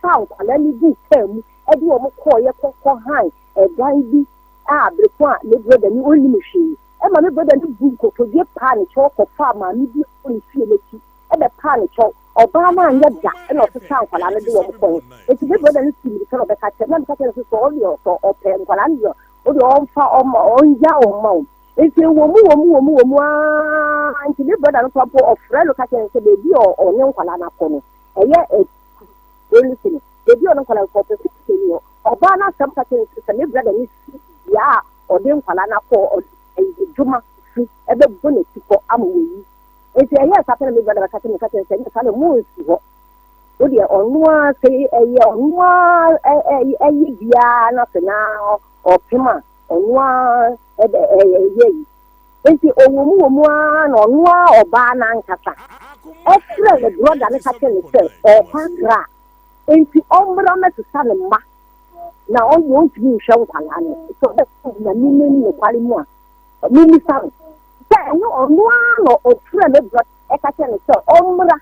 S6: faa nkwadaa no guu kaa mu de wɔn kɔeɛ kɔ kɔ han dan bi a bere ko a me brɔda no ɔnnim hwee ɛma me brɔda no buu nkotodwe paa ne kyɛw kɔfaa maame bi a ɔwɔ ne fie no akyi bɛpaa ne kyɛw. Ɔbaa no anyɛ da na ɔsesaa nkwadaa no de wɔn kɔeɛ. Enti me brɔda no sii mirika na ɔbɛka kyerɛ me na meka kyerɛ no sɛ sɛ ɔno deɛ sɛ ɔpɛ nkwadaa no deɛ ɔdeɛ ɔmfa ɔmma ɔngyaa wɔn mma wɔn. Nti wɔ mu wɔ mu wɔ mu wɔ mu aa nti me brɔda no koraa mpo ɔfrɛ no ka kyerɛ no sɛ baabi a ɔne nkwadaa no akɔ no ɛyɛ polisi no baabi a ɔne nkwadaa no kɔ ɔpɛ sɛ ɔsɛ ni hɔ ɔbaa no asɛm ka kyerɛ no sɛ sɛ me brɔda no si bea a ɔde nkwadaa no akɔ adwuma fi ɛbɛbɔ n'ati kɔ ama wɔyi nti ɛyɛ saa pɛ na me brɔda bɛka kyerɛ me ka kyerɛ no sɛ ɛnyɛ saa na mo nsi hɔ wo deɛ ɔno ara sɛ ɛyɛ ɔno ara ɛyɛ biara na sɛ na ɔpem a ɔno ara ɛbɛ ɛyɛ yi. Nti ɔwɔ mu wɔ mu ara na ɔno ara ɔbaa no ankasa ɔfrɛ ne brɔda no ka kyerɛ no sɛ ɔrekɔ Accra nti ɔmmra mmɛsesa ne mma na ɔno deɛ ɔntumi nhwɛ nkwadaa no. Sɛ ɔbɛka Nyame n'anim nokware mu a, mommisa no sɛ ɛnyɛ ɔno ara na ɔfrɛ me brɔda ɛka kyerɛ no sɛ ɔmmra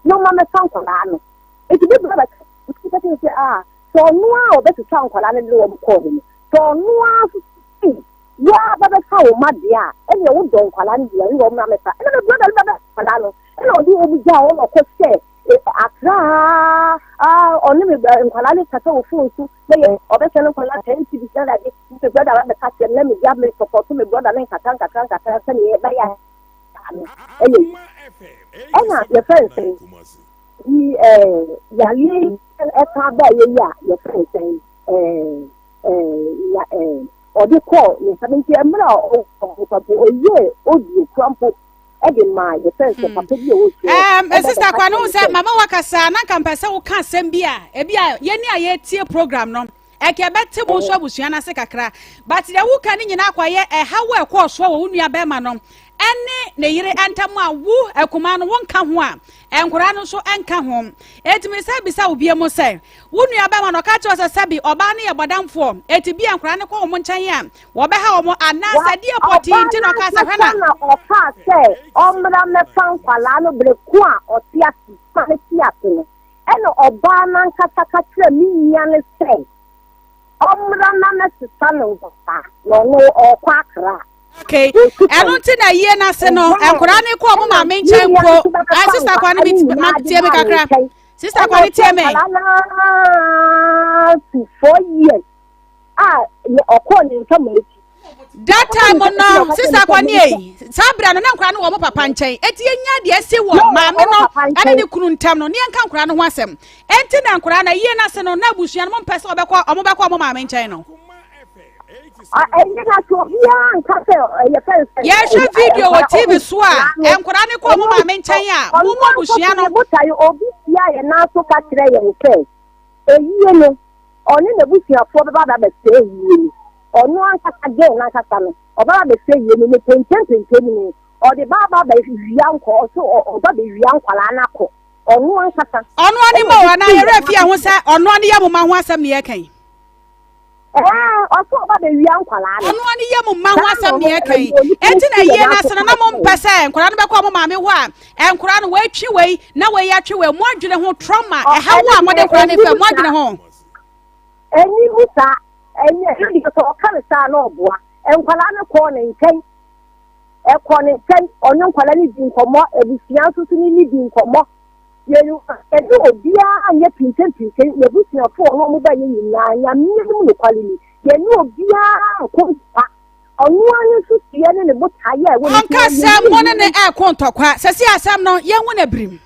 S6: na ɔma mɛfa nkwadaa no. Nti me brɔda ka kyerɛ no sɛ ah, sɛ ɔno ara a ɔbɛsesa nkwadaa no de wɔn kɔɔ no no, sɛ ɔno ara nso sei wo ara ba bɛfa wo mma deɛ a, ɛnneɛ wodɔ nkwadaa no deɛ, ɛnneɛ ɔmmra mmɛfa. Ɛnna me brɔda no ba bɛfa nkwadaa no, ɛnna ɔde wɔn gyaa hɔ na ɔkɔhyɛɛ Accra ha, ɔne me nkwadaa no kasa wɔ phone so, na yɛ ɔbɛsɛn no nkwadaa 10 cedis na ade, me brɔda ba bɛka kyerɛ me na megya me sɔpɔto me brɔda no nkakra nkakra nkakra sɛdeɛ ɛbɛyɛ a no ɛyɛ yi. Ɛnna yɛfrɛ no sɛn yi ɛɛ yareɛ yi ɛsan baeɛ yi a yɛfrɛ no sɛn ɛɛ ɛɛ ya ɛɛ ɔde kɔɔ ne nsa nti mmerɛ a ɔwɔ hɔ mpo ɔyɛɛ audio kura mpo ɛde maa yɛfrɛ no sɛ papa bi a ɔwɔ fie hɔ.
S3: Ɛɛ sista kwa ne ho sɛ mama wakasa na nka mpɛ sɛ woka asɛm bi a ebi a yɛne a yɛtie program no ɛkɛ ɛbɛte mo nso abusua no ase kakra but deɛ woka ne nyinaa akɔyɛ ɛhaw a ɛkɔɔ soɔ wɔ wo nua bɛrima no ɛne ne yere ntam a wo akumaa no wonka ho a nkwadaa no nso nka ho. Enti me sɛ bisa wo bie mu sɛ wo nua bɛma no ɔka kyerɛ sɛ sɛbi ɔbaa no yɛ bɔdamfoɔ eti bi a nkwadaa no kɔ wɔn nkyɛn a wɔbɛha wɔn anaasɛ deɛ pɔtee nti na ɔka sɛ hwɛ na.
S6: na ɔkaa sɛ ɔmmra mmɛfa nkwadaa no bere ko a ɔte ase ma ne te ase no ɛna ɔbaa no ankasa ka kyerɛ me nua no sɛ ɔmmra na mɛsesa no nkwadaa na ɔno ɔrekɔ akra.
S3: Okay, ɛno nti na yie no ase no nkwadaa no kɔ ɔmo maame nkyɛn mpo. Ayi sista kwa no mi ma tie mi kakra. Sista kwa no tie mi. That time no sista kwa ni eyi saa abira no na nkwadaa no wɔ ɔmo papa nkyɛn eti enya deɛ esi wɔ maame no ɛne ne kunu ntam no ne yɛn nka nkwadaa no ho asɛm eti na nkwadaa no yie no ase no na abusua no mo mpɛ sɛ ɔbɛkɔ ɔmo bɛkɔ ɔmo maame nkyɛn no.
S6: Ɛnyɛ na so obiara nka sɛ ɛyɛ fɛn sɛ.
S3: Yɛhwɛ video wɔ TV so a nkwadaa no kɔ wɔn maame nkyɛn a mo mu abusua no.
S6: Botae obi tia yɛn nan so ka kyerɛ yɛn sɛ eyie no ɔne n'abusuafoɔ bɛba ba bɛsɛ eyie no ɔno ankasa gɛn n'ankasa no ɔbɛba bɛsɛ eyie no ne pɛntɛmpɛntɛm no ɔde ba ba bɛwia nkɔ ɔso ɔba bɛwia nkwadaa no akɔ ɔno ankasa.
S3: Ɔno ani ma o anaa yɛrɛ fi ɛho sɛ ɔno ani yɛ mo ma ho asɛm ne yɛka yi.
S6: Ɛɛ, ɔsɛ ɔba bɛwia nkwadaa no.
S3: Ɔno ani yɛ mo mma ho asɛm ne ɛka yi. Enti na yie no ase no na mompɛ sɛ nkwadaa no bɛkɔ ɔmo maame hɔ a, nkwadaa no wɔatwi wei na wei atwe wei. Mo adwene ho trauma, ɛha wo a mode nkwadaa no fɛ, mo adwene ho.
S6: Ɛni mu saa, ɛnyɛ ɛno deɛ sɛ ɔka no saa na ɔboa. Nkwadaa no kɔɔ ne nkyɛn, ɛkɔ ne nkyɛn, ɔne nkwadaa no di nkɔmmɔ, abusua nso so ne ne di nkɔmmɔ. Yɛn yɛne obiara nyɛ pinkyenpinkyen, n'abusuafo a ɔne wɔn baeɛ nyinaa, Nyame anim nokware ni, yɛne obiara nko ntɔkwa. Ɔno ara ne nsusuiɛ ne ne botaeɛ a ɛwɔ ne
S3: Ɔnka sɛ mo ne no reko ntɔkwa. Sɛsi asɛm no, yɛnhu no birim.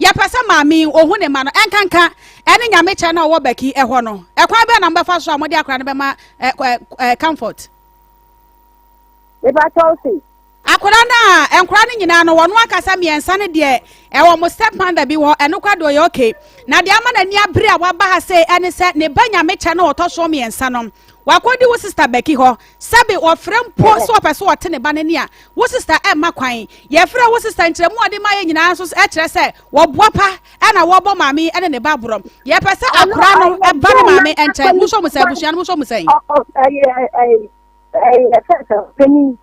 S3: Yɛpɛ sɛ maame yi, ɔhu ne mma no. Ɛnkanka ɛne Nyamekyɛ no a ɔwɔ Baki hɔ no. Ɛkwan bɛn na mobɛfa so a mode akwadaa no bɛma Comfort?
S6: Mepa kyɛw se.
S3: Akwadaa no a nkwadaa no nyinaa no wɔn ankasa mmiɛnsa no deɛ ɛwɔ mo step mother bi hɔ ɛno koraa deɛ ɔyɛ okay na deɛ ama n'ani abere a waba ha sei ɛne sɛ ne ba nyamekyɛ no ɔtɔ soɔ mmiɛnsa no wakɔdi wo sister Becky hɔ sɛbe ɔfrɛ mpo sɛ ɔpɛ sɛ ɔte ne ba no ani a wo sister ɛmma kwan yɛfrɛ wo sister nkyerɛmu a ɔde ma yɛ nyinaa nso ɛkyerɛ sɛ wɔboa pa ɛna wɔbɔ maame yi ɛne ne ba borɔ yɛpɛ sɛ akwadaa no ɛba ne maame nkyɛn mo nso mo sɛn abusua no mo nso mo sɛn.
S6: Ɛyɛ sɛ sɛ ɔpanin.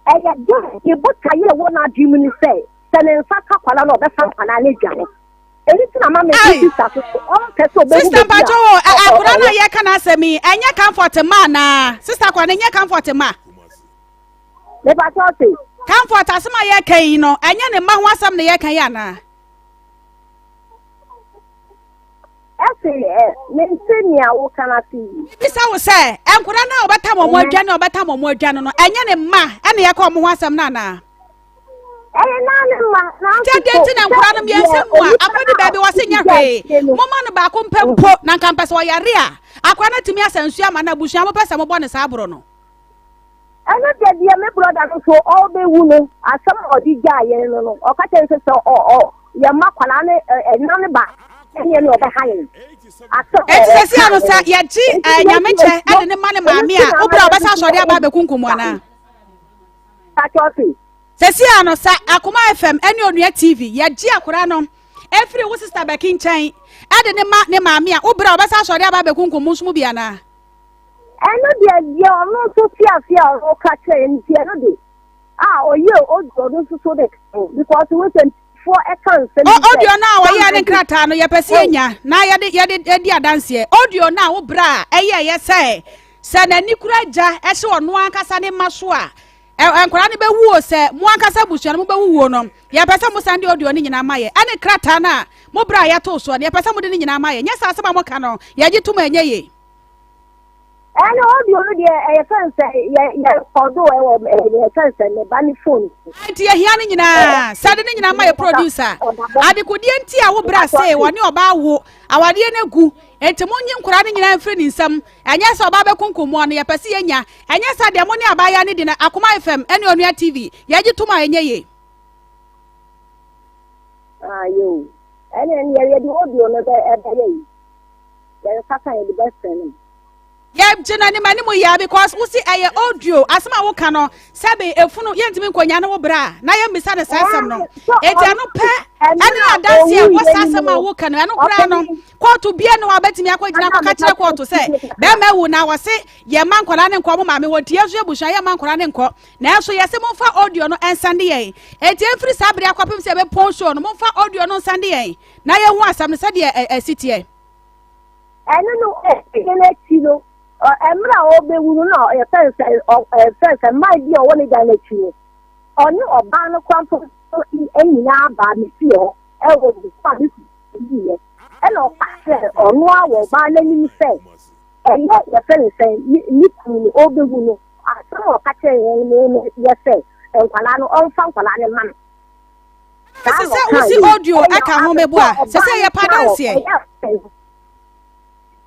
S6: Ɛyɛ dɛ ne botaeɛ a ɛwɔ n'adwene mu ne sɛ, sɛ ne nsa ka akwadaa no a, ɔbɛfa akwadaa no adwane. Ɛno nti na ma me ne sista so so ɔmpɛ sɛ ɔbɛhu
S3: Sista
S6: baabi a
S3: mpakyɛ o, akwadaa no a yɛka n'asɛm yi, ɛnyɛ comfort mma anaa? Sista akwadaa no, ɛnyɛ comfort mma?
S6: Mepakyɛ ɔse.
S3: Comfort asɛm a yɛka yi no, ɛnyɛ ne mma ho asɛm na yɛka yi anaa?
S6: Ɛse ɛ, mente nea woka no ase yi.
S3: Mebisa wo sɛ, nkwadaa no a wɔbɛtam wɔn adwa ne wɔbɛtam wɔn adwa no no, ɛnyɛ ne mma ɛna yɛka wɔn ho asɛm no anaa?
S6: Ɛyɛ naa ne mma, nanso
S3: Nti adɛn nti na nkwadaa no mmiɛnsa mu a akɔdi baabi wɔse nyɛ hwee, momma no baako mpɛ mpo, na nka mpɛ sɛ ɔyare a, akwadaa no atumi asa nsuo ama no, abusua mopɛ sɛ mobɔ no saa borɔ no.
S6: Ɛno deɛ deɛ me brɔda no so ɔrebɛwu no asɛm a ɔde gyaa yɛn no no ɔka kyerɛ sɛ sɛ ɔ ɔ yɛn mma kwadaa no ɛna ne ba ɛneɛ ne ɔbɛha yɛn asɛm
S3: a Eti sɛsi ano sɛ yɛgye nyamekyɛ ɛde ne ma ne maame a wobra ɔbɛsa asɔre aba abɛkunkum anaa?
S6: Pakyɛ ɔse.
S3: Sɛsi a no sɛ Akoma FM ɛne Onua TV yɛgye akora no ɛfiri wo sister Becky nkyɛn ɛde ne ma ne maame a wo brɛ a ɔbɛsa asɔre aba abɛkunkum mo nso mu bi anaa?
S6: Ɛno deɛ deɛ ɔno nso te ase a ɔno ka kyerɛ yɛn nti ɛno de a ɔyɛ audio no nso so de ka ho because wo sɛ foɔ ɛka nsɛm bi sɛ
S3: audio no a wɔyɛ ne nkrataa no yɛpɛ sɛ yɛnya na yɛde yɛde yɛdi adanseɛ audio no a wo brɛ a ɛyɛ yɛ sɛ sɛ n'ani kura gya ɛhyɛ ɔno ankasa ne mma so a Ɛ, nkwadaa no bɛwu o, sɛ mo ankasa abusua no mobɛwuwuo no, yɛpɛ sɛ mosan de audio no nyinaa ma yɛ, ɛne krataa no a mo berɛ a yɛtoo soɔ no, yɛpɛ sɛ mode no nyinaa ma yɛ. Nyɛ saa asɛm a moka no, yɛgye tom a ɛnyɛ yie.
S6: Ɛne audio no deɛ ɛyɛ fɛn sɛ yɛ yɛ rekɔdo ɛwɔ ɛyɛ fɛn sɛ ne ba ne phone.
S3: Nti yɛhia no nyinaa, sɛ de ne nyinaa ma yɛ producer. Adekodeɛ nti a wo bra se wɔne ɔbaa wo awadeɛ no agu, nti monye nkwadaa no nyinaa mfiri ne nsam, ɛnyɛ sɛ ɔbaa bɛkunkum mo no, yɛpɛ sɛ yɛnya Ɛnyɛ saa deɛ mo ne abaayaa no di no Akoma FM ɛne Onua TV yɛgye tom a ɛnyɛ yie.
S6: Ah yoo ɛne ɛne yɛde audio no bɛ ɛbɛyɛ yi yɛrekasa yɛde bɛsɛn no.
S3: Yɛgye no anim anim yia because wosi ɛyɛ audio asɛm a woka no sɛbe efunu yɛntumi nkonya ne wo bra na yɛmmisa no saa asɛm no eti ɛno pɛ ɛne adanse a ɛwɔ saa asɛm a woka no ɛno koraa no kóòtù bia ne hɔ a bɛtumi akɔgyina akɔka kyerɛ kóòtù sɛ bɛrima awu na wɔse Yɛmma nkwadaa no nkɔ wɔn maame hɔ nti yɛn nso abusua yɛmma nkwadaa no nkɔ. Nanso yɛse momfa audio no nsɛnde yɛn. Enti ɛmfiri saa bere akɔpem sɛ yɛbɛpɔn show no, momfa audio no nsɛnde yɛn na yɛnhu asɛm no sɛdeɛ ɛsi teɛ.
S6: Ɛno no ɛyɛ no akyi no mmerɛ a ɔbɛwu no na yɛfɛn sɛ ɛfɛn sɛ mmaa bi a ɔwɔ ne dan no akyi no ɔne ɔbaa no koraa mpo nyinaa baa me fie hɔ ɛwɔ a me wuiɛ ɛna ɔka kyerɛ ɔno a wɔ ɔbaa no anim sɛ Ɛyɛ yɛfrɛ no sɛn, ne ne kunu no ɔrebɛwu no, asɛm a ɔka kyerɛɛ yɛn no ne yɛ sɛ nkwadaa no ɔmfa nkwadaa no mma no.
S3: Ɛsɛ sɛ wosi audio ɛka ho mebo a, sɛ sɛ yɛ padanseɛ.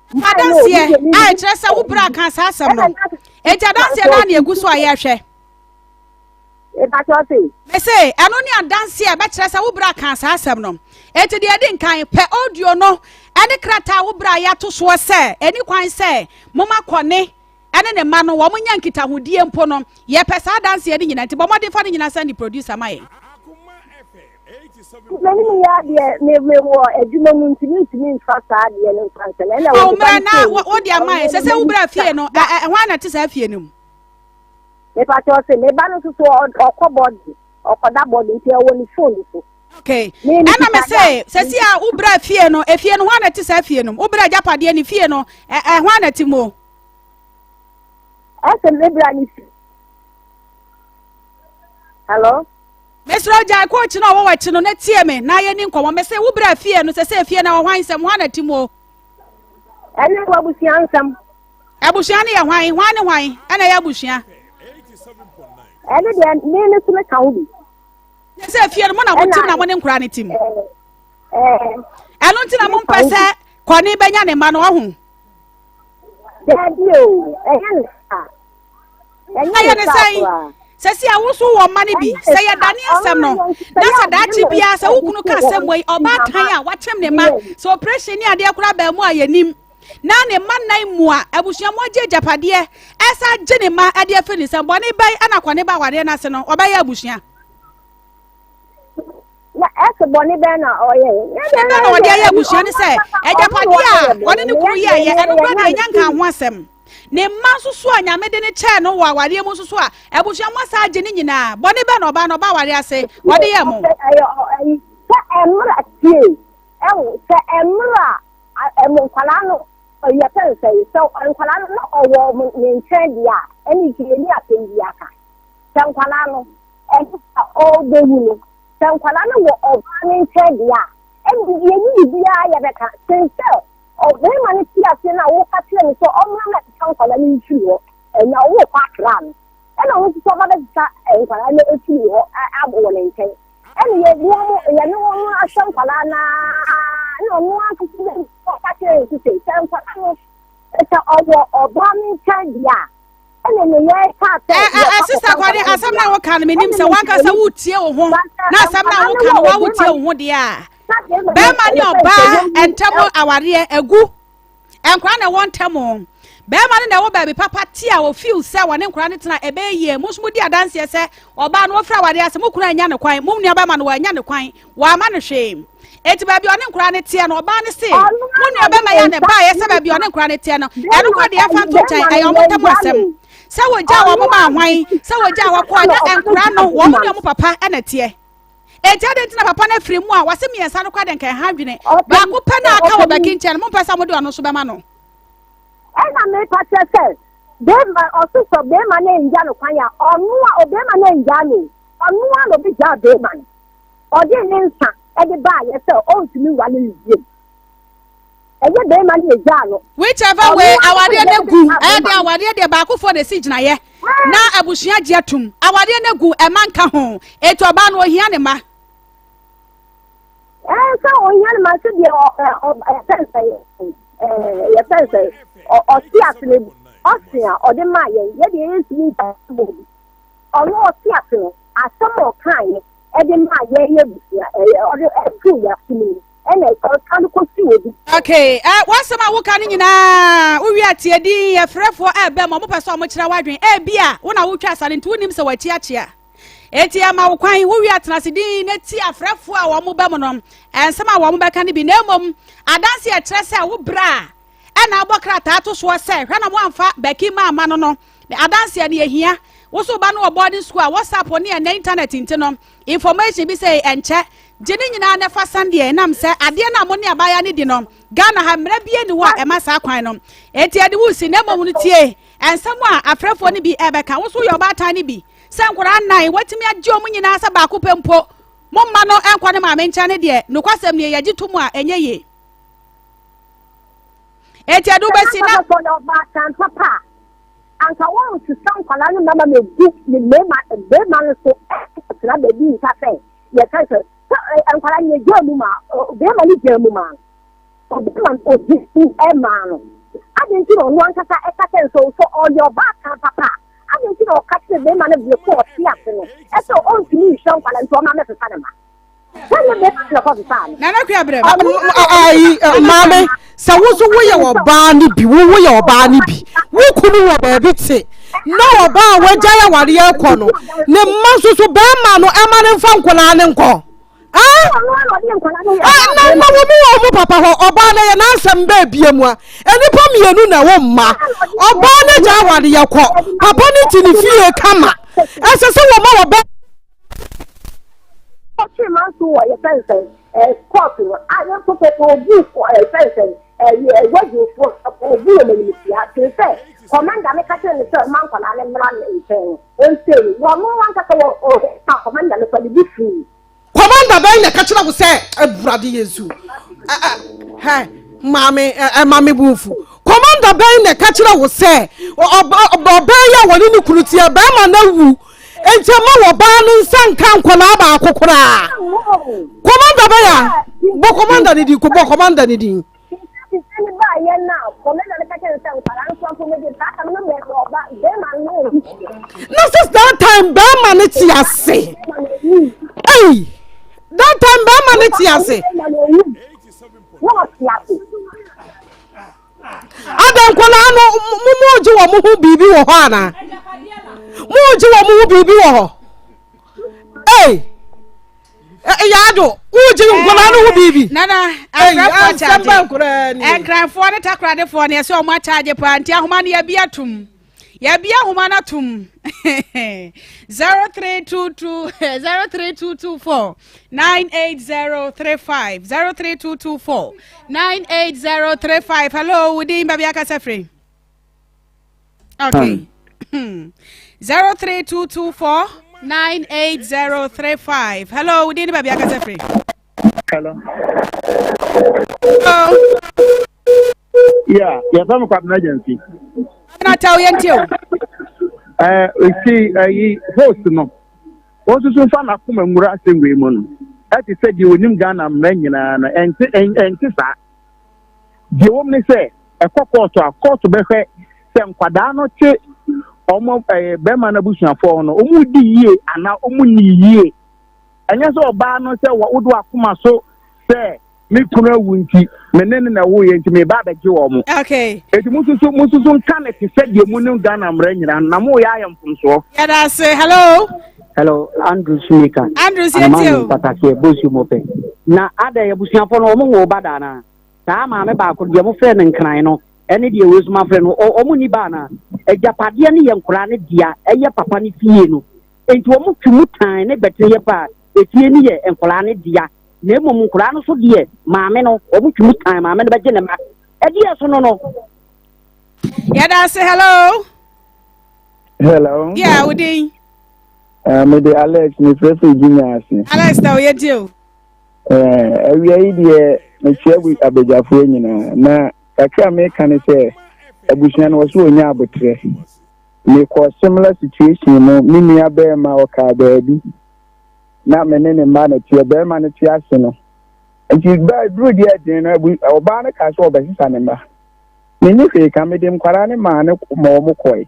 S3: Padanseɛ a ɛkyerɛ sɛ wo bra ka saa asɛm no. Enti adanseɛ no a na egu so a yɛhwɛ. Mese, ɛno ne adanseɛ a ɛbɛkyerɛ sɛ wo bra kaa saa asɛm no. Enti deɛ ɛdi nkan, pɛ audio no ne krataa a wo bra yɛ ato soɔ sɛ ɛni kwan sɛ moma Kɔne ne ne mma no wɔn nya nkitahodie mpo no. Yɛpɛ saa adanseɛ no nyinaa, nti bɔ mmɔden fa ne nyinaa sɛnde producer ma yɛn.
S6: M'anim yɛ adeɛ, me mewɔ adwuma mu nti mentumi mfa saa adeɛ no mfa nsɛm. Ɛna
S3: wɔ mmerɛ na wode ama yɛn sɛ sɛ wo bra fie no, hwan na ɛte saa fie no mu?
S6: Mepakyɛw se me ba no nso so ɔkɔ bɔɔde ɔkɔda bɔɔde nti ɛwɔ ne phone so.
S3: Okay. Ɛna me se sɛsi a wo bra fie no efie no hwan na ɛte saa fie no mu wo bra agyapadeɛ ne fie no ɛ ɛ hwan na ɛte mu.
S6: Ɛsɛ me bra ne fie. Hello.
S3: Mesrɛ gyae coach no a ɔwɔ w'akyi no na tie me na yɛni nkɔmmɔ me se wo bra fie no sɛ sɛ efie no ɛwɔ hwan nsɛm hwan na ɛte mu.
S6: Ɛne wɔ abusua nsɛm.
S3: Abusua no yɛ hwan? Hwan ne hwan ɛna ɛyɛ abusua?
S6: Ɛne deɛ me ne so meka ho bi.
S3: Yɛ sɛ fie no mo na mo tim na mo ne nkora no tim. Ɛno nti na mo mpɛ sɛ kɔne bɛnya ne mma no ɔho.
S6: Daabi o, ɛnyɛ ne saa.
S3: Ɛyɛ ne sɛn? Sɛ si a wo nso wɔ mma no bi, sɛ yɛdane asɛm no, na sɛ daakye biara sɛ wo kunu ka asɛm wei, ɔbaatan a wakyem ne mma, sɛ operation ne adeɛ koraa baa mu a yɛnim. na ne mma nnan mua abusua mu agye agyapadeɛ ɛsa gye ne mma de afiri ne nsam bɔne bɛn ɛna kɔne ba awadeɛ no ase no ɔbɛyɛ abusua.
S6: Na ɛsɛ bɔne bɛn na ɔyɛ.
S3: Bɔne bɛn na ɔde ayɛ abusua ne sɛ agyapadeɛ a ɔne ne kunu yɛɛyɛ ɛno koraa deɛ ɛnya nka ho asɛm ne mma nso so a nyame de ne kyɛɛ no wɔ awadeɛ mu nso so a abusua mu asa agye ne nyinaa bɔne bɛn na ɔbaa na ɔba awadeɛ ase ɔde yɛ mo.
S6: Sɛ ɛmmerɛ tie ɛwo sɛ ɛmmerɛ a Ɛmo nkwadaa no yɛpɛ no sɛ sɛ nkwadaa no na ɔwɔ ɔmo ne nkyɛn deɛ a ɛne nti yɛni asɛm bi aka sɛ nkwadaa no ɛmo a ɔbɛwu no sɛ nkwadaa no wɔ ɔbaa ne nkyɛn deɛ a ɛne yɛni biribiara yɛbɛka sen sɛ ɔbɛrima no te aseɛ no a woka kyerɛ no sɛ ɔmmra na ɛka nkwadaa no mfiri hɔ ɛna ɔwɔ kɔ akra no ɛna ɔno nso sɛ ɔba bɛsesa nkwadaa no afiri hɔ wɔ ne nkyɛn Ɛne yɛ wɔn yɛne wɔn ahwɛ nkwadaa no ara na ɔno ankasa bɛ ɔka kyerɛ yɛn sɛ sɛ nkwadaa no sɛ ɔwɔ ɔbaa no nkyɛn deɛ a ɛne ne yɛ ka sɛ
S3: yɛ kɔ sista kwade asɛm na woka no menim sɛ wankasa wotie wo ho na asɛm na woka no wa wotie wo ho deɛ a bɛrima ne ɔbaa ntam awareɛ agu. Nkwadaa na ɛwɔ ntam o. Barima no na ɛwɔ baabi papa te a ɔfeel sɛ wɔne nkwadaa no tena ɛbɛyɛ yie. Mo nso modi adanseɛ sɛ ɔbaa no ɔfiri awadeɛ ase, mo kunu annya no kwan, mo nua barima no wannya no kwan, wamma no hwee. Enti baabi a ɔne nkwadaa no teɛ no, ɔbaa no se, mo nua barima yi a na ɛbaeɛ sɛ baabi a ɔne nkwadaa no teɛ no, ɛno kora deɛ ɛmfa nto nkyɛn, ɛyɛ wɔn ntam asɛm. Sɛ wɔgyaa wɔn maa hwan, sɛ wɔgyaa wɔn kɔɔ, na nkwadaa no wɔn ne wɔn papa na ɛteɛ. Enti adɛn nti na papa no afiri mu a wɔse mmiɛnsa no koraa de nka ɛha adwene baako pɛ na aka wɔ bɛki nkyɛn no mompɛ sɛ mode ɔno nso bɛma no.
S6: Ɛna mepa kyerɛ sɛ bɛrima ɔso sɛ bɛrima no ngya no kwan a ɔno a ɔbɛrima no ngya no ɔno a na ɔbɛgyaa bɛrima no ɔde ne nsa ɛde baayɛ sɛ ɔntumi nwale no bio ɛyɛ bɛrima no egyaa no.
S3: Whichever way awadeɛ no gu ɛyɛ deɛ awadeɛ deɛ baakofoɔ na esi gyinaeɛ na abusua gye atum awadeɛ no gu ɛma nka ho etu ɔbaa no ohia ne ma.
S6: Ɛɛ sɛ ohia ne ma sɛ deɛ ɔ ɛ ɔ ɛfɛn sɛ ɛɛ yɛfɛn sɛ ɔ ɔte ase no ɔse a ɔde maa yɛn yɛ deɛ yɛntumi nta bɔ bi ɔno ɔte ase no asɛm a ɔkaa yɛ ɛde maa yɛn yɛ abusua ɛyɛ ɔde ɛto yɛ asom no. ɛna ɔka no kɔsi obi.
S3: Okay, eh, w'asɛm a woka no nyinaa wowie a tie din yɛfrɛfoɔ ɛbɛ ma ɔmopɛ sɛ ɔmokyerɛ w'adwene ebi a wo na wotwa asa no nti wonim sɛ wakyi akyea enti ɛma wo kwan wowie atena ase din na ti afrɛfoɔ a wɔn bɛ mu no nsɛm a wɔn bɛka no bi na mmom adanse ɛkyerɛ sɛ wo berɛ a ɛna abɔ krataa to soɔ sɛ hwɛ na moamfa bɛki ma ama no no adanseɛ no yɛhia wo so ba no wɔ boarding school a whatsapp ne ɛnɛ internet nti no information bi sɛ ɛnkyɛ gye ne nyinaa na ɛfa san deɛ ɛnam sɛ adeɛ no a mo ne abaayewa no di no Ghana ha mmerɛ bie ni hɔ a ɛma saa kwan no enti ɛde wo si na mmom no tie nsɛm a afrɛfoɔ no bi ɛbɛka wo so yɛ ɔbaatan no bi sɛ nkwadaa nnan watumi agye wɔn nyinaa sɛ baako pɛ mpo mo mma no nkɔ ne maame nkyɛn ne deɛ nokwasɛm nie yɛgye to mu a ɛnyɛ yie enti ɛde wobɛsi na.
S6: Sɛ ɔbaatan papa a anka wɔnsesa nkwadaa no mama mɛgu ne mmarima mmarima no so ɛtena baabi nka sɛ yɛka sɛ sɛ nkwadaa no yɛgyaa mu ma bɛrima no gyaa mu maa no ɔbɛrima no ɔgye mu maa no adi nti na ɔno ankasa ɛka sɛ nso sɛ ɔyɛ ɔbaatan papa a adi nti na ɔka kyerɛ bɛrima no bere ko ɔte ase no ɛsɛ ɔntumi nhyɛ nkwadaa nti ɔma mɛsesa ne ma
S3: Nana Akua Brem.
S5: Ayi maame sɛ wo nso woyɛ ɔbaa no bi wo woyɛ ɔbaa no bi wo kunu wɔ baabi te na ɔbaa a wagyae awareɛ kɔ no ne mma nso so bɛrima no ɛma no mfa nkwadaa no nkɔ na na wɔn wɔ wɔn papa hɔ ɔbaa no yɛ n'asɛm bɛɛ bie mu a nnipa mmienu na ɛwɔ mma ɔbaa no gya awareɛ kɔ papa no te ne fie kama ɛsɛ sɛ wɔn ma wɔbɛ.
S6: Ɔtwe manso wɔ yɛfɛ nsɛn ɛɛ kɔɔto no a yɛn nso pɛpɛ obu ɛfɛ nsɛn ɛyɛ ɛwɔdwofoɔ obu wɔn animtia kyerɛ sɛ kɔmanda no ka kyerɛ ne sɛ ɔma nkwadaa no mmra ne nkyɛn no ɔntie no wɔn no ankasa wɔ ɔka kɔmanda no kɔ ne bi firi.
S5: Kɔmanda bɛn na ɛka kyerɛ wo sɛ awurade yesu hɛ maame ɛma me bo mfu kɔmanda bɛn na ɛka kyerɛ wo sɛ ɔbaa yi a wɔne ne kunu teɛ bɛrima no awu Enti ɛma wɔbaa no nsa nka nkwadaa baako koraa. Kɔmanda bɛyɛ a, bɔ kɔmanda ne din, bɔ kɔmanda ne din. Na since that time bɛrima ne te ase. Ei, that time bɛrima ne te ase. Adɛn nkwadaa no mo mo gye wɔn ho biribi wɔ hɔ anaa? Mo gye wɔn ho biribi wɔ hɔ? Ei, yaado wogye nkwadaa no ho biribi?
S3: Nana, afrɛfoɔ kyagye. Nkranfoɔ ne takoradefoɔ no yɛsɛ wɔn akyagye paa nti ahoma no yɛbi atum. Yɛbi ahoma no atum. 0322 03224 98035 03224 98035 hello wodin baabi akasa firi okay 03224 98035 hello wodin baabi akasa firi
S8: hello
S3: hello
S8: Yeah, yɛfrɛ me Kwabena Gyamfi.
S3: Kwabena tɛw yɛn ti o.
S8: Ɛɛ esi ɛyi host no, wɔn nso nfa n'akoma nwura asɛm wei mu no, ɛte sɛ deɛ onim Ghana mmara nyinaa no, ɛnte ɛnte saa. Deɛ wɔm ne sɛ ɛkɔ kɔɔto a kɔɔto bɛhwɛ sɛ nkwadaa no te wɔn ɛɛ bɛrima no abusuafoɔ no, wɔn di yie anaa wɔn nni yie. Ɛnyɛ sɛ ɔbaa no sɛ wɔde akoma so sɛ. Me kunu awu nti, me ne no na ɛwoeɛ nti mereba abɛgye wɔn.
S3: Okay.
S8: Enti monsusu monsusu nka no te sɛ deɛ monim Ghana mmara nyinaa no, na moreyɛ ayɛ mfomsoɔ.
S3: Yɛda ase. Hello.
S9: Hello, Andrew Sumika.
S3: Andrew sietie o.
S9: Pataseɛ Bosu Mopɛ. Na adɛ abusuafoɔ no wɔn wɔ ba da anaa? Saa maame baako deɛ wɔfrɛ no nkran no ɛne deɛ wei soma frɛ no wɔn ni ba anaa? Agyapadeɛ no yɛ nkoraa no dea ɛyɛ papa no fie no. Enti wɔn twe mu tan ne bɛtene yɛ paa. Efie no yɛ nkwadaa no dea na mmom nkwadaa no so deɛ maame no wɔn tumi tan maame no bɛgye ne ma ɛdeɛ so no no.
S3: Yɛda ase hello.
S10: Hello.
S3: Yeah, wo din.
S10: Uh, me de Alex me frɛfrɛ Junior ase.
S3: Alex na oyɛ di o.
S10: Eh, awia yi deɛ mekyia abadwafoɔ nyinaa na kakra meka ne sɛ abusua no wɔ so wɔnya abotrɛ. Mekɔ similar situation mu me nua bɛrima ɔkaa baabi na me ne ne mma na teɛ barima no te ase no nti baa duru deɛ ɛden no abu ɔbaa no kaa sɛ ɔbɛsesa ne mma menni hwee ka mede nkwadaa no maa no ma wɔn kɔe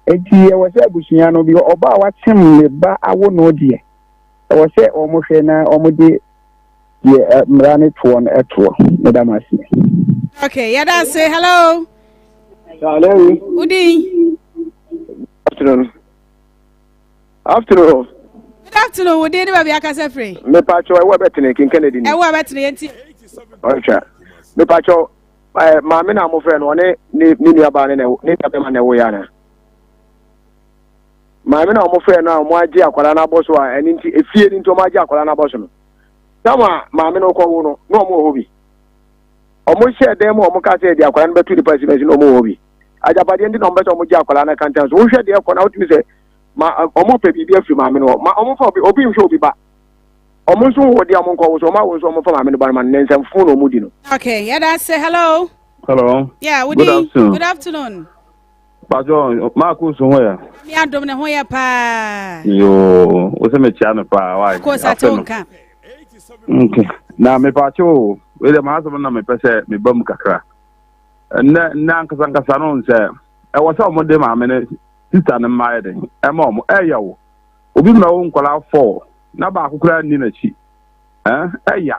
S10: nti ɛwɔ sɛ abusua no bi ɔbaa wakyem ne ba awo no deɛ ɛwɔ sɛ wɔn hwɛ na wɔn de deɛ mmara no toɔ no ɛtoɔ meda mo ase.
S3: Okay, yɛda ase. Hello.
S10: Hello.
S3: Wodin.
S11: Afternoon. Afternoon.
S3: Good afternoon. Wo din ne baabi akasa firi?
S11: Mepakyɛw ɛwɔ ɛbɛtene King Kennedy ni.
S3: Ɛwɔ ɛbɛtene yɛn ti.
S11: Ɔhwɛ. Mepakyɛw ɛɛ maame na amofrɛ no ɔne ne ne nua baa ne na ne nua bɛma na ɛwɔ yɛ ana. Maame na ɔmofrɛ no a ɔmo agye akwadaa no abɔ so a ɛne nti efie ne nti ɔmo agye akwadaa no abɔ so no. Sama maame no kɔ wo no na ɔmo wɔ hɔ bi. Ɔmo hyɛ dan mu a ɔmo ka sɛ ɛde akwadaa no bɛto nipa si na si na ɔmo wɔ hɔ bi. Agyapadeɛ nti na ɔmo bɛ sɛ ɔmo gye akwadaa no akantan so. Wohwɛ deɛ ɛkɔ na wotumi sɛ ma ɔmo pɛ biribi afiri maame no hɔ ma ɔmo fa obi obi nhwɛ obi ba ɔmo nso wɔ deɛ ɔmo nkɔ wo so ɔmo awo nso ɔmo fa maame no ba no ma no ne nsɛmfo na ɔmo di no.
S3: Okay, yɛda ase. Hello.
S12: Hello.
S3: Yeah, Wudi.
S12: Good afternoon.
S3: Good afternoon.
S12: Bajo, Marcus ho yɛ.
S3: Mi adom ne ho yɛ paa.
S12: Yoo, wo sɛ mekyia no paa. Why?
S3: Marcus ate wo nka.
S12: Okay. Na mepaakyɛ o, wei deɛ m'asɛm na mepɛ sɛ meba mu kakra. Nnɛ nnɛ ankasa ankasa no sɛ ɛwɔ sɛ wɔde maame no sista no mma yɛ den ɛma wɔn ɛyɛ wo obi mma wo nkwadaa fɔɔ na baako koraa nni n'akyi ɛn ɛya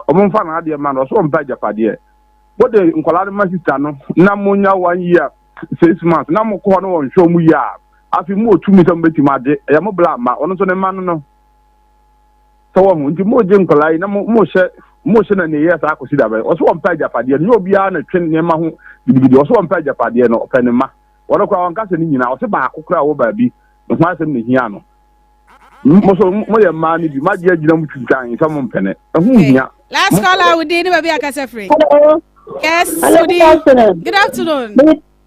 S12: wɔn mfa n'adeɛ ma no ɔso wɔn mpa agyapadeɛ wode nkwadaa no ma sista no na mo nya one year six months na mo kɔ hɔ no wɔn hwɛ wɔn yie a afei mo wɔ tumi sɛ mo bɛtumi agye ɛyɛ mo bla ma ɔno nso ne mma no no sɛ wɔn ho nti mo gye nkwadaa yi na mo mo hyɛ mo hyɛ na ne yɛ saa akɔsi dabɛ ɔso wɔn mpa agyapadeɛ no nyɛ obiara na twe nneɛma ho gidigidi ɔso wɔn mpa agyapadeɛ no ɔpɛ ne mma. Wɔn koraa wɔnka sɛ ne nyinaa, ɔse baako koraa wɔ baabi, ne ho asɛm na ehia no. Mo so moyɛ mmaa no bi, moagye agyina mu twintwan sɛ mompene. Ɛho hia.
S3: Last caller, wo din ne baabi akasa firi.
S13: Hello.
S3: Yes,
S13: Hello,
S3: good
S13: good afternoon.
S3: Good afternoon.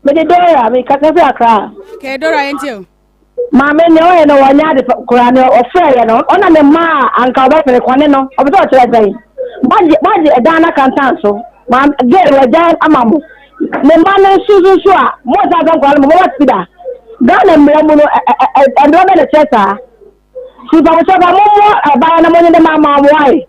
S13: Me de Dora, me kasa fi Accra.
S3: Okay, Dora, yɛn ti o.
S13: Maame nea ɔyɛ no wɔnyɛ ade koraa nea ɔfrɛ yɛ no ɔna ne mma a anka ɔbɛpere kɔne no ɔpɛ sɛ ɔkyerɛ sɛn moagye moagye ɛdan no akantan so maame girl wagya ama mo ne mma no nso nso nso a mo nsa sɛ nkwadaa no mo mɔbɔ ti da Ghana mmara mu no ɛ ɛ ɛ mmara bɛ na kyerɛ saa sipamokyɛ ba mo mo abaayewa na mo nye ne ma ama mo ayi.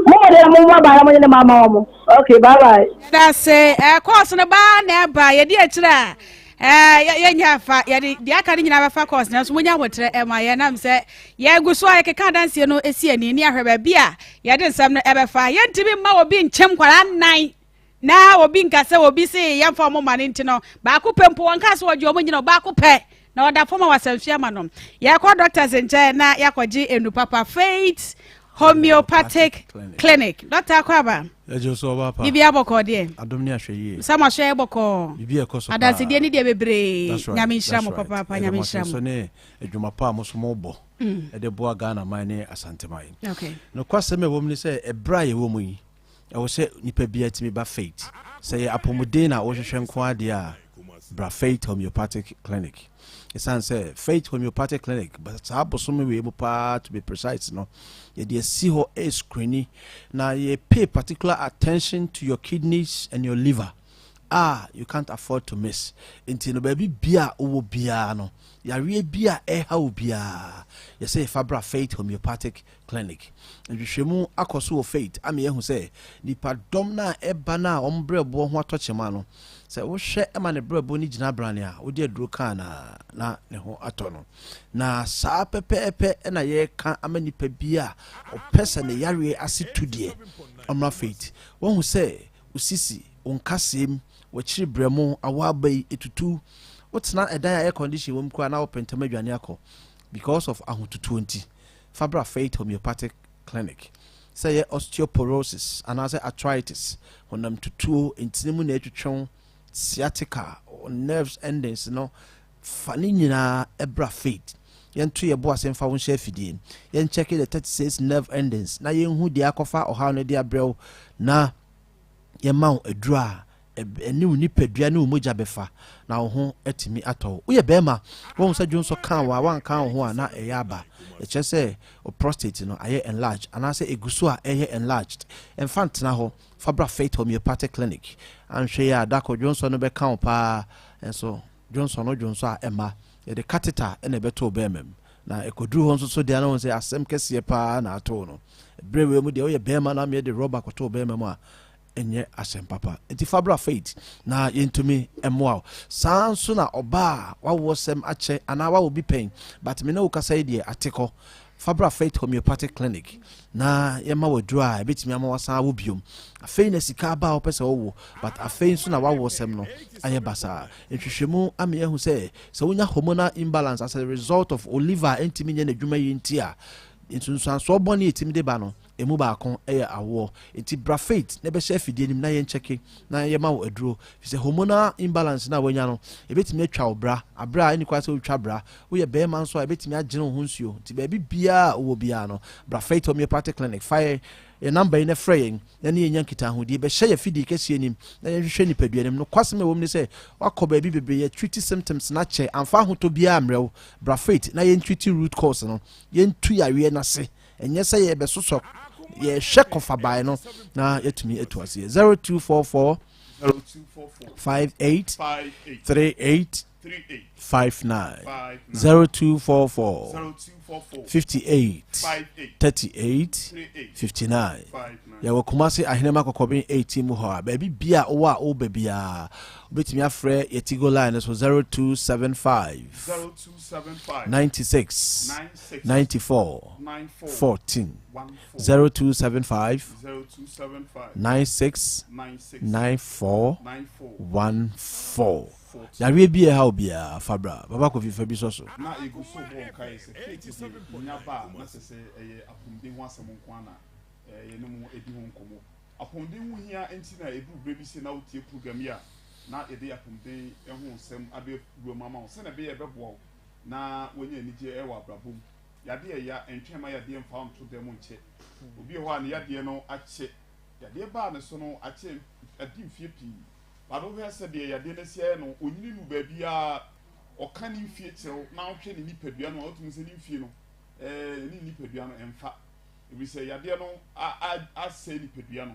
S13: Mo mo de mo mo ba mo ne ma ma mo. Okay, bye bye.
S3: Yɛda ase. Eh, course no baa na ɛba. Yɛdi akyire a eh, yɛnya afa yɛde deɛ aka no nyinaa bɛfa course nanso monya ahotrɛ ɛma yɛn nam sɛ yɛgu so a yɛkeka adanseɛ no ɛsi ani ne ahwɛ baabi a yɛde nsɛm no ɛbɛfa. Yɛntumi mma obi nkyɛm nkwadaa nnan na obi nka sɛ obi se yɛmfa ɔmo ma no nti no baako pɛ mpo wɔnka sɛ wɔgye ɔmo nyina baako pɛ na ɔda fam a wasansu ama no. Yɛkɔ doctors nkyɛn na yɛakɔgye enu papa Faith Homeopathic Clinic. Doctor akɔ aba.
S14: Ɛgye so ɔba pa.
S3: Bibi abɔkɔ deɛ.
S14: Adom ne ahwɛ yie.
S3: Sɛ mo ahwɛ yɛ bɔkɔɔ.
S14: Bibi ɛkɔ so paa.
S3: Adansedie ne deɛ bebree.
S14: That's right.
S3: Nyame nhyira mo papaapa. Nyame nhyira mo.
S14: So ne adwuma pa a mo so mo bɔ. Ɛde boa Ghana man ne Asante man.
S3: Okay.
S14: Nokwasɛm a ɛwɔ mu ne sɛ ɛberɛ a yɛwɔ mu yi Ɛwɔ sɛ nipa biara tumi ba Faith. Sɛ ɛyɛ apɔmuden na wohwehwɛ nko ara deɛ a, bra Faith Homeopathic Clinic. Ɛsiane sɛ Faith Homeopathic Clinic, saa bosome wei mu paa to be precise no, yɛde asi hɔ ɛrescreeni na yɛ pay particular attention to your kidneys and your liver. a you can't afford to miss. Nti no baabi bia a wowɔ biara no, yareɛ bi a ɛha wo biara, yɛsɛ yɛfa bra Faith Homeopathic Clinic. Nhwehwɛmu akɔ so wɔ Faith ama yɛahu sɛ nnipadɔm no a ɛba no a wɔn brɛboɔ ho atɔ kyema no, sɛ wohwɛ ma ne brɛboɔ no gyina brane a, wode aduro kaa no a, na ne ho atɔ no. Na saa pɛpɛɛpɛ na yɛreka ama nipa bi a ɔpɛ sɛ ne yareɛ ase tu deɛ, ɔmmra Faith. Wahu sɛ wo sisi, wo nkaseem, w'akyiri brɛmo, awɔ aba yi, etutu. Wotena ɛdan a air condition wɔ mu koraa na wopɛ ntɛm adwane akɔ because of ahotutuo nti. Fa bra Faith Homeopathic Clinic. Sɛ ɛyɛ osteoporosis anaasɛ arthritis, honam tutuo, ntini mu na ɛtwetwe wo, sciatica, wo nerves endings no, fa ne nyinaa bra Faith. Yɛnto yɛn bo ase mfa wo nhyɛ afidie. Yɛnkyɛke the 36 nerve endings na yɛnhu deɛ akɔfa ɔhaw no de abrɛ wo na yɛma wo aduro a ɛne wo nipadua ne wo mogya bɛfa na wo ho atumi atɔ wo. Woyɛ bɛrima, woahu sɛ dwonsɔ kaa wo a woanka wo ho a na ɛyɛ aba. Ɛkyerɛ sɛ wo prostate no ayɛ enlarged anaasɛ ɛgu so a ɛyɛ enlarged. Ɛmfa ntena hɔ, fa bra Faith Homeopathic Clinic. Anhwɛ yi a da koro dwonsɔ no bɛka wo paa nso dwonsɔ no dwonsɔ a ɛmma. Yɛde catheter na ɛbɛto wo bɛrima mu. Na ɛkɔduru hɔ nso so deɛ na wohu sɛ asɛm kɛseɛ paa na ato wo no. Berɛ wei mu deɛ woyɛ bɛrima na yɛde rɔba kɔto wo bɛrima mu a, ɛnyɛ asɛm papa. Nti fa bra Faith na yɛntumi mmoa wo. Saa nso na ɔbaa a wawoɔ sɛm akyɛ anaa wawo bi pɛn but me ne wo kasa yi deɛ ate kɔ. Fa bra Faith Homeopathic Clinic na yɛma wo aduro a ɛbɛtumi ama wasan awo biom. Afei na sika aba a wopɛ sɛ wowo but afei nso na wawoɔ sɛm no ayɛ basaa. Nhwehwɛmu ama yɛahu sɛ sɛ wonya hormonal imbalance as a result of wo liver a ɛntumi nyɛ n'adwuma yie nti a, nsunsuansoɔ bɔne a ɛtumi de ba no, ɛmu baako yɛ awoɔ. Nti bra Faith na bɛhyɛ afidie no mu na yɛnkyɛke na yɛma wo aduro. Firi sɛ hormonal imbalance no a woanya no, ɛbɛtumi atwa wo bra aberɛ a ɛnni kwan sɛ wotwa bra. Woyɛ barima nso a, ɛbɛtumi agyene wo ho nsuo. Nti baabi biara a wowɔ biara no, bra Faith Homeopathic Clinic. Fa yɛn yɛn namba yi na frɛ yɛn na ne yɛnya nkitahodie. Bɛhyɛ yɛn afidie kɛseɛ anim na yɛnhwehwɛ nipadua no mu. Nokwasɛm a ɛwɔ mu ne sɛ, woakɔ baabi bebree, yɛatreati symptoms no akyɛ, amfa ahotɔ biara ammrɛ wo. Bra Faith na yɛntreati root cause no, yɛntu yareɛ no ase. Ɛnyɛ sɛ yɛrebɛsosɔ, yɛrehwɛ kɔfabae no na yɛatumi atu aseɛ. 0244 58 38 59 0244 58 38 59 Yɛwɔ Kumasi Ahenema Kɔkɔben 18 mu hɔ a baabi bia wowɔ a woba biara wobɛtumi afrɛ yɛ Tigo line no so 0275 96 94 14 0275 96 94 14 Yareɛ bi a ɛha wo biara, fa bra. Papa Kofi, fa bi sɔ so.
S15: Na yɛgu so bɔ nkaeɛ sɛ faith deɛ nya ba a na sɛ sɛ ɛyɛ apɔmuden ho asɛm nko ara na yɛne mo di ho nkɔmmɔ. Apɔmuden ho hia nti na ɛduru berɛ bi sei na wotie program yi a na yɛde apɔmuden ho nsɛm abɛwura mu ama wo sɛdeɛ ɛbɛyɛ ɛbɛboa wo na woanya anigyeɛ wɔ abrabɔ mu. Yadeɛ ɛya, ɛntwɛn mma yadeɛ mfa wo nto dɛm nkyɛ. Obi wɔ hɔ a ne yadeɛ no akyɛ, yadeɛ baa ne so no akyɛ adi mfeɛ pii. But wohwɛ sɛdeɛ yadeɛ no asi ayɛ no, ɔnyini nuu baabiara, ɔka ne mfie kyerɛ wo na wohwɛ ne nipadua no a, wotumi sɛ ne mfie no, ɛɛ ne nipadua no ɛmfa. Ɛfiri sɛ yadeɛ no asɛe nipadua no.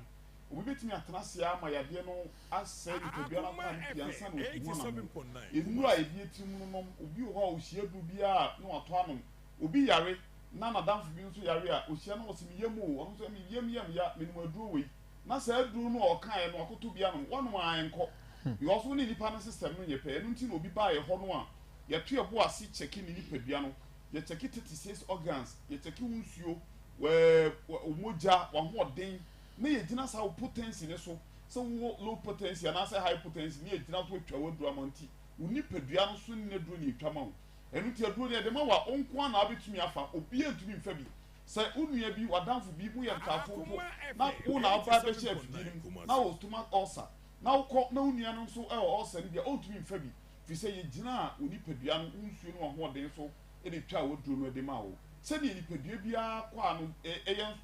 S15: Obi bɛtumi atena ase ara ma yadeɛ no asɛe nipadua no akora no pii ansa na watu ho anammɔn. Nnuro a yɛde atirim no nom, obi wɔ hɔ a ɔhyia aduro biara a na watɔ anom. Obi yare na n'adamfo bi nso yare a, ɔhyia no ɔse me yam o, ɔno nso me yam yam ya, menom aduro wei. Na saa aduro no a ɔkaeɛ no wakɔtɔ bi anom, woanom a ɛnkɔ. Because wo ne nipa no system no nyɛ pɛ. Ɛno nti na obi baa yɛ hɔ no a, yɛto yɛ bo ase kyɛke ne nipadua no. Yɛkyɛke 36 organs, yɛkyɛke wo nsuo, wo mogya, w'ahoɔden, na yɛgyina saa wo potency no so, sɛ wowɔ low potency anaasɛ high potency, na yɛgyina so atwa w'aduro ama wo nti, wo nipadua no so nnaduro na yɛtwa ma wo. Ɛno nti aduro no yɛde ma wo a, wo nko ara na wobɛtumi afa, obiara ntumi mfa bi. Sɛ wo nua bi, w'adamfo bi, moyɛ ntaafo mpo, na wo na woba bɛhyɛ afidie no mu, na wɔ stomach ulcer, na wokɔ na wo nua no nso wɔ ulcer no bi a, ɔntumi mfa bi, firi sɛ yɛgyinaa wo nipadua no, wo nsuo ne w'ahoɔden so na ɛtwaa w'aduro no de maa wo. Sɛdeɛ nipadua biara kwaa no yɛ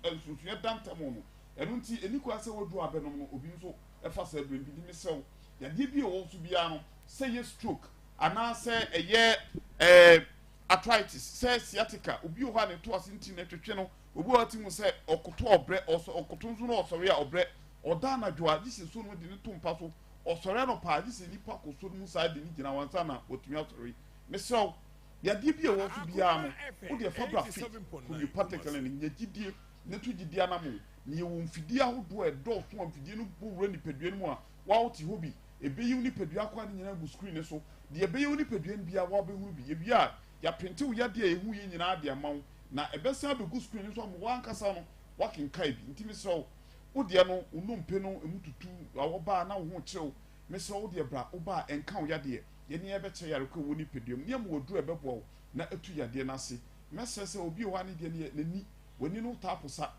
S15: nsonsonoeɛ da ntam no, ɛno nti ɛnni kwan sɛ w'aduro a bɛnom no obi nso fa saa aduro no bi. Nti mesrɛ wo, yadeɛ bi a ɛwɔ wo so biara no, sɛ ɛyɛ stroke anaasɛ ɛyɛ arthritis, sɛ sciatica, obi wɔ hɔ a ne to ase nti na ɛtwetwe no, obi wɔ hɔ a ti hu sɛ ɔkoto a ɔbrɛ, ɔkoto nso na ɔsɔre a ɔbrɛ, ɔda anadwo a gye sɛ nsuo no de ne to mpa so. Ɔsɔre anɔpa a, gye sɛ nnipa kɔ so no mu saa de no gyina hɔ ansa na watumi asɔre. Mesrɛ wo, yadeɛ bi a ɛwɔ so biara no, wo deɛ fa bra Faith Homeopathic Clinic, nya gyidie na tu gyidie anamon. Na yɛwɔ mfidie ahodoɔ a ɛdɔɔso a mfidie no bɔ wura nipadua no mu a, wo a wote hɔ bi, ɛbɛyi wo nipadua akwaa no nyinaa agu screen no so. Deɛ ɛbɛyɛ wo nipadua no biara, woabɛhunu bi. Yɛwie a, yɛapente wo yadeɛ a yɛhu yɛ nyinaa de ama wo, na ɛbɛsan abɛgu screen no so ama wo ankasa no woakenkae bi. Nti mesrɛ wo, Wo deɛ no, wo nnompe no emu tutu, awɔ ba a na wo ho rekyere wo. Mesrɛ wo, wo deɛ bra, wo ba a, ɛnka wo yadeɛ. Yɛne yɛn bɛkyɛ yare ko a ɛwɔ wo nipadua mu, ne yɛama wo aduru a ɛbɛboa wo na atu yadeɛ no ase. Mɛsrɛ sɛ obi wɔ hɔ a ne deɛ no yɛ n'ani, w'ani no taa posa.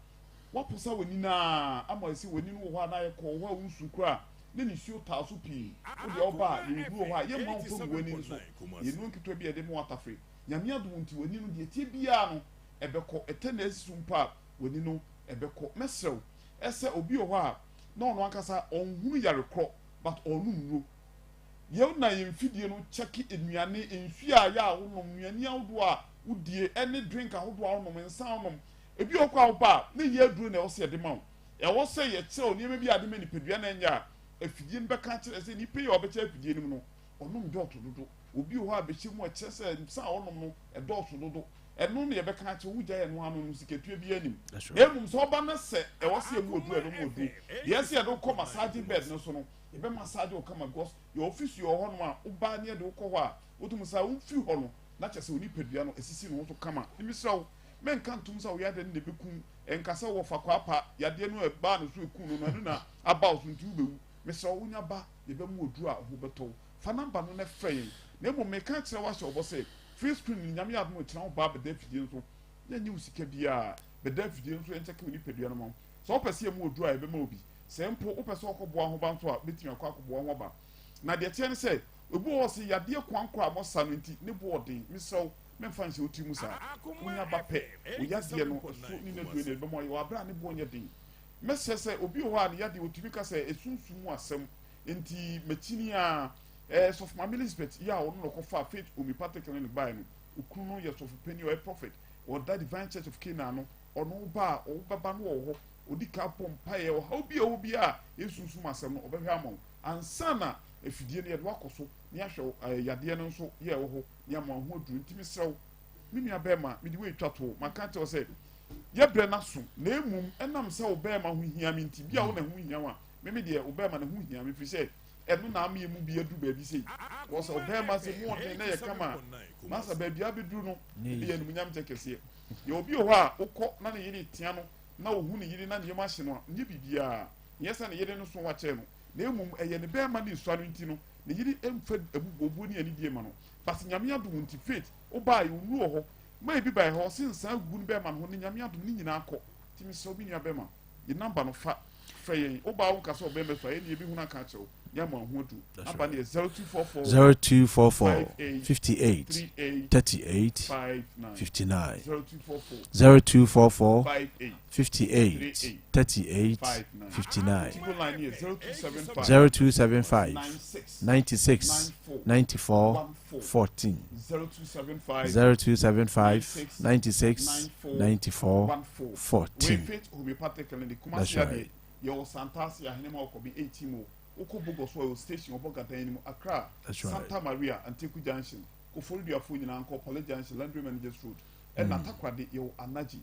S15: Woaposa w'ani no ara ama ɛsɛ w'ani no wɔ hɔ a na ayɛ kɔɔ, wɔ hɔ a wonsu koraa a na nisuo taa so pii. Wo deɛ wo ba a, yɛwɔ duru wɔ hɔ a yɛmma wo mfa ngu w'ani no so. Yɛn nnuro nketewa bi a yɛde ma wo atafere. Nyame adom nti w'ani no deɛ ɛteɛ biara no ɛbɛkɔ. Ɛtɛ na asi so mpo a, w'ani no ɛbɛkɔ. Mɛsrɛ wo sɛ obi wɔ hɔ a na ɔno ankasa ɔnhunu yare korɔ but ɔnom nnuro. Yɛn na yɛn mfidie no kyɛke nnuane, nsuo a yɛ a wonom, nnuane ahodoɔ a wodie ɛne drink ahodoɔ a wonom, nsa a wonom. Ebi wɔ hɔ koraa a woba a na ɛnyɛ aduro na ɛwɔ sɛ yɛde ma wo. Ɛwɔ sɛ yɛkyerɛ wo nneɛma bi a ade ma nipadua no ɛnyɛ a afidie no bɛka akyerɛ sɛ nipa yi a ɔbɛkyɛ afidie no mu no ɔnom dɔɔto dodo. Obi wɔ hɔ a bɛhyɛ mu a ɛkyerɛ sɛ nsa a ɔnom no ɛdɔɔso dodo. Ɛno na yɛbɛka akyerɛ wo, wogyae ɛno ano no, sikatua biara nnim. Na mmom sɛ ɔba na sɛ ɛwɔ sɛ yɛmu aduru a, yɛbɛma aduru. Deɛ ɛsɛ yɛde wo kɔ massaging bed no so no, yɛbɛ massage wo kama because yɛwɔ physio wɔ hɔnom a, woba ne yɛde wo kɔ hɔ a, wotumi sɛ wofiri hɔ no, na kyerɛ sɛ wo nipadua no asisi ne ho so kama. Nti mesrɛ wo, mɛnka ntom sɛ wo yadeɛ no na ɛbɛku wo. Ɛnka sɛ wɔfa kwaapa, yadeɛ no a ɛbaa ne so ɛkuu no no, ɛno na aba wo so nti wobɛwu. Mesrɛ wo, wonya ba, yɛbɛma wo aduru a wo ho bɛtɔ wo. Fa number no na frɛ yɛn. Na mmom meka akyerɛ wo ahyɛ wo bɔ sɛ, free screen no Nyame adom a ɔkyena wo ba abɛda afidie no so, yɛnnye wo sika biara, bɛda afidie no so yɛnkyɛke wo nipadua no ma wo. Sɛ wopɛ sɛ yɛma wo aduru a yɛbɛma wo bi. Sɛ mpo wopɛ sɛ wokɔboa ho ba nso a, wobɛtumi akɔ akɔboa ho aba. Na deɛ ɛteɛ ne sɛ, ebi wɔ hɔ sɛ yadeɛ koankorɔ a wɔsa no nti, ne bo ɔden. Mesrɛ wo, mɛmfa nhyɛ wo tiri mu saa. Wonya ba pɛ, wo yadeɛ no so ne n'aduro na yɛde bɛma wo wɔ aberɛ a ne boɔ nyɛ den. Mɛsrɛ sɛ obi wɔ hɔ a ne yadeɛ ɔtumi ka sɛ ɛsunsum mu asɛm nti makyini ara. Ɛɛ Sɔfo Maame Elizabeth yi a ɔno na ɔkɔfaa Faith Homeopathic Clinic baeɛ no, okunu no yɛ sɔfo panin, ɔyɛ prophet, ɔda Divine Church of Canaan no, ɔno ba a ɔbɛba no wɔ hɔ, ɔdi ka bɔ mpaeɛ, ɔhaw bi a ɛwɔ biara a ɛsunsum asɛm no, ɔbɛhwɛ ama wo ansa na afidie no yɛde wakɔ so na yɛahwɛ ɛɛ yadeɛ no nso yɛ ɛwɔ hɔ na yɛama wo ho aduru. Nti mesrɛ wo, me nua bɛrima, mede wei twa toɔ, maka akyerɛ wo sɛ yɛ berɛ no aso, na mmom ɛnam sɛ wo bɛrima ho hia me nti, bi a wo na ho hia wo a, me me deɛ wo bɛrima no ho hia me, ɛfiri sɛ ɛno na ama yɛn mu bi aduru baabi sei. Wɔ sɛ ɔbɛrima sɛ mu ɔden na yɛ kama a, masa baabi abɛduru no, ɛyɛ animuonyam kyɛ kɛseɛ. Yɛ obi wɔ hɔ a, wokɔ na ne yere tea no, na ohu ne yere na ne yam ahye no a, nyɛ biribiara. Nyɛ sɛ ne yere no so wakyɛ no, na mmom ɛyɛ ne bɛrima ne nsua no nti no, ne yere mfa abubuobuo ne anidie ma no. But Nyame adom nti, Faith, wobaa yɛ onuru wɔ hɔ, ma ebi baeɛ hɔ, ɔse nsaa gugu ne bɛrima no ho, ne Nyame adom ne nyinaa kɔ. Nti mesrɛ wo me nua bɛrima, Yɛ number no fa frɛ yɛn. Wo baa wo nka sɛ ɔbɛn bɛso a yɛn ne yɛbɛhunu aka akyerɛ wo ne ama wo ho aduru. Number no yɛ 0244
S14: 0244 58 38 59 0244 58 38 59 0275 96 94 14 0275 96 94 14.
S15: Homeopathic Clinic,
S14: That's
S15: Kumasi adeɛ,
S14: right.
S15: yɛwɔ Santase, Ahenema Ɔkɔbi, 18 mu, wokɔ Bogos hɔ, yɛwɔ station, ɔbɔ Gadan no mu, Accra,
S14: That's right.
S15: Santa Maria, Anteku Junction, Koforiduafoɔ nyinaa nkɔ Palace Junction, Landry Managers Road, ɛna Takoradi, yɛwɔ Anaji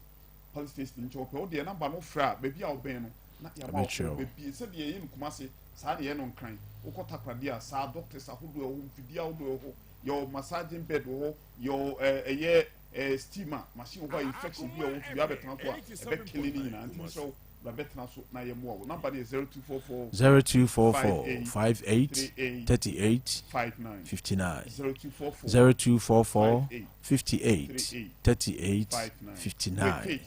S15: Police Station nkyɛn, wɔpɛ wo deɛ number no wofrɛ a, baabi a wobɛn no, na yɛama wo
S14: Ɛbɛkyerɛ wo.
S15: baabi, sɛdeɛ yɛyɛ no Kumasi, saa na yɛyɛ no Nkran, wokɔ Takoradi a, saa doctors ahodoɔ ɛwɔ hɔ, mfidie ahodoɔ ɛwɔ hɔ, yɛwɔ massaging bed wɔ hɔ, yɛwɔ ɛɛ ɛyɛ ɛɛ steamer machine wɔ hɔ a infection bi a ɛwɔ so bi abɛtena so a ɛbɛ kele ne nyinaa nti mesrɛ wo bra bɛtena so na yɛmmoa wo number no yɛ 0244
S14: 0244 58 38 59 0244 58 38 59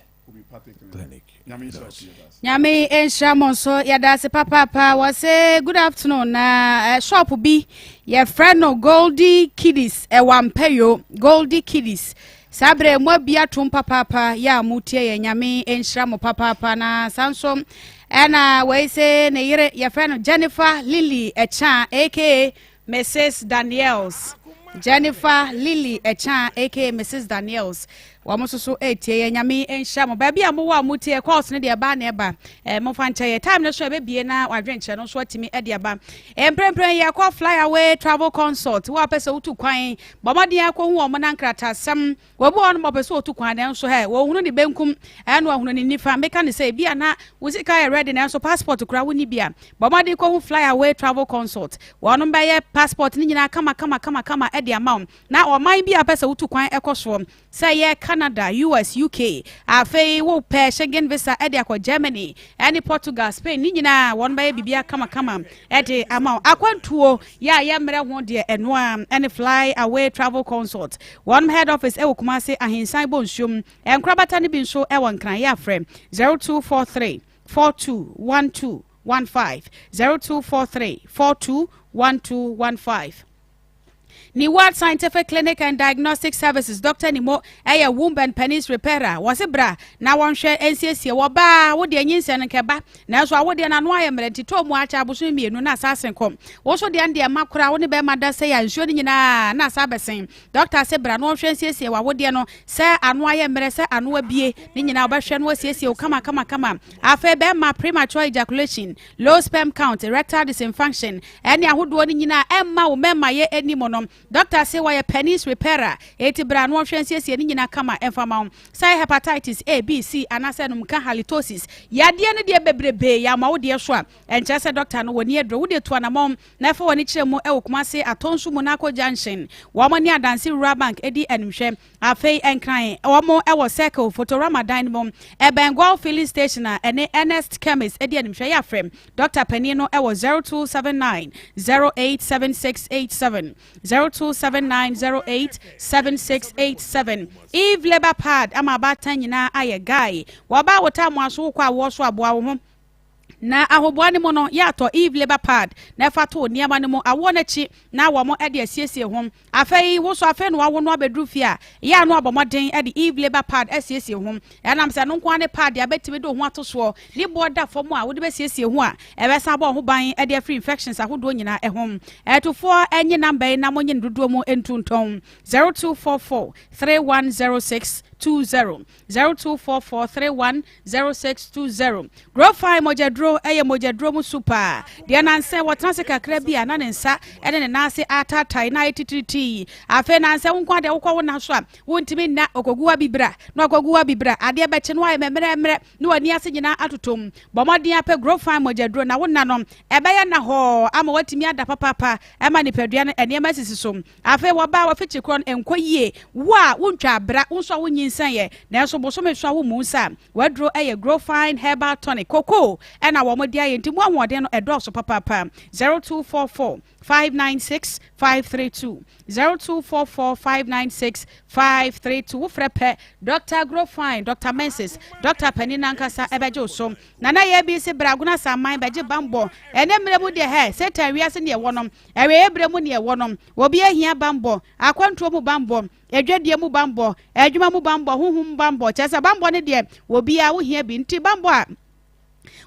S14: clinic.
S3: Nyame nhyira mo nso yɛda ase papaapa wɔ se good afternoon na uh, shop bi yɛfrɛ no Goldie Kiddies ɛwɔ Ampayo Goldie Kiddies saa berɛ mu abi atom papaapa yɛ a motie yɛ Nyame nhyira mo papaapa na saa nso ɛna wei se ne yere yɛfrɛ no Jennifer Lily Ɛkya aka Mrs. Daniels, Jennifer Lily Ɛkyan aka Mrs. Daniels. Wɔn nso so retie yɛn. Nyame nhyira mo. Baabi a mowɔ a motie calls no deɛ ɛba na ɛba. Eh, momfa nkyɛ yɛ. Time no so ɛbɛbie na wadwenkyerɛ no nso atumi de aba. Eh, mprempren yɛkɔ Fly Away Travel Consult. Wo a pɛ sɛ wotu kwan, bɔ mmɔden akɔhu wɔn na nkratasɛm. Wɔbi wɔ hɔ nom ɔpɛ sɛ ɔtu kwan nanso hɛ, wɔhunu ne benkum ɛna wɔhunu ne nifa. Meka ne sɛ ebi a na wo sika yɛ ready nanso passport koraa wonni bi a, bɔ mmɔden kɔhu Fly Away Travel Consult. Wɔnom bɛyɛ passport no nyinaa kama kama kama kama de ama wo. Na ɔman bi a wopɛ sɛ wotu kwan kɔ soɔ, sɛ ɛyɛ Canada, US, UK, afei wopɛ Schengen visa de akɔ Germany ne Portugal, Spain, ne nyinaa wɔn bɛyɛ biribiara kamakama de ama wo. Akwantuo yɛ a yɛmmerɛ ho deɛ ɛno ara ne Fly Away Travel Consult. Wɔn head office wɔ Kumasi, Ahensan Bonsuom. Nkorabata no bi nso wɔ Nkran. Yɛ afrɛ 0243 42 12 15, 0243 42 12 15. Neward Scientific Clinic and Diagnostic Services Dɔkta Nimo yɛ womb and penis repairer. Wɔse bra na wɔnhwɛ nsiesie wɔ baa wo deɛ nyinsɛn no nkɛba nanso awodeɛ no ano ayɛ mmerɛ nti tɔɔ mu akyɛ abosome mmienu na asa asen kɔ. Wo nso deɛ no deɛ mma koraa wo ne bɛrima da sɛi a nsuo no nyinaa na asa abɛsen. Dɔkta se bra na wɔnhwɛ nsiesie wɔ awodeɛ no sɛ ano ayɛ mmerɛ sɛ ano abie ne nyinaa wɔbɛhwɛ na wɔasiesie wo kama kama kama. Afei bɛrima premature ejaculation Low sperm count, erectile dysfunction, ɛne ahodoɔ no nyinaa ɛmma wo mɛma yɛ anim no. Doctor se wɔyɛ penis repairer, enti bra na wɔnhwɛ nsiesie ne nyinaa kama ɛmfa ma wo. Sɛ ɛyɛ hepatitis A, B, C anaasɛ anumka halitosis yadeɛ no deɛ bebrebee yɛ ama wo deɛ so a, ɛnkyerɛ sɛ doctor no wɔni aduro. Wo deɛ tu anamɔn na ɛfa w'ani kyerɛ mu ɛwɔ Kumasi Atonsu Munako Junction. Wɔn ne Adansi Rural Bank ɛdi animhwɛ. Afei Nkran, wɔn wɔ Circle, Fotorama dan no mu, ɛbɛn Goil Filling Station a ɛne Ernest Chemist di animhwɛ. Yɛafrɛ Dɔkta panin no wɔ 0279 087687, 0279 087687. Eve Labour Pad ama abaatan nyinaa ayɛ guy. Wɔba a wotaa mo aso wokɔ awoɔ so aboa wo ho. Na ahoboa no mu no, yɛatɔ Eve Labour Pad na ɛfa to nneɛma no mu awoɔ no akyi na wɔn de asiesie ho. Afei wo nso afei na wawo no abɛduru fie a, yɛ a na wabɔ mmɔden de Eve Labour Pad asiesie ho. Ɛnam sɛ ɛno nko ara ne pad a bɛtumi de wo ho ato soɔ, ne boɔ da fam a wode bɛsiesie ho a, ɛbɛsan abɔ wo ho ban de afiri infections ahodoɔ nyinaa ho. Atufoɔ nye number yi na monye no dodoɔ mu ntu ntɔn, 0244 310620. 0244310620. Grofine mogyaduro yɛ mogyaduro mu su paa. Deɛ nansɛ wɔtena ase kakra bi a na ne nsa ne ne nan ase ataatae na ayɛ titiritii. Afei nansɛ wo nko adeɛ wokɔ wo na so a wontumi nna okogu abibira na wakogu abibira adeɛ bɛkye no ayɛ mɛmmerɛmmerɛ na w'ani ase nyinaa atotom. Bɔ mmɔden apɛ Grofine mogyaduro na wo nna no ɛbɛyɛ nnahɔɔ ama watumi ada papaapa ɛma nipadua no nneɛma asisi so. Afei wɔbaa w'afikyi korɔ no nkɔ yie, wo a wontwaa bra, wo nso a wonyinsɛneeɛ, nanso bosome so a wommu nsa a, w'aduro yɛ Growfine Herbal Tonic, cocoa na wɔde ayɛ nti mu ahoɔden no ɛdɔɔso papaapa. 0244 596 532, 0244 596 532, wofrɛ pɛ Dɔkta Growfine, Dɔkta Menses, Dɔkta panin no ankasa ɛbɛgye wo so. Nana Yɛbi se bra Agona Asaman bɛgye bammɔ, ɛnɛ mmerɛ mu deɛ hɛ, Satan wiase ne yɛwɔ no, Awieeɛ berɛ mu ne yɛwɔ no, obiara hia bammɔ, akwantuo mu bammɔ, adwadie mu bammɔ, adwuma mu bammɔ, honhom mu bammɔ, kyerɛ sɛ bammɔ no deɛ obiara wohia bi, nti bammɔ a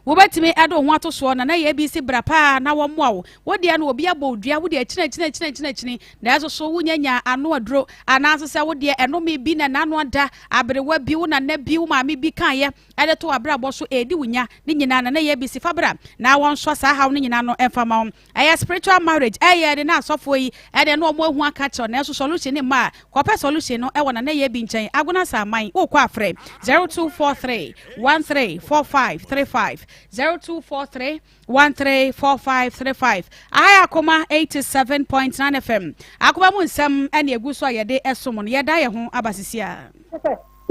S3: wobɛtumi de wo ho ato soɔ na na yɛ bi si bra paa na wɔmmoa wo, wo deɛ no obi abɔ wo dua, wo deɛ akyini akyini akyini akyini akyini, nanso so wonya nya ano aduro, anaaso sɛ wo deɛ ɛnome bi na n'ano ada, aberewa bi, wo nana bi, wo maame bi kaeɛ de to w'abrabɔ so ɛredi wo nya, ne nyinaa na na yɛ bi si fa bra na wɔnsɔ saa haw no nyinaa no mfa ma wo. Ɛyɛ spiritual marriage ɛyɛ de na asɔfoɔ yi ɛdeɛ na wɔn ahu aka kyerɛ nanso solution ne mma a kɔpɛ solution no ɛwɔ Nana Yebi nkyɛn Agona Saman wokɔ afrɛ 0243 134535 0243 134535 Aha yɛ Akoma 87.9 FM Akoma mu nsɛm ɛne egu so a yɛde ɛsom no yɛda yɛ ho aba sisi a.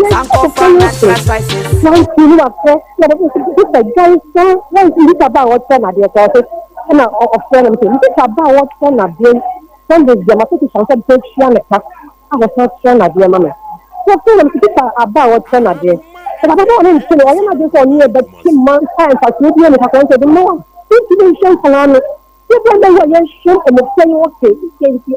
S16: Sankofa natural spices.
S6: Wansi ne wafrɛ na ɔbɛbɛ sɛ sista gyae saa wansi ne ba a wɔkyerɛ no adeɛ sɛ ɔse ɛna ɔfrɛ no sɛ ne sista ba a wɔkyerɛ no adeɛ Sundays deɛ ma sɛ sista nsa de tua ne ka a wɔsan kyerɛ no adeɛ ma me sɛ ɔfrɛ no sɛ sista aba a wɔkyerɛ no adeɛ sɛ papa bɛ ɔne nte no ɔyɛ n'adwene sɛ ɔne ɛbɛte ma nsa mfasoɔ bi ne kakra nso de ma wa ntumi nhyɛ nkwadaa no sɛ bɛ na wɔ yɛnhyɛ mmɔfra yi wɔke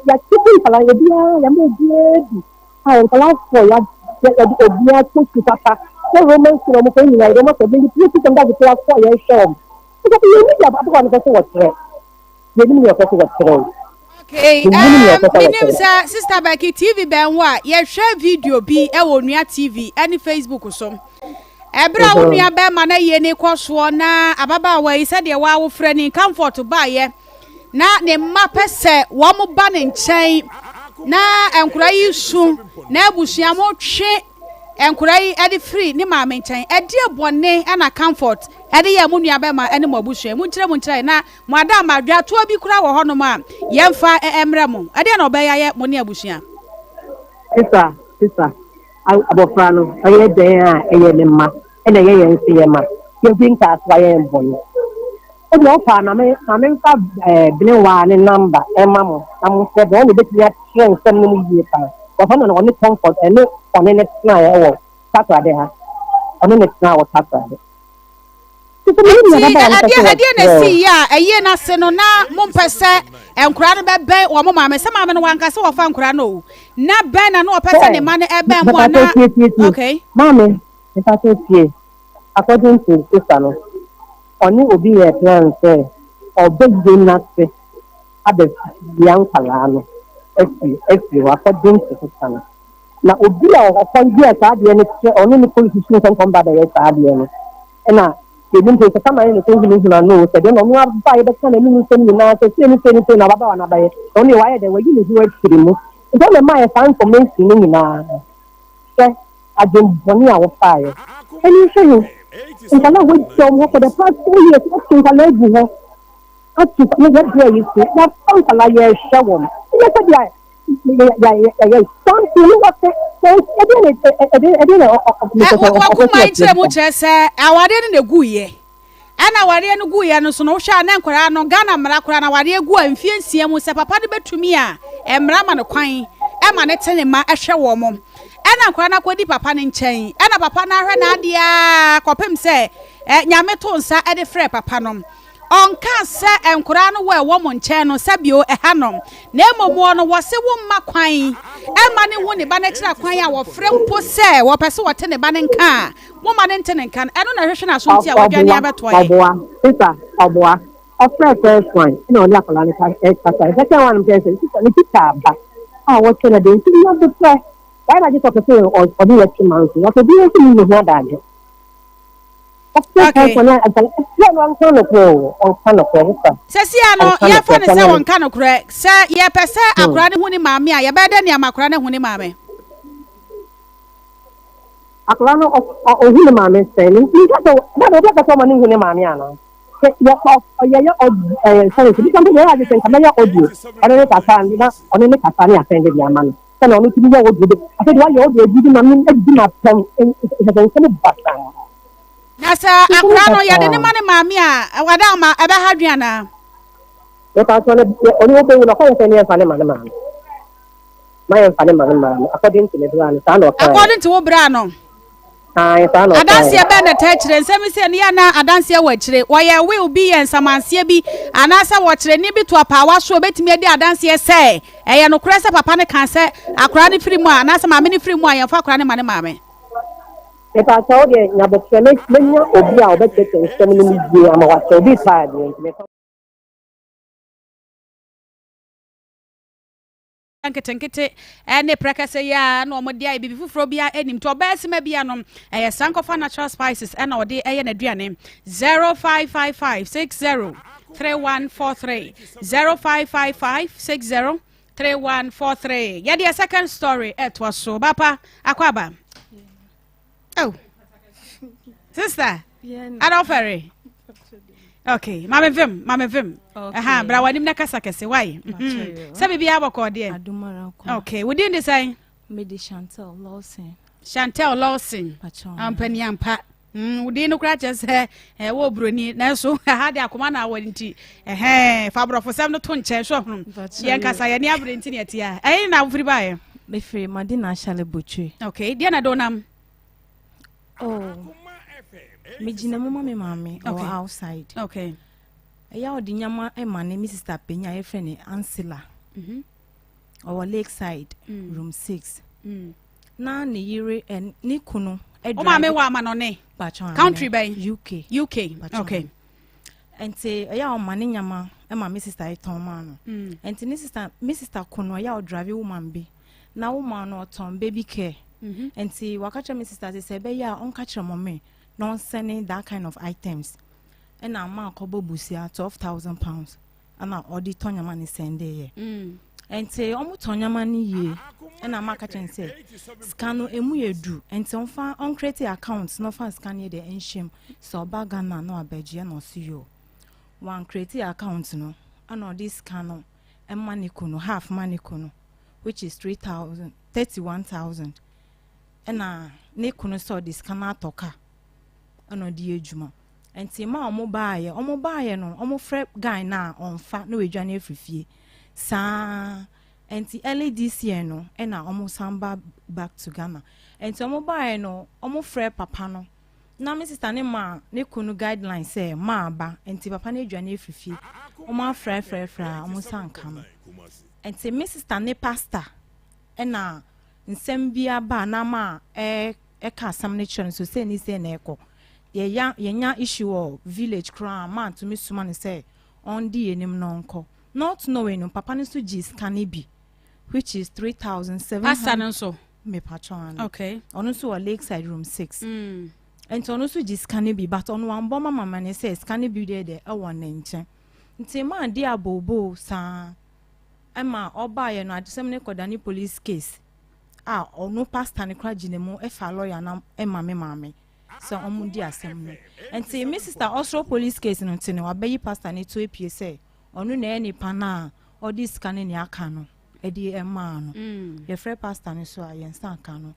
S6: yɛate nkwadaa obiara yɛma obiara bi A nkwadaa fɔ ya yɛde obiara kɔ sukuu papa sɛ Roman sukuu na wɔn kɔ nyinaa yɛde wɔn akɔ de pie system da so akɔ yɛn hwɛ wɔn. Sɛ yɛn ni deɛ ababaawa no pɛ sɛ wɔkyerɛ yɛn nim deɛ ɔpɛ sɛ wɔkyerɛ o.
S3: Okay, um, menim sɛ Sister Becky TV bɛn wo a yɛhwɛ video bi wɔ Onua TV ne Facebook so. Ɛberɛ a wo nua bɛrima no ayie ne kɔ soɔ na ababaawa yi sɛdeɛ waa wofrɛ ne comfort baeɛ na ne mma pɛ sɛ wɔn ba ne nkyɛn na nkora yi su na abusua mo twe nkora yi de firi ne maame nkyɛn. Ɛdeɛ bɔne na comfort ɛde yɛ mo nua bɛrima ne mo abusua. Mo nkyerɛ mo nkyerɛ na Mo adaama, dwatoɔ bi koraa wɔ hɔnom a, yɛmfa mmrɛ mo. Ɛdeɛn na ɔbɛyɛ ayɛ mo ne abusua?
S6: Sesa, sesa, abɔfra no, ɔyɛ dɛn a ɛyɛ ne mma, ɛna ɛyɛ yɛn nso yɛn mma. Yɛdi nkaso a yɛn bɔne. Ebia wopɛ a, ma me, ma memfa ɛɛ Benewaa ne namba ɛma mo na momfrɛ bɛ, ɔno na obetumi akyerɛ nsɛm no mu yie paa. Wɔfa no na ɔne Comfort, ɛne ɔne ne tenaeɛ wɔ Takoradi ha. Ɔne ne tenaa wɔ Takoradi.
S3: Enti ɛdeɛ na ɛsii yɛ a ɛyie no ase no na mompɛ sɛ nkwadaa no bɛbɛn wɔn maame sɛ maame no wanka sɛ wɔfa nkwadaa no o na bɛn na na ɔpɛ sɛ ne mma no ɛbɛn mu a na okay.
S6: Maame mpakyɛ tie according to sister no ɔne obi yɛ plan sɛ ɔbɛyie n'ase abɛwia nkwadaa no afiri afiri hɔ according to sister no. Na obi a ɔkɔ yɛɛ saa adeɛ no kyerɛ ɔno ne polisi sukuu nsɛm ba bɛyɛ saa adeɛ no ɛna yɛnim sɛ sɛ ne sɛ hunahuna no sɛ deɛ na ɔno aba yɛbɛka n'anim nsɛm nyinaa sɛ sei ne sei ne sei na ababaawa no abɛyɛ na ɔno deɛ wayɛ dɛ wayi ne ho afiri mu nti ɔna ɛma yɛ saa information no nyinaa sɛ adwembɔne a wofaeɛ ɛne nhwɛ he nkwadaa a wɔagya wɔn hɔ for the past 4 years wɔto nkwadaa agu hɔ ato yɛbrɛ yi so yɛafa nkwadaa yɛhwɛ wɔn ɛnyɛ sɛ deɛ
S3: Wakoma nkyerɛ mu kyerɛ sɛ awadeɛ no na ɛguiɛ ɛna awadeɛ no guiɛ no so no wohwɛ a na nkwadaa no Ghana mmara koraa na awadeɛ gu a mfie nsia mu sɛ papa no bɛtumi a mmara ma no kwan ɛma ne te ne ma ɛhwɛ wɔn mo ɛna nkwadaa no akɔdi papa no nkyɛn ɛna papa no ahwɛ n'adeɛ a kɔpem sɛ nyame to nsa ɛde frɛ papa no Ɔnkaa sɛ nkoraa no wɔ ɛwɔ mo nkyɛn no sɛ bio ɛha nom, na mmom wɔ no wɔse wo mma kwan mma no nhu ne ba no akyiri akwan a wɔfrɛ mpo sɛ wɔpɛ sɛ wɔte ne ba no nka a, momma no nte ne nka no, ɛno na ɛhwehwe n'aso nti a wadwane abɛtoa yɛn.
S6: Ɔboa, sister, ɔboa. Ɔfrɛɛ first one ɛna ɔne akwadaa no kasae. Second one no pɛɛ sɛ sister ne teacher aba a wɔkyɛ no adeɛ nti nya botrɛ. Wayɛ n'adwene sɛ ɔpɛ sɛ ɔne yɛ twe manso. Afei obiara nso nni ne ho adagye.
S3: Okay. Sɛsia no yɛfa no sɛ wɔnka nokorɛ sɛ yɛpɛ sɛ hmm. akora no hu ne maame a yɛbɛyɛ dɛ nea akora no hu ne maame.
S6: Akora no ɔhu ne maame sɛn ne nka sɛ dada obi akasa ɔma ne hu ne maame ana sɛ yɛ ɔyɛyɛ ɔd ɛɛ sɔre sɛ bisa mpo yɛ adi sɛ nka mɛyɛ audio ɔne ne kasa na ɔne ne kasa ne asɛn de de ama no sɛnea ɔno tumi yɛ audio de afei de wayɛ audio adidi ma me adidi ma pɛm nsɛnsɛm basaa.
S3: Na sɛ akora no yɛde ne ma ne maame a wada ama ɛbɛha dwen anaa.
S6: Mepa kyɛw no ɔne ɔbɛwu no ɔkɔyɛ sɛ ne yɛmfa ne ma ne maame ma yɛmfa ne ma ne maame according to ne bra no saa na ɔkaeɛ.
S3: According to wo bra no.
S6: Ae, saa na ɔkaeɛ.
S3: Adanseɛ bɛn na ɛtaa akyire? Nsɛm yi sɛ no yɛ na adanseɛ wɔ akyire. Wɔyɛ will bi yɛ nsamanseɛ bi anaasɛ wɔkyerɛ ne bi to apaawa so a obɛtumi adi adanseɛ sɛ ɛyɛ nokorɛ sɛ papa no kaa sɛ akwadaa no firi mu a anaasɛ maame no firi mu a yɛmfa akwadaa no ma ne maame.
S6: Mepakyɛ wo deɛ nyabotrɛ mɛnya obi a ɔbɛkyerɛkyerɛ nsɛm no mu yie ama wakyerɛ obi paa deɛ nti mefa.
S3: Nketenkete ne prɛkɛsɛ yi ara na wɔde ayɛ biribi foforɔ biara anim nti ɔbaa sima bi anom ɛyɛ sankɔfa natural spices ɛna ɔde ɛyɛ n'aduane 0555 60 3143 0555 60 3143 yɛde yɛ second story ɛtoa so bapa akɔ aba oh sister adɔfɛre okay maame vim maame vim ɛha bra w'anim na kasa kɛse why mhm. sɛ biribi abɔkɔ deɛ okay wodin de sɛn
S17: mede chantel lawson
S3: chantel lawson ampani ampa mm, wodin no koraa kyerɛ sɛ ɛwɔ eh, oburoni nanso ɛha de akoma na awɔ nti ɛhɛn fa aborɔfosɛm no to nkyɛn so ɔhono yɛn kasa yɛn ni abere nti na ɛte a ɛyɛ na wofiri baeɛ
S17: mefiri madina ahyɛle botwe
S3: okay deɛ na de wonam
S17: Oh, megyina mu ma me maame ɔwɔ okay. outside.
S3: Okay.
S17: Ɛyɛ a ɔde nyama ma ne me sister panyin a yɛfrɛ no Ansila. Mm-hmm. Ɔwɔ Lakeside mm. room 6. Mm. Na ne yere eh, ne kunu
S3: O maame wɔ amanɔne. Country bɛn?
S17: UK.
S3: UK. Okay.
S17: Nti ɛyɛ a ɔma ne nyama. ɛma me sister yi tɔn maa no. Nti ne sister me sister ko no ɔyɛ a ɔdrive woman bi na woman no ɔtɔn baby care. Nti waka kyerɛ me sister sɛ sɛ ɛbɛyɛ a ɔnka kyerɛ mɔme na ɔnsɛne that kind of items. Ɛna ama akɔbɔ busia £12,000 ɛna ɔde tɔ nyama ne sɛnde yɛ. Nti ɔmo tɔ nyama no yie ɛna ama aka kyerɛ no sɛ sika no emu yɛ du nti ɔmfa ɔncreate account na ɔmfa sika no yɛ deɛ ɛnhyɛ mu sɛ ɔba Ghana na wabɛgye ɛna ɔso yoo. Wancreate account no ɛna ɔde sika no ɛma ne kunu half ma ne kunu which is 3,000 31,000 ɛna ne kunu sɛ ɔde sika no atɔ car ɛna ɔde yɛ adwuma. Nti ma ɔmo baayɛ ɔmo baayɛ no ɔmo frɛ guy no a ɔmfa na wadwane afiri fie saa. Nti early this year no ɛna ɔmo san ba back to Ghana. Nti ɔmo baayɛ no ɔmo frɛ papa no na me sister ne ma ne kunu guideline sɛ maa ba nti papa no adwane afiri fie. Ɔmo afrɛ frɛ frɛ a ɔmo san ka no. Nti me sister ne pastor ɛna nsɛm bi aba na ma ɛka asɛm no kyerɛ no so sɛ ni sɛ na ɛkɔ yɛya yɛnya issue wɔ village koraa ma ntumi soma no sɛ ɔndi anim na ɔnkɔ. Not knowing no papa no nso gye sika no bi which is 3,700.
S3: Pastor no nso?
S17: Mepatwa ano.
S3: Okay.
S17: Ɔno nso wɔ Lakeside room 6. Nti ɔno nso gye sika no bi but ɔno wambɔ ma mama ne sɛ sika no bi deɛ deɛ ɛwɔ ne nkyɛn. Nti maa di abooboo saa ɛma ɔbaayɛ no adesɛm no kɔda ne police case a ɔno pastor no koraa gyina mu ɛfa lawyer na ɛma me maame sɛ ɔmo di asɛm no. Nti me sister ɔsoro police case no nti no wabɛyi pastor no to epie sɛ ɔno na ɛyɛ nipa no a ɔde sika no nea aka no ɛde ɛmaa no. Yɛfrɛ pastor no so a yɛn nsa aka no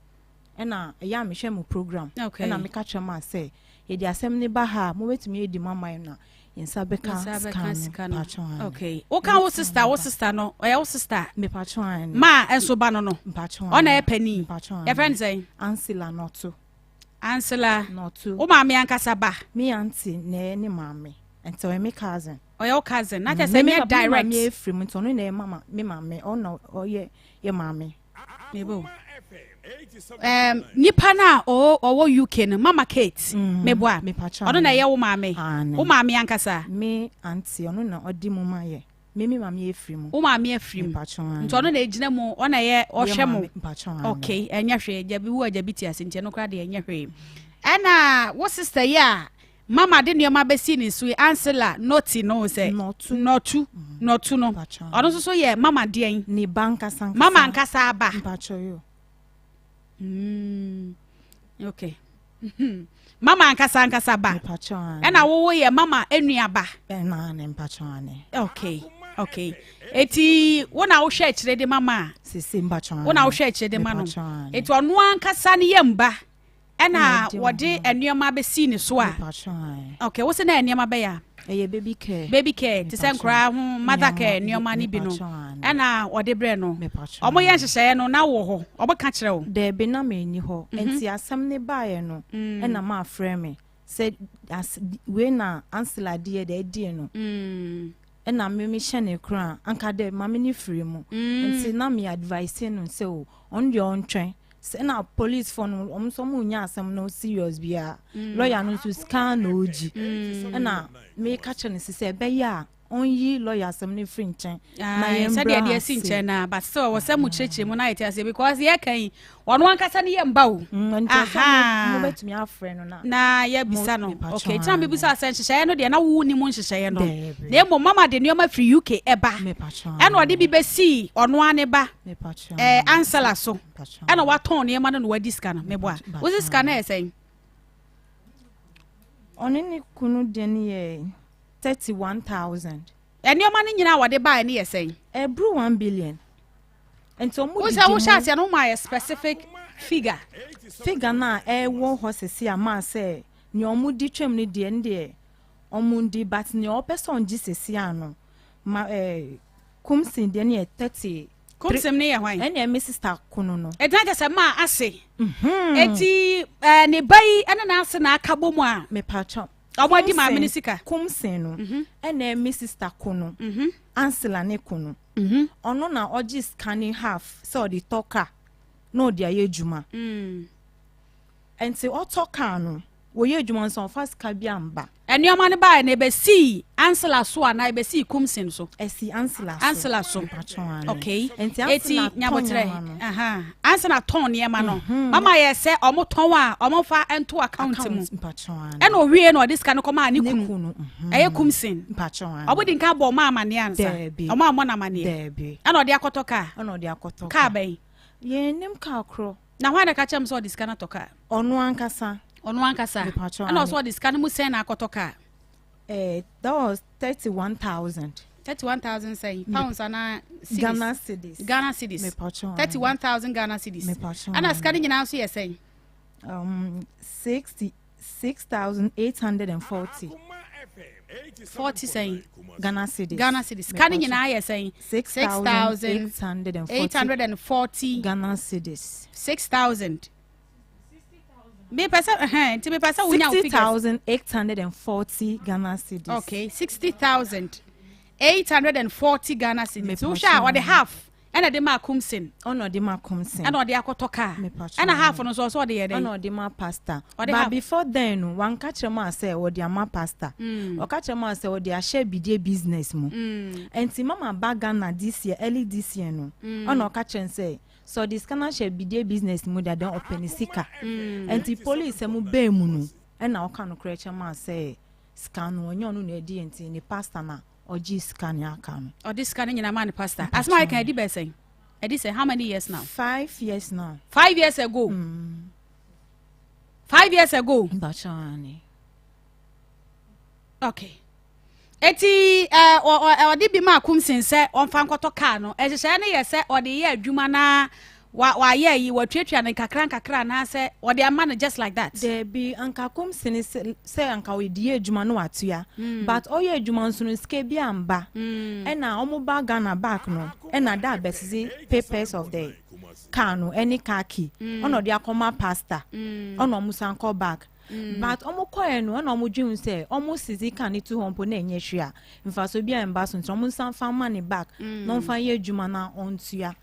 S17: ɛna ɛyɛ a mehwɛ mo program ɛna meka kyerɛ mo a sɛ yɛde asɛm ne ba ha a mobɛtumi adi mo aman na yɛn nsa bɛka sika no. Mpatwɔ ano.
S3: Okay. Woka wo sister no ɔyɛ wo sister?
S17: Mepatwɔ ano.
S3: Ma ɛnso ba no no.
S17: Mpatwɔ
S3: ano. Ɔna ɛyɛ panin.
S17: Mpatwɔ ano.
S3: Yɛfrɛ no sɛn?
S17: Ansila Nɔto.
S3: Ansila.
S17: Nɔto.
S3: Wo maame ankasa ba?
S17: Me auntie na ɛyɛ ne maame. Nti ɔyɛ me cousin.
S3: Ɔyɛ wo cousin. Na kyerɛ sɛ nyɛ direct.
S17: Me maame efiri mu nti ɔno na ɛyɛ mama me maame ɔno ɔyɛ yɛ maame.
S3: Mebo. Nipa na ɔwɔ UK no Mama Kate. Meboa. Ɔno na ɛyɛ wo maame. Wo maame ankasa.
S17: Me auntie ɔno na ɔdi mu ma yɛ. Me me maame efiri mu.
S3: Wo maame efiri mu. Nti ɔno na egyina mu ɔna ɛyɛ ɔhwɛ mo. Okay, ɛnyɛ hwee. Gyabi wo agyabi ti ase nti ɛno koraa deɛ ɛnyɛ hwee. Ɛna wo sister yi a mama de nneɛma bɛsi ne so yi Ansela Noti no sɛ Nɔtu Nɔtu no ɔno nso so yɛ mama deɛn?
S17: Ne ba nkasa nkasa.
S3: Mama nkasa aba.
S17: Mpakyɛ yo.
S3: Okay. Mama ankasa ankasa ba. Ɛna wowo yɛ mama enuaba.
S17: Ɛna ne mpakyɛ ane.
S3: Okay. Okay. Eti wo na wohwɛ akyire de mama.
S17: Sisi mpakyɛ ane.
S3: Wo na wohwɛ akyire de ma no. Eti ɔno ankasa ne yɛ mba. Ɛna wɔde nneɛma bɛsi ne so a. Okay, wo se na nneɛma bɛyɛ a?
S17: Ɛyɛ baby care.
S3: Baby care, te sɛ nkoraa ho mother care nneɛma no bi no. Ɛna wɔde brɛ no. Ɔmo yɛ nhyehyɛeɛ no na wɔ hɔ. Ɔmo ka kyerɛ wo?
S17: Daabi, na menni hɔ. Nti asɛm ne baeɛ no, ɛna ma afrɛ me sɛ wei na Ansela deɛ deɛ ɛdie no. Ɛna me mehyɛ ne koraa anka dɛ maame ne firi mu. Nti na me advice no sɛ o ɔno deɛ ɔntwɛn. Sɛ na police fo no ɔmo nso ɔmo nya asɛm no serious bia. Lawyer no nso sika na ogyi. Ɛna meka kyerɛ no sɛ ɛbɛyɛ a ɔnyi lawyer asɛm no firi nkyɛn. Na yɛn
S3: sɛdeɛ
S17: mbra
S3: deɛ
S17: ase.
S3: Si nkyɛn na but still wɔ sɛ mo kyerɛkyerɛ mu na yɛte aseɛ because yɛ kan yi ɔno ankasa ne yɛ mba o.
S17: Nti ɔsɛ mo bɛtumi afrɛ no na.
S3: Na yɛbisa no. Okay, kyerɛ mi bisa sɛ nhyehyɛeɛ no deɛ na wo ni mu nhyehyɛeɛ no.
S17: Daabi.
S3: Na mmom mama de nneɛma firi UK ɛba. Ɛna ɔde bi bɛsii ɔno ara ne ba. Ansela so. Ɛna watɔn nneɛma no na wadi sika no. Meboa. Wosi sika no yɛ sɛn?
S17: Ɔne ne kunu deɛ no yɛ 31,000.
S3: Nneɛma no nyinaa wɔde baeɛ no yɛ sɛn?
S17: Ɛburu 1 billion. Nti ɔmo
S3: Wo
S17: didi
S3: sɛ wohyɛ
S17: mu.
S3: aseɛ no woma yɛ specific figure.
S17: Figure no a ɛwɔ hɔ sisi a maa sɛ nea ɔmo di twam no deɛ no deɛ ɔmo ndi but nea ɔpɛ sɛ ɔngye sisi ano ma Kumsin deɛ no yɛ 30.
S3: Kumsin ne yɛ hwan?
S17: Ɛnna me sister kunu no.
S3: Ɛgyina kyɛ sɛ maa ase. Eti ne ba yi ɛne n'ase na aka bɔ mu a.
S17: Mepatwa.
S3: Ɔmo adi maame ne sika.
S17: Kumsin no ɛnna me sister kunu. Ansela ne kunu. Ɔno na ɔgye sika ne half sɛ ɔde tɔ car na ɔde ayɛ adwuma. Nti ɔtɔ car no. Wɔyɛ adwuma nso ɔmfa sika bi amba.
S3: Nneɛma no baeɛ no ɛbɛsii Ansela so anaa ɛbɛsii Kumsin so?
S17: Ɛsii Ansela so.
S3: Ansela so.
S17: Mpakyɛw aane.
S3: Okay.
S17: Nti
S3: Eti
S17: Ansela tɔn
S3: nyabotrɛ.
S17: nneɛma no.
S3: Aha. Ansela tɔn nneɛma no. Mama yɛ sɛ ɔmo tɔn a ɔmo fa nto account mu.
S17: Account mpakyɛw aane.
S3: Ɛna owie na ɔde sika no kɔmaa ne
S17: Ne
S3: kunu.
S17: kunu. mhm.
S3: Ɛyɛ Kumsin.
S17: Mpakyɛw aane.
S3: Ɔmo di nka bɔ ɔmo amaneɛ ansa.
S17: Daabi.
S3: Ɔmo ammɔ no amaneɛ.
S17: Daabi.
S3: Ɛna ɔde akɔtɔ kaa.
S17: Ɛna ɔde akɔtɔ
S3: Kaa bɛn?
S17: Yɛnnim kaa korɔ.
S3: Na hwan na ɛka kyerɛ mo sɛ ɔde sika no atɔ kaa?
S17: Ɔno ankasa.
S3: Ɔno ankasa.
S17: Mepakyɛw
S3: Ɛna
S17: aane.
S3: ɔsɛ ɔde sika no mu sɛn na akɔtɔ kaa?
S17: Eh, that was 31,000.
S3: 31,000 sɛn? Pounds anaa cedis?
S17: Ghana cedis.
S3: Ghana cedis.
S17: Mepakyɛw aane.
S3: 31,000 Ghana cedis.
S17: Mepakyɛw
S3: Ɛna sika no
S17: aane.
S3: nyinaa nso yɛ sɛn?
S17: 66,840.
S3: 40 sɛn?
S17: Ghana cedis.
S3: Ghana cedis. Sika no
S17: Mepakyɛw.
S3: nyinaa yɛ sɛn?
S17: 6,840.
S3: 6,840.
S17: Ghana cedis.
S3: 6,000. Mepɛ sɛ ɛhɛn nti mepɛ sɛ wonya wo figures.
S17: 60,840 Ghana cedis.
S3: Okay, 60,840 Ghana cedis. Wohwɛ a ɔde half ɛna de maa Kumsin.
S17: Ɔna ɔde maa Kumsin.
S3: Ɛna ɔde akɔtɔ kaa.
S17: Mepakyɛw
S3: Ɛna half no nso ɔsɛ ɔde yɛ dɛn?
S17: Ɛna ɔde ma pastor.
S3: Ɔde
S17: But
S3: half.
S17: before then no, wanka kyerɛ mu a sɛ ɔde ama pastor. Ɔka kyerɛ mu a sɛ ɔde ahyɛ bidie business mu. Nti mama ba Ghana this year, early this year no, ɛna ɔka kyerɛ no sɛ sɛ ɔde sika no ahyɛ bidie business mu deɛ then ɔpɛ ne sika. Nti police mu bɛɛ mu no, ɛna ɔka nokorɛ kyerɛ mu a sɛ sika no ɔnyɛ ɔno na ɛdi nti ne pastor na ɔgye sika no aka no.
S3: Ɔde sika no nyinaa maa ne pastor. Asɛm a yɛka ɛdi bɛɛ sɛn? Ɛdi sɛ how many years now?
S17: 5 years now.
S3: 5 years ago. 5 years ago.
S17: Mpakyɛw aane.
S3: Okay. Eti ɛɛ ɔ ɔ ɔde bi maa Kumsin sɛ ɔmfa nkɔtɔ kaa no. Ɛhyehyɛ no yɛ sɛ ɔde yɛ adwuma na wa wayɛ yi watuatua no nkakra nkakra anaasɛ ɔde ama no just like that.
S17: Daabi, anka Kumsin sɛ sɛ anka ɔde yɛ adwuma no watua. But ɔyɛ adwuma nso no sika bi amba. Ɛna ɔmo ba Ghana back no, ɛna da abɛsisi papers of the car no ɛne car key. Ɛna ɔde akɔma pastor. Ɛna ɔmo san kɔ back. But ɔmo kɔɛ no, ɛna ɔmo dwen sɛ ɔmo sisi car ne to hɔ mpo na ɛnyɛ hwee a mfaso bi a ɛmba so nti ɔmo nsan fa ma ne back na ɔmfa yɛ adwuma na ɔntua.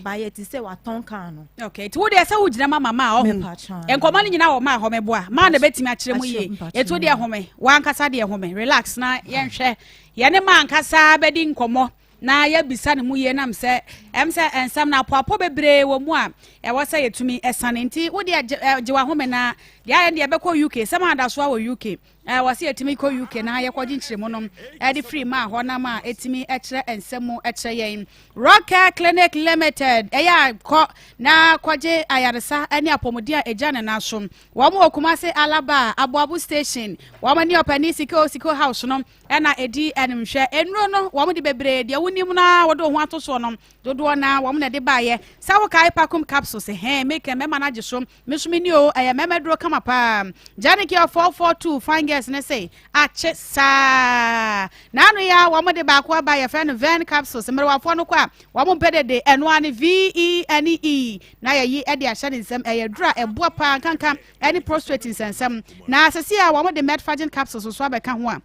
S17: Ba yɛ te sɛ watɔn car no.
S3: Okay, nti wo deɛ sɛ wogyina ma mama a ɔho
S17: Mepakyɛw.
S3: nkɔmmɔ no nyinaa wɔ ma hɔ meboa maa na bɛtumi akyerɛ mu yie.
S17: Akyerɛ-
S3: Ɛtu deɛ home wankasa deɛ home relax na yɛnhwɛ yɛne ma ankasa bɛdi nkɔmmɔ na yɛbisa ne mu yie nam sɛ ɛm sɛ nsɛm no apoapo bebree wɔ mu a ɛwɔ sɛ yɛtumi ɛsane nti wo deɛ gye gye wahome na deɛ ayɛ no deɛ ɛbɛkɔ UK sɛm adasoa wɔ UK wɔ sɛ yɛtumi kɔ UK na yɛkɔgye nkyerɛmu no ɛde firi ma hɔ nam a ɛtumi ɛkyerɛ nsɛm mu ɛkyerɛ yɛn. Rockcare Clinic Limited ɛyɛ a kɔ na kɔgye ayaresa ne apɔmuden a ɛgya ne nan so. Wɔn wɔ Kumase Alaba Aboabo station. Wɔn ne ɔpani Siko Siko House no ɛna ɛdi animhwɛ. Nnuro no wɔn de bebree deɛ wonim na wɔde wɔn ho ato soɔ no dodoɔ na wɔn na ɛde baayɛ sɛ wokae Pakum capsules hɛn meka mɛma no agye so me nso me ni o ɛyɛ mɛmɛ duro kama paa. Janicare 442 fine girls ne se akye saa n'ano yi a wɔn de baako aba yɛfrɛ no ven capsules mmerewafoɔ no kɔ a wɔn mpɛ dede ɛno ara ne vene na yɛyi ɛde ahyɛ ne nsam ɛyɛ duro a ɛboa paa nkanka ɛne prostate nsɛnsɛm na asese a wɔn de metformin capsules nso abɛka ho a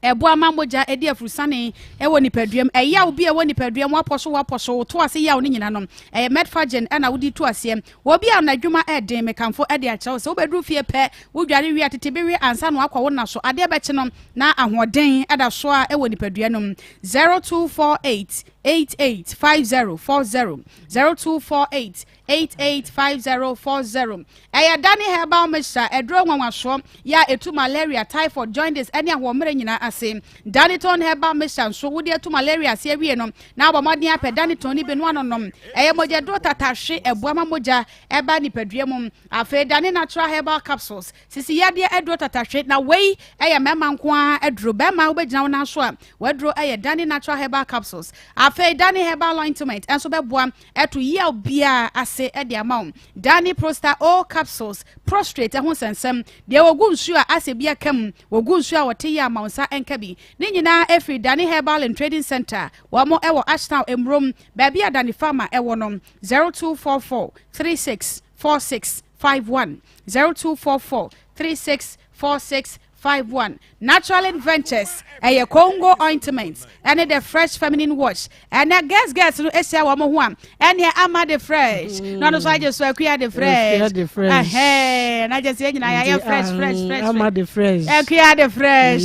S3: ɛboa ma mogya ɛdi afurusane ɛwɔ nipaduam ɛyaw bi a ɛwɔ nipaduam wapɔ so wapɔ so to ase yaw ne nyina no ɛyɛ metformin ɛna wodi to aseɛ obi a n'adwuma ɛden mekamfo ɛde akyerɛw sɛ wobɛduru fie pɛ wodware wie atete bi wie ansa na wakɔ wo na so adeɛ bɛkye no na ahoɔden ɛda so a ɛwɔ nipadua no mu. 0248 88 5040, 0248 885040. Ɛyɛ Dani Herbal Mixture ɛduro nwanwasoɔ yɛ a ɛtu malaria, typhoid, jaundice ɛne ahoɔmmerɛ nyinaa ase. Daniton Herbal Mixture nso wode atu malaria ase awie no na abɔ mmɔden apɛ Daniton no bi no anonom ɛyɛ mogyaduro tatahwe ɛboa ma mogya ɛba nipadua mu. Afei Dani Natural Herbal Capsules sisi yadeɛ aduro tatahwe na wei ɛyɛ mmarima nko ara aduro. Bɛrima wobɛgyina wo nan so a waduro ɛyɛ Dani Natural Herbal Capsules. Afei Dani Herbal Ointment ɛnso bɛboa ɛto yaw biara ase ɛde ama wo. Dani Prosta O capsules prostrate ɛho nsɛnsɛm deɛ wɔgu nsuo a asɛ bi aka mu wɔgu nsuo a wɔte yɛ ama wo nsa ɛnka bi ne nyinaa ɛfiri Dani Herbal and Trading Center. Wɔn ɛwɔ Ashtown Emurom baabi a Dani Farmer ɛwɔ no. 0244 36 46 51, 0244 36 46. 51. Naturalin Ventures ɛyɛ Congo ointment ɛne the fresh feminine wash ɛnɛ girls girls no ahyia wɔn ho a ɛneɛ ama de fresh na ɔno nso agye so akuya de fresh ɛhɛn na gye sɛ yɛn nyinaa yɛayɛ fresh fresh fresh
S5: ama de fresh
S3: akuya de fresh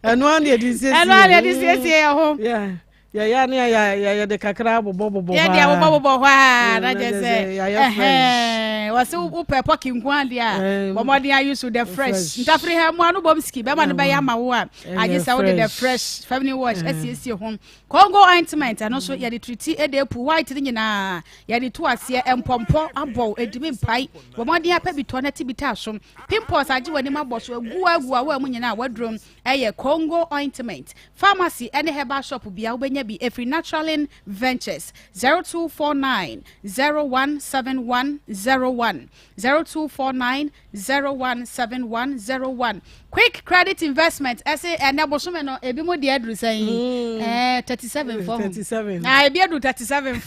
S5: ɛno ara na yɛde siesie
S3: ɛno ara na yɛde siesie yɛn ho.
S5: Yɛyɛ ne yɛ yɛde kakra abobɔbobɔ hɔ
S3: yɛde abobɔbobɔ hɔ a na kyerɛ sɛ ɛhɛn wɔsi wopɛ pɔki nko adeɛ a bɔ mmɔden ayi so the fresh ntafiri ha mu ano bom siki bɛma no bɛyɛ ama wo a agye sɛ wode the fresh feminine wash asiesie ho Congo ointment ɛno nso yɛde tiriti ɛde epu white ne nyinaa yɛde to aseɛ mpɔmpɔ abɔw edimi mpae bɔ mmɔden apɛ bi tɔ na ti bi taa so pimples agye w'anim abɔ so agu agu awɔ mu nyinaa waduro ɛyɛ Congo ointment Pharmacy ne herbal shop biara wobɛnya bi ɛfiri Naturalin Ventures 0249 017101 0249 017101 Quick Credit Investment ɛse ɛnɛ bosome no ebi mu deɛ aduru sɛn mm. eh, 37 fɔ ho na ebi aduru 37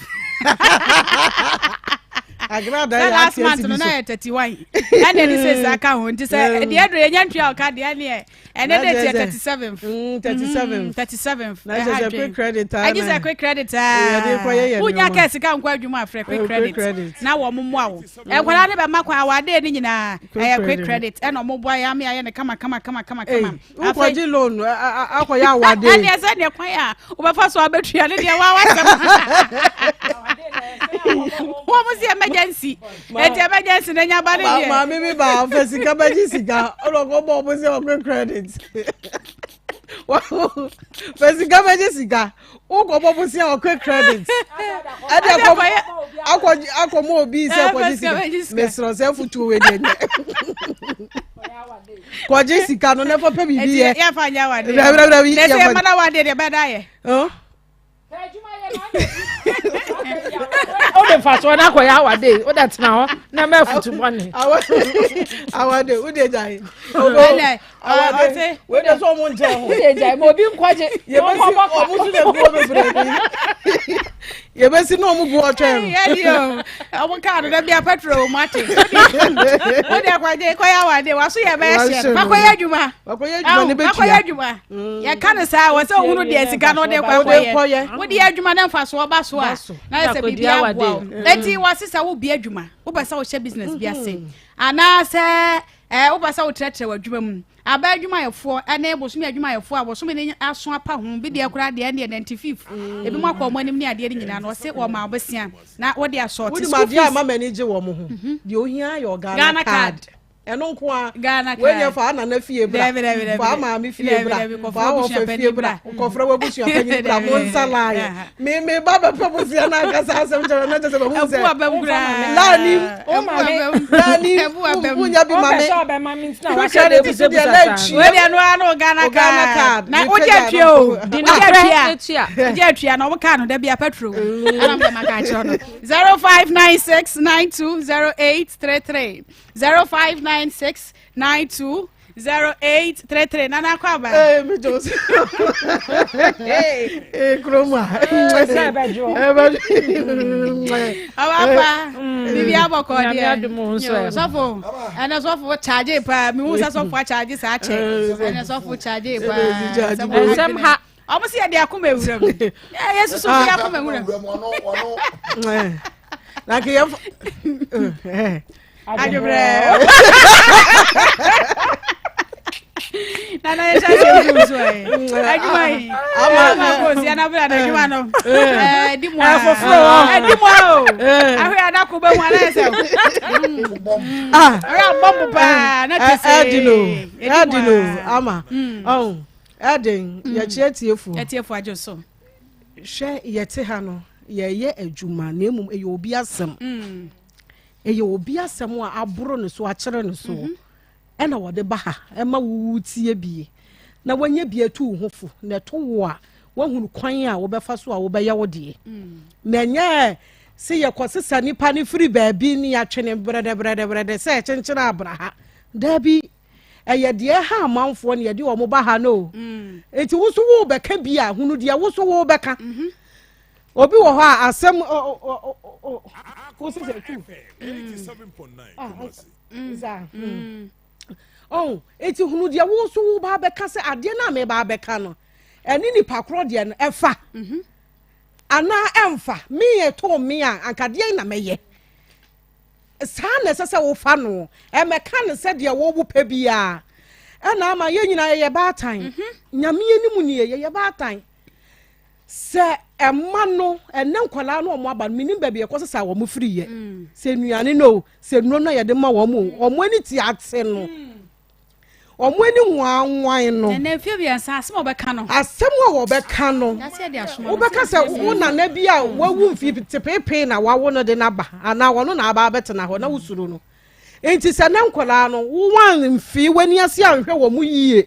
S3: sɛ last month no na yɛ 31 ɛna ɛde sɛ saa ka ho nti sɛ deɛ aduru yɛnya ntua ɔka deɛ neɛ ɛnɛ date yɛ 37
S5: 37
S3: 37
S5: na kyerɛ sɛ quick credit
S3: aa ɛgye sɛ quick credit aa wonya kɛ sika nkɔ adwuma afrɛ quick credit na wɔn mmoa wo nkwadaa ne bɛma kwan awadeɛ ne nyinaa ɛyɛ quick credit ɛna wɔn boa yɛ ame ayɛ ne kama kama kama kama kama
S5: wokɔgye loan akɔyɛ awadeɛ
S3: ɛneɛ sɛ neɛ kwan a wobɛfa so abɛtua ne deɛ waa wasɛm wɔn mo si emergency eti emergency na nya ba ne deɛ.
S5: Maame mi ba ɔfɛ sika bɛgye sika ɔna ɔkɔ bɔ ɔmo sɛ ɔkɔ credit fɛ sika bɛgye sika wokɔ bɔ ɔmo sɛ ɔkɔ credit ɛde akɔ akɔ akɔ mo obi sɛ kɔgye sika mesrɛ sɛ futuo wei deɛ nyɛ kɔgye sika no na ɛfɔ pɛ biribi yɛ.
S3: Yɛ fa nyɛ awadeɛ. Dɛbɛdɛbɛ yɛ fa. Ɛsɛ yɛ ma na awadeɛ deɛ bɛda yɛ.
S18: wode mfasoɔ no akɔyɛ awade wode tena hɔ na ma afutu bɔne
S5: awade wode gyae awade wede sɛ ɔmo nkyɛn ho
S18: wode gyae ma obi nkɔgye
S5: yɛbɛsi ɔmo so na guo bebree yɛbɛsi na ɔmo gu ɔtwɛn
S3: no yɛdi o ɔmo kaa no dabi a petrol ɔmo ate wode akɔgye kɔyɛ awade waso yɛ bɛyɛ hyɛ fakɔyɛ adwuma
S5: wakɔyɛ adwuma ne bɛtua
S3: wakɔyɛ adwuma mm. yɛka no saa wɔ sɛ ohunu deɛ sika no wode kɔ akɔyɛ wode yɛ adwuma na mfasoɔ ba so a na yɛ sɛ biribi aboa wo mm. eti wɔse sɛ wobi adwuma wopɛ sɛ wohyɛ business bi ase mm-hmm. anaasɛ ɛɛ wopɛ sɛ wotrɛtrɛ w'adwuma mu aba adwumayɛfoɔ ɛne bosome adwumayɛfoɔ a bosome ne aso apa ho bi deɛ koraa deɛ ɛne ɛnɛnti fif mm. ebi mu akɔ wɔn anim ne adeɛ no nyinaa na ɔse wɔn ma wɔbɛsia na wɔde asɔɔte
S5: school fees. Wode ma adeɛ a ma m'ani gye wɔn ho mhm. deɛ ohia yɛ Ghana card. ɛno nko a wei nyɛ fa nana fie bra fa maame fie bra fa wɔfa fie bra nkɔfrɛ w'abusua panyin bra mo nsa laayɛ me me ba bɛpɛ mo sia na akasa asɛm kyerɛ na kyerɛ sɛ bɛhu sɛ laani laani wonya bi ma me kwekere so deɛ na akyi
S3: wei deɛ no ara no Ghana card na wogye atua o wogye atua wogye atua na wɔn kaa no dabi a petrol ɛna mo dɛm aka akyerɛ no 0596 920833 0596 92 0833 nana akɔ aba.
S5: ee mi jɔ so ee kurom a.
S18: sɛ ɛbɛdwo.
S5: ɛbɛdwo.
S3: ɔba pa bibi abɔkɔ deɛ sɔfo ɛnɛ sɔfo kyaagye paa mi hu sɛ sɔfo akyagye saa kyɛ ɛnɛ sɔfo kyaagye paa
S18: nsɛm ha.
S3: Ɔmo si yɛde akoma ewura mu. Yɛ susu fi akoma ewura
S5: mu. Na ke yɛn
S3: Adwobrɛ. Nana yɛ hyɛ sɛ nsu nsu ɛ. Adwuma yi. Ama ko si anabra na adwuma no. Ɛɛ di mu a.
S18: Ɛfoforo wɔ.
S3: Ɛdi mu a o. Ahwɛ adako bɛ mu anayɛ sɛ. Ahwɛ abɔ mu paa na te sɛ.
S5: Ɛdi no. Ɛdi no ama. Ɔn. Ɛden, mm. yɛkyerɛ atiefoɔ.
S3: Atiefoɔ agye so.
S5: Hwɛ yɛte ha no, yɛyɛ adwuma na mmom ɛyɛ obi asɛm. Mm. Ɛyɛ obi asɛm a aboro ne so akyerɛ ne so. Mm-hmm. Ɛna wɔde ba ha ɛma wowu tie bie na wanya bi atu wo ho fo na ɛto wo a woahunu kwan a wobɛfa so a wobɛyɛ wo deɛ. Mm. Na ɛnyɛ sɛ yɛkɔsesa nipa no firi baabi ne yɛatwe ne brɛdɛbrɛdɛbrɛdɛ sɛ ɛkyenkyene abra ha. Daabi. ɛyɛ deɛ ɛha amanfoɔ na yɛde wɔn ba ha no o mm. nti wo so wo bɛka bi a hunu deɛ wo so wo bɛka mhm. obi wɔ hɔ a asɛm wo sɛ sɛ tu mm. ah, Saa. Ɔn, eti hunu deɛ wo nso wo ba abɛka sɛ adeɛ no a meba abɛka no, ɛne nipa korɔ deɛ no ɛfa. Mhm. Anaa ɛmfa, me yɛ too me a, anka deɛn na mɛyɛ. Saa na ɛsɛ sɛ wofa no, ɛmɛka no sɛ deɛ wo pɛ biara. Ɛna ama yɛn nyinaa yɛyɛ baatan. Mhm. Nyame anim nie, yɛyɛ baatan. Sɛ ɛma no, ɛnɛ nkwadaa no wɔn aba no, menim baabi ɛkɔ sesa wɔn firi yɛ. Mm. Sɛ nnuane no o, sɛ nnuro no a yɛde ma wɔn o, wɔn ani te ate no. Mm. Wɔn ani nwanwan no.
S3: Ɛnɛ mfeɛ mmiɛnsa asɛm a wɔbɛka no.
S5: Asɛm a wɔbɛka no. Wobɛka sɛ wo nana bi a wawu mfe tepeepee na wawo no de n'aba anaa wɔn na aba abɛtena hɔ na wosuro no. Nti sɛ ne nkwadaa no, wo wan mfe w'ani ase anhwɛ wɔn yie.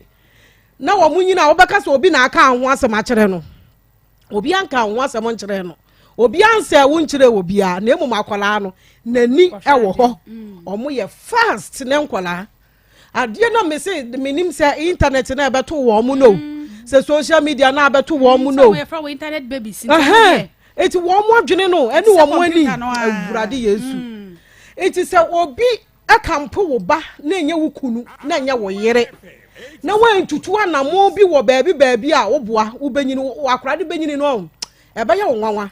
S5: na wɔn nyina wobɛka sɛ obi na aka ho asɛm akyerɛ no obi anka ho asɛm nkyerɛ no obi ansɛ wo nkyerɛ obiara na mmom akwadaa no n'ani wɔ hɔ wɔn yɛ fast ne nkwadaa adeɛ na mese menim sɛ internet na ɛbɛto wɔn no mm. sɛ social media na abɛto wɔn mm, no eti wɔn adwene no ɛne wɔn ani awurade yesu mm. eti sɛ obi Ɛka mpo wo ba na ɛnyɛ wo kunu na ɛnyɛ wo yere na woantutu anammɔn bi wɔ baabi baabi a woboa wobɛnyini akwadaa no bɛnyini no ɔho ɛbɛyɛ wo nwanwa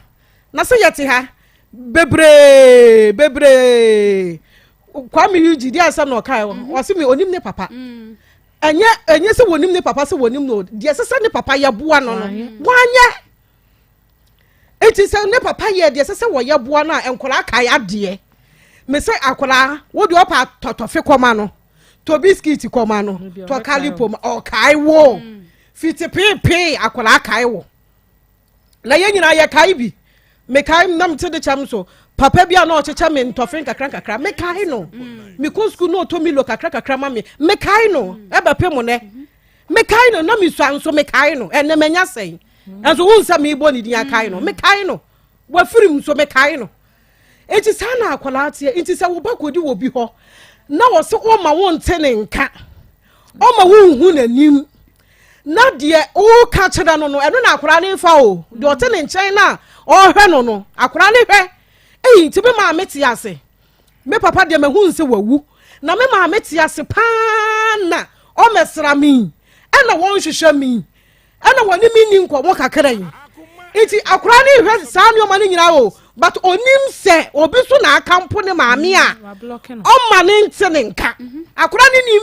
S5: na sɛ yɛte ha bebree bebree Kwame Eugene deɛ asɛm na ɔkae mhm. ɔse me onim ne papa mm. ɛnyɛ ɛnyɛ sɛ wɔnim ne papa sɛ wɔnim no deɛ ɛsɛ sɛ ne papa yɛboa no no wanyɛ Enti sɛ ne papa yɛ deɛ ɛsɛ sɛ wɔyɛ boa no a, nkwadaa kae adeɛ. Me sɛ akwadaa, wo deɛ ɔpa tɔ tɔfe kɔma no, tɔ biskit kɔma no, tɔ kalipo ma, ɔkae wo. Mm. Fiti peepee akwadaa kae wo. Na yɛn nyinaa yɛkae bi. Mekae na mete de kyɛm so. Papa bi a na ɔkyekyɛ me ntɔfe nkakra nkakra, mekae no. Mm. Mekɔ sukuu na ɔtɔ milo kakra kakra ma me, mekae no. Mm. Ɛbɛpem nnɛ. Mm-hmm. Mekae no na mesua nso mekae no. Ɛnnɛ manya sɛn. Nso wohu sɛ merebɔ ne din akae no. Mekae no. Wafiri mu nso mekae no. Enti saa na akwadaa teɛ. Nti sɛ wo ba kɔdi wɔ bi hɔ na ɔse ɔma wo nte ne nka, ɔma wo nhu n'anim, na deɛ woka kyerɛ no no, ɛno na akwadaa no fa o. Deɛ ɔte ne nkyɛn na ɔrehwɛ no no, akwadaa no hwɛ. Ei, nti me maame te ase. Me papa deɛ mahu sɛ wawu na me maame te ase paa na ɔmɛsra me ɛna wɔnhwehwɛ me ɛna wɔne me nni nkɔmmɔ kakra yi nti akora ne hwɛ saa nneɛma no nyinaa o but onim sɛ obi so na aka mpo ne maame a mm, ɔma ne nte ne nka mhm. akora ne nim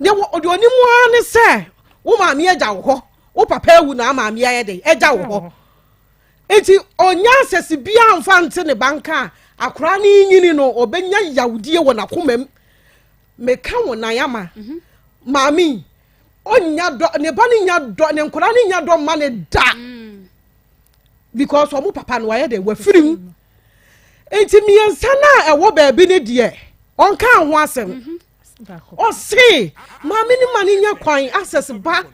S5: deɛ deɛ onim ara ne sɛ wo maame agya wo hɔ wo papa awu na maame ayɛ dɛ agya wo hɔ Enti ɔnnya asɛse biara mfa nte ne ba nka a, akwaraa no renyini no, ɔbɛnya yawdie wɔ n'akomam. Meka wo nan ama. Mhm. Maame yi, ɔnnya dɔ, ne ba no nya dɔ, ne nkwaraa no nya dɔ mma ne da. Mm. Because ɔmo papa no wayɛ dɛ, wafiri mu. Enti mmiɛnsa no a ɛwɔ baabi no deɛ, ɔnka ho asɛm. Mhm. Ɔse, maame no ma no nya kwan access ba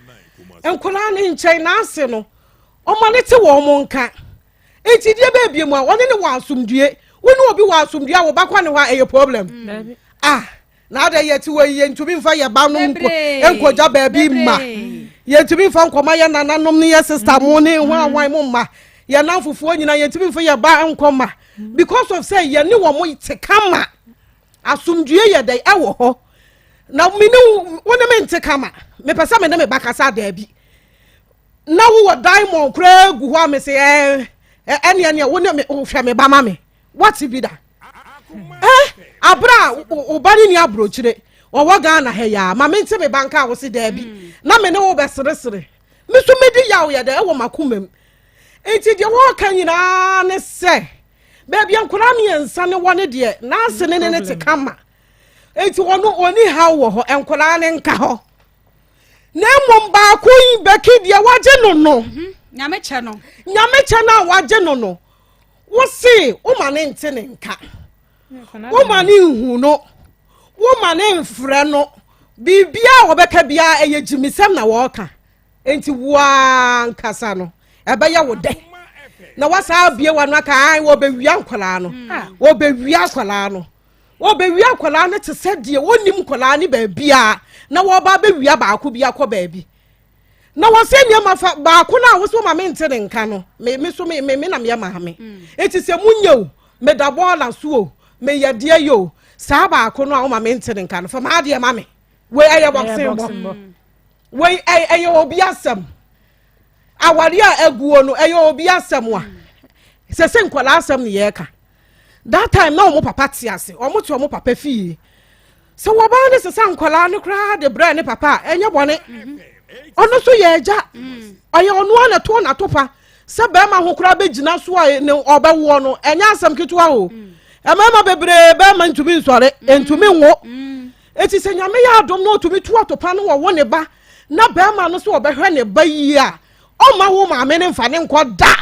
S5: nkwaraa no nkyɛn n'ase no. Ɔma no te wɔn nka. Nti deɛ bɛɛ bie mu a ɔne ne wɔ asomdue. Wo ne obi wɔ asomdue a wo ba kɔ ne hɔ a ɛyɛ problem. Mm. Ah, na adɛ yɛ te wɔ yi yɛntumi nfa yɛ ba nom nkɔgya baabi mma. Yɛntumi nfa nkɔma yɛ nananom ne yɛ sista mo ne ho ahwan mo mma. Yɛ namfofoɔ nyinaa yɛntumi nfa yɛ ba nkɔma. Because of sɛ yɛne wɔn te kama. Asomdue yɛ dɛ ɛwɔ hɔ. Na me ne wo ne me nte kama. Mepɛ sɛ me ne me ba kasa daabi. na wowɔ diamond koraa gu hɔ a mese ɛɛ ɛneɛ neɛ wo ne me wohwɛ me ba ma me wate bi da eh abere a wo ba ne ni aburokyire wɔwɔ Ghana ha yi a ma mente me ba nka a wo se daabi mm. na me ne wo bɛseresere me so medi yaw yɛ dɛ ɛwɔ m'akoma mu nti deɛ wɔreka nyinaa ne sɛ baabi a nkwadaa mmiɛnsa ne wɔ ne deɛ n'ase ne ne ne te kama nti ɔno ɔni haw wɔ hɔ nkwadaa ne nka hɔ na mmom baako yi bɛki deɛ wagye no no mhm.
S3: nyame kyɛ no
S5: nyame kyɛ no a wagye no no wose woma ne nte ne nka woma ne nhu no woma ne mfrɛ no biribiaa wɔbɛka biara ɛyɛ gyimisɛm na wɔreka enti woa nkasa no ɛbɛyɛ wo dɛ na wasaa abie wano aka an wɔbɛwia nkwadaa no mm. wɔbɛwia nkwadaa no Wɔbɛwia akwadaa no te sɛ deɛ wɔnnim nkwadaa no baabiara na wɔreba abɛwia baako bi akɔ baabi. Na wɔsɛ nneɛma fa baako no a wosɛ ma mente ne nka no me me so me me me na meyɛ maame. Mm. Eti sɛ munyɛ o meda bɔɔla so o meyɛ deɛ yɛ o. Saa baako no a woma mente ne nka no, fa m'adeɛ ma me. Wei ɛyɛ boxing bɔ. Wei ɛyɛ obi asɛm. Aware a aguo no ɛyɛ obi asɛm a. Sɛ sɛ nkwadaa asɛm ne yɛreka. That time na wɔn papa te ase, wɔn te wɔn papa fie. Sɛ wɔbaa ne sesa nkwadaa no koraa de brɛ ne papa a, ɛnyɛ bɔne. Ɔno nso yɛ agya. Ɔyɛ ɔno ara na ɛtoɔ n'atopa. Sɛ bɛrima ho koraa bɛgyina so a ne ɔbɛwoɔ no, ɛnyɛ asɛm ketewa o. Mmarima bebree bɛrima ntumi nsɔre, ntumi nwo. Eti sɛ Nyame yɛ adom na ɔtumi tu atopa no wɔwo ne ba na bɛrima no so ɔbɛhwɛ ne ba yie a, ɔmma wo maame no mfa ne nkɔ da.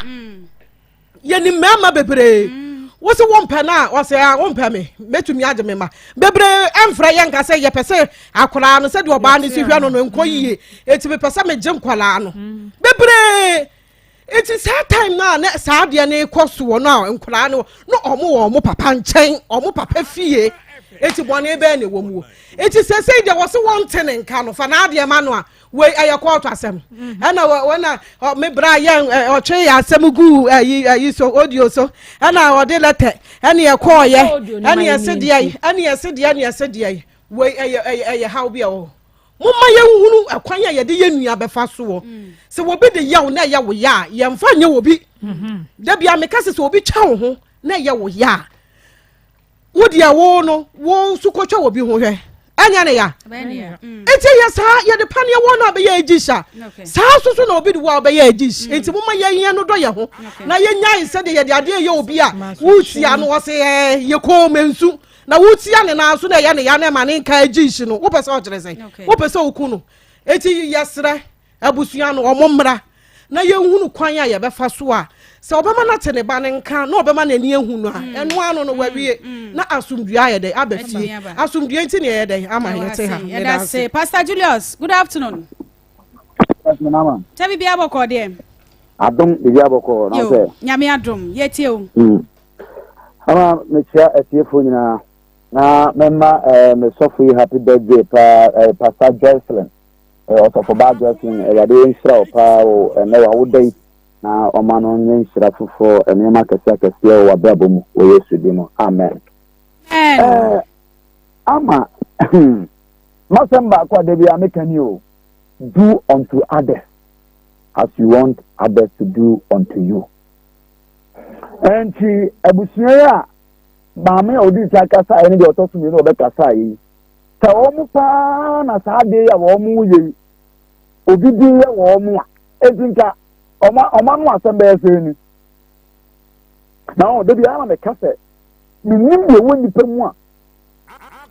S5: Yɛnim mmarima bebree. Mm. Wo se wompɛ no a, ɔsɛ a wompɛ me, mɛtumi agye me ma. Bebree ɛmfrɛ yɛ nka sɛ yɛpɛ sɛ akwaraa no sɛdeɛ ɔbaa no si hwɛ no no nkɔ yie. Eti mepɛ sɛ megye nkwaraa no. Mm. Bebree. Eti saa time no a na saa adeɛ no rekɔ soɔ no a nkwaraa no na ɔmo wɔ ɔmo papa nkyɛn, ɔmo papa fie. Eti bɔne bɛn na ɛwɔ mu? Eti sɛsɛi deɛ wɔse wɔnte ne nka no, fa n'adeɛ ma no a, wei ɛyɛ kɔɔto asɛm. Mhm. Ɛna wɔna me bra yɛn ɔtwe yɛ asɛm gu ɛyi ɛyi so audio so ɛna ɔde lɛtɛ ɛne ɛkɔɔyɛ ɛne ɛse deɛ yi ɛne ɛse deɛ ɛne ɛse deɛ yi wei ɛyɛ ɛyɛ ɛyɛ haw bi ɛwɔ hɔ. Momma yɛnhunu ɛkwan a yɛde yɛn nua bɛfa soɔ. Mm. Sɛ obi de yaw na ɛyɛ wo ya a, yɛmfa nyɛ obi. Mm-hmm. Da bia meka sɛ sɛ obi twa wo ho na ɛyɛ wo ya a, wo deɛ wo no wo nso kɔtwa obi ho hwɛ. Ɛnyɛ ne ya. Mm. Nti yɛ saa yɛde paneɛ wɔ no a bɛyɛ agyish a saa nso so na obi de wo a ɔbɛyɛ agyish. Mm. Nti momma yɛnyɛ no dɔ yɛ ho na yɛnyae sɛdeɛ yɛde adeɛ yɛ obi a wotia no ɔsɛ yɛ kɔn mu nsu. Na wotia ne nan so na ɛyɛ ne ya na ɛma ne nka agye nhyi no, wopɛ sɛ ɔkyerɛ sɛn? Wopɛ sɛ oku no? Eti yɛsrɛ abusua no wɔn mmra na yɛnhunu kwan a yɛbɛfa so a sɛ ɔbɛma no ate ne ba no nka na ɔbɛma n'ani ahu no a mm. ɛno ano no wawie mm. mm. na asomdue ayɛ dɛ aba fie asomdue nti na ɛyɛ dɛ ama yɛte ha.
S3: Yɛda ase Pastor Julius good afternoon. Sɛ biribi abɔkɔ deɛ.
S19: Adom biribi abɔkɔ na sɛ.
S3: Nyame adom yɛtie o.
S19: Ama mekyia atiefoɔ nyinaa na mɛma eh, me sɔfo yi happy birthday paa eh, Pastor Joycelyn eh, ɔsɔfo baa Joycelyn Awurade nhyira wo paa wɔ ɛnɛ w'awoda yi na ɔma no nyɛ nhyira foforɔ nneɛma akɛseɛ akɛseɛ wɔ w'abrabɔ mu wɔ Yesu din mu amen. Eh, ama masɛm baako a da biara meka ni o do unto others as you want others to do unto you. Enti abusua yi a maame a odi nsa kasaeɛ ne deɛ ɔtɔ so mmienu a ɔbɛkasaeɛ yi, sɛ wɔn paa na saa adeɛ yi a wɔn yɛ yi, obi di yɛ wɔn a, enti nka wɔn wɔn ano asɛm bɛyɛ sɛ ni. Na wɔn dabi ara na meka sɛ, menim deɛ ɛwɔ nipa mu a,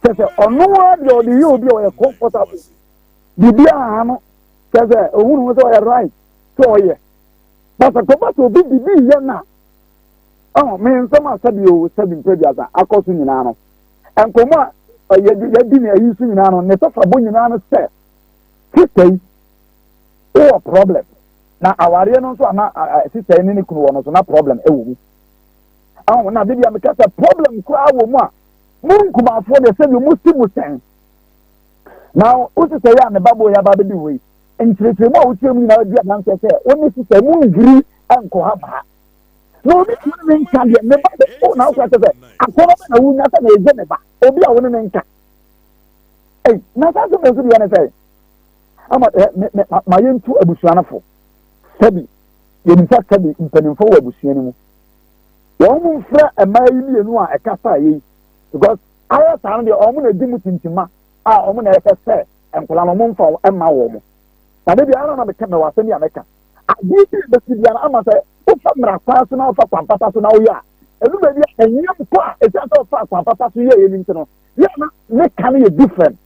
S19: kyɛ sɛ ɔno ara deɛ ɔde yɛ obi a ɔyɛ comfortable, biribiara no, kyɛ sɛ ohun ho sɛ ɔyɛ right sɛ ɔyɛ. Na sɛ kɔba sɛ obi de bi yɛ no a, ɔho me nsɛm a sɛbi o sɛbi mpɛ akɔ so nyinaa no, nkɔmmɔ a yɛdi ne ayi so nyinaa no, ne sɛsabɔ nyinaa no sɛ, sista yi, wowɔ problem. Na awareɛ no nso a na sista yi ne ne kunu wɔ no so na problem wɔ mu. Ɔho na bibia meka sɛ problem koraa wɔ mu a, mo nkumafoɔ deɛ sɛbi mo si mo sɛn. Na wo sista yi a ne ba bɔ yi aba abɛdi hɔ yi, nkyerɛkyerɛmu a wokyerɛ mu nyinaa di adanseɛ sɛ wo ne sista mu nhiri nkɔ ha ma ha. Na obi a wo ne ne nka deɛ ne ba de o na wokora kyɛ sɛ akɔnɔ bɛ na wonya sɛ na ɛgye ne ba obi a wo ne ne nka. Ei, na saa asɛm nso deɛ ne sɛ ama ɛ me me ma yɛntu abusua no fo. Sɛbi yɛnim sɛ sɛbi mpanimfoɔ wɔ abusua no mu. Wɔn mu mfrɛ mmaa yi mmienu a ɛkasa yɛ yi because ayɛ saa no deɛ wɔn na ɛdi mu tintima a wɔn na ɛsɛ sɛ nkwadaa no wɔn mfa wɔn mma wɔn na de biara na meka mɛwɔ asɛm bi a mɛka adeɛ bi a bɛsi biara ama sɛ wofa mmara kwan so na wofa kwan papa so na woyɛ a ɛnu baabi a ɛnyɛ mpo a ɛsiane sɛ wofa kwan papa so yɛ yɛ nim no yɛ na ne ka no yɛ different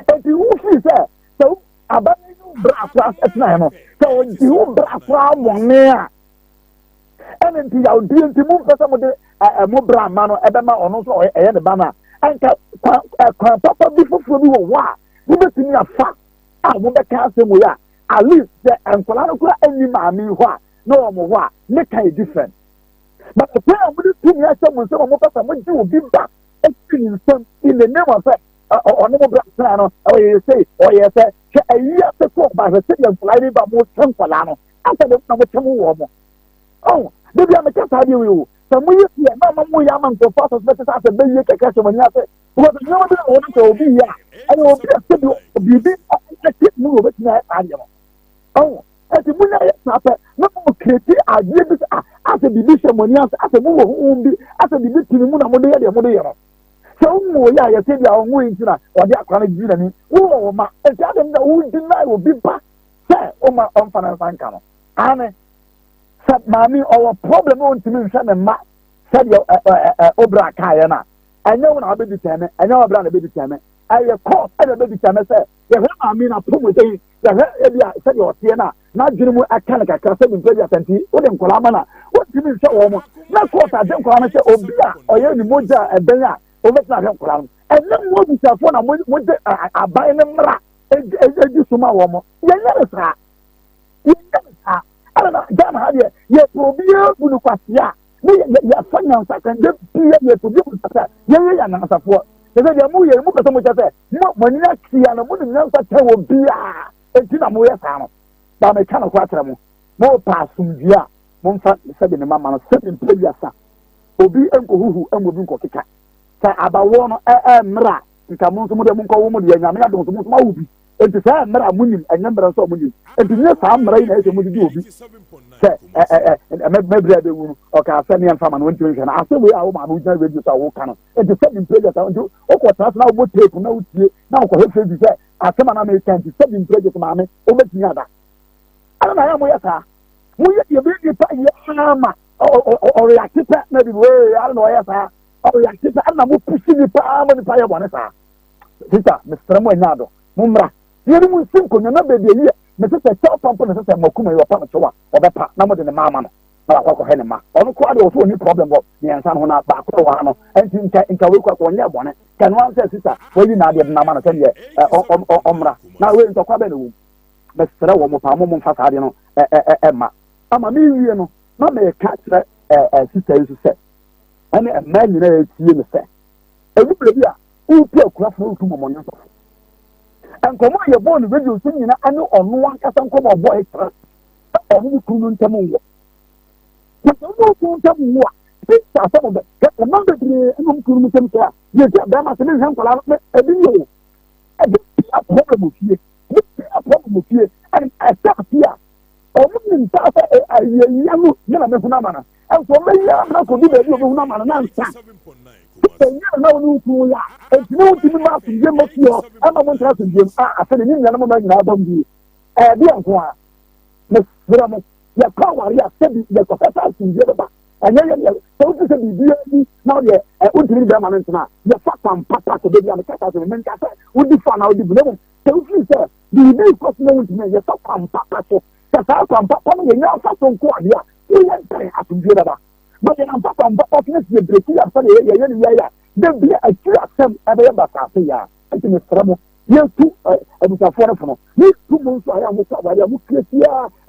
S19: eti wofii sɛ sɛ aba no yi bra koraa ɛtenaeɛ no sɛ ɔdi wo bra koraa mmɔne a ɛne nti yawdeɛ nti mo mpɛ sɛ mode mo bra ma no ɛbɛma ɔno nso ɛyɛ ne ba no a anka kwan papa bi foforɔ bi wɔ hɔ a mobɛtumi afa a mobɛka asɛm wei a at least sɛ nkwadaa no koraa ɛnni maame yi hɔ a na wɔn hɔ a ne ka yɛ different but kwan a mode tumi ahyɛ mo nsam a mopɛ sɛ mogye obi ba ɛfiri ne nsam in the name of sɛ ɔne mo bra tena no ɔyɛ sei ɔyɛ sɛ hwɛ ayi ase kɔ ɔba hwɛ sɛdeɛ nkwadaa yi ba mo hwɛ nkwadaa no asɛ de na mo kyɛ mo wɔ mo ɔn de bi a meka saa deɛ wei o. Sɛ moyɛ bi a, na ama moyɛ ama nkurɔfoɔ asɔsopɛte sɛ asɛ bɛyie kɛkɛ hyɛ mo ani ase. Because nneɛma bi wɔ hɔ no sɛ obi yɛ a, ɛyɛ obi a sɛbi biribi ɛte mu na obetumi ayɛ saa adeɛ no. Ɔho, ɛti mo nya yɛ saa pɛ, na mo kireti adeɛ bi sɛ ah, asɛ biribi hyɛ mo ani ase, asɛ mo wɔ honhom bi, asɛ biribi te ne mu na mo de yɛ deɛ mo de yɛ no. Sɛ wo yɛ a yɛsɛ bi a ɔnwo yi nti na ɔde akora no gyina n'ani, wowɔ wo ma, ɛnti adɛn na wo deny obi ba sɛ ɔma ɔmfa ne nsa nka no. Aane. Sɛ maame ɔwɔ problem na ɔntumi nhwɛ ne mma sɛdeɛ obra kaeɛ no a, ɛnyɛ wo na wobɛdi tɛmɛ, ɛnyɛ wo bra na ɛbɛdi tɛmɛ, ɛyɛ court ɛna ɛbɛdi tɛmɛ sɛ yɛhwɛ maame no apɔmuden, yɛhwɛ ebi a sɛdeɛ ɔteɛ no a n'adwene mu ɛka no kakra sɛ nipa bi asɛnti wode nkwadaa ma no a wontumi nhwɛ wɔn mo na court agye nkwadaa no sɛ obi a ɔyɛ ne mogya a ɛbɛn a wɔbɛtumi ahwɛ nkwadaa no. Ɛnyɛ mo abusuafoɔ na mogye aban no mmara ɛdi so ma wɔn mo, yɛnyɛ no saa. Yɛnyɛ no saa. Ɛna na Ghana ha deɛ yɛpɛ obiara bu no kwasea ne yɛfa nyansa kan de bia yɛpɛ obi bu kwasea yɛyɛ yɛ anyansafoɔ. Kyɛ sɛ deɛ moyɛ no mopɛ sɛ mokyɛ sɛ mo mo ani akyea no monim nyansa kyɛn obiara enti na moyɛ saa no. Ba meka no koraa kyerɛ mo mopɛ asomdwie a momfa sɛbi ne mama no sɛbi mpɛ wiasa obi nkɔhuhu ɛmu obi nkɔkeka sɛ abawoɔ no ɛmmra nka mo nso mo deɛ monkɔwo mo deɛ nyame adom so mo nso moawo bi. Enti saa mmara a munim, ɛnyɛ mmara nso a munim. Enti nyɛ saa mmara yi na ɛsɛ mode di obi sɛ mɛbrɛ a bɛwu no, ɔkaa sɛ meɛ mfa ma no, ɔntumi nhwɛ no. Asɛm wei a wo maame wogyina radio so a woka no, enti sɛ mempɛ gya saa, nti wokɔ tena so na wobɔ tape na wotie na wokɔhwɛ Facebook sɛ asɛm a na meka nti sɛ mempɛ gya so maame, wobɛtumi ada. Ɛna na yɛ moyɛ saa. Moyɛ deɛ bɛyɛ nipa yɛ ama ɔreate pɛ na bi wei ara na ɔyɛ saa. Ɔreate pɛ ɛna mo pusi nipa ama nipa yɛ bɔne saa. Sista, mesrɛ mo ɛnyɛ ado. Mommra, na yɛne mo nsi nkonnwa, na baabi ayi yɛ, mese sɛ kyɛw pa mpo na ɛsɛ sɛ mo akuma yi ɔpa no kyɛw a, ɔbɛpa, na mode ne mma ama no, na wakɔ akɔhwɛ ne mma. Ɔno koraa deɛ ɔso ɔnni problem wɔ mmiɛnsa no ho, na baako na ɛwɔ ha no, ɛnti nka, nka wei koraa ɔnyɛɛ bɔne, nka ɛno ara sɛ sista, wayi n'adeɛ de no ama no sɛdeɛ ɛ, ɔ, ɔ, ɔ, ɔmmra. Na wei ntɔkwa bɛn na ɛwɔ mu? Mesrɛ wɔ mo paa, mo momfa saa adeɛ no ɛ, ɛ, ɛ, ɛmma. Ama mewie no, na meka kyerɛ ɛ, ɛ, sista yi nso sɛ, ɛne mmaa nyinaa ɛtie me sɛ, ɛdu baabi a, wotu akurafo na wotu mmɔmɔnyɔsɔfo. Nkɔmmɔ a yɛbɔɔ no radio so nyina ne ɔno ankasa nkɔmmɔ a ɔbɔe kyerɛ sɛ ɔne ne kunu no ntam nwo. Na sɛ ɔne okunu ntam nwo a, picture asɛm bɛ hwɛ mmaa bebree ne wɔn kunu no ntam sɛ a yɛsi bɛrima sɛ menhwɛ nkwadaa no ebi ni o. Ɛde pia problem wɔ fie. Ɛde pia problem wɔ fie. Ɛne ɛsɛ ase a wɔn nim saa sɛ ayɛyia no yɛ na mehunu ama no. Ɛnso wɔn bɛyɛ ama akɔdu baabi a wɔbɛhunu ama no na nsa. Sɛ ɛnyɛ na wo ne wo kunu yɛ a, enti ne wontumi mma asomdwoe mma fie hɔ ɛma mo ntra asomdwoe mu a afei ne ne nuanom mma nyinaa bam bio. Ɛyɛ deɛ nko a? Mesrɛ mo, yɛkɔ aware a sɛbi yɛkɔpɛ sɛ asomdwoe bɛba. Ɛnyɛ yɛ deɛ sɛ wofi sɛ biribiara ni na wodeɛ ɛ wontumi ne bɛrima no ntena a, yɛfa kwan papa so. Baabi a meka saa asɛm yi, menka sɛ wodi fa anaa wodi bu na mmom sɛ wofiri sɛ biribi rekɔ so na wontumi a, yɛfa kwan papa so. Sɛ saa kwan papa no yɛnya mfa so nko adeɛ a, woyɛ dɛn asomdwoe bɛba. Ma yɛn ampa kwa mpa pa tena fie breki yɛ sɛdeɛ yɛyɛ yɛyɛ no yɛyɛ a da bia akyiri asɛm ɛbɛyɛ basaa sɛ yɛ a nti mesrɛ mo yɛtu abusuafoɔ no fono ne yɛtu mo nso ayɛ a mokɔ awadeɛ a mo create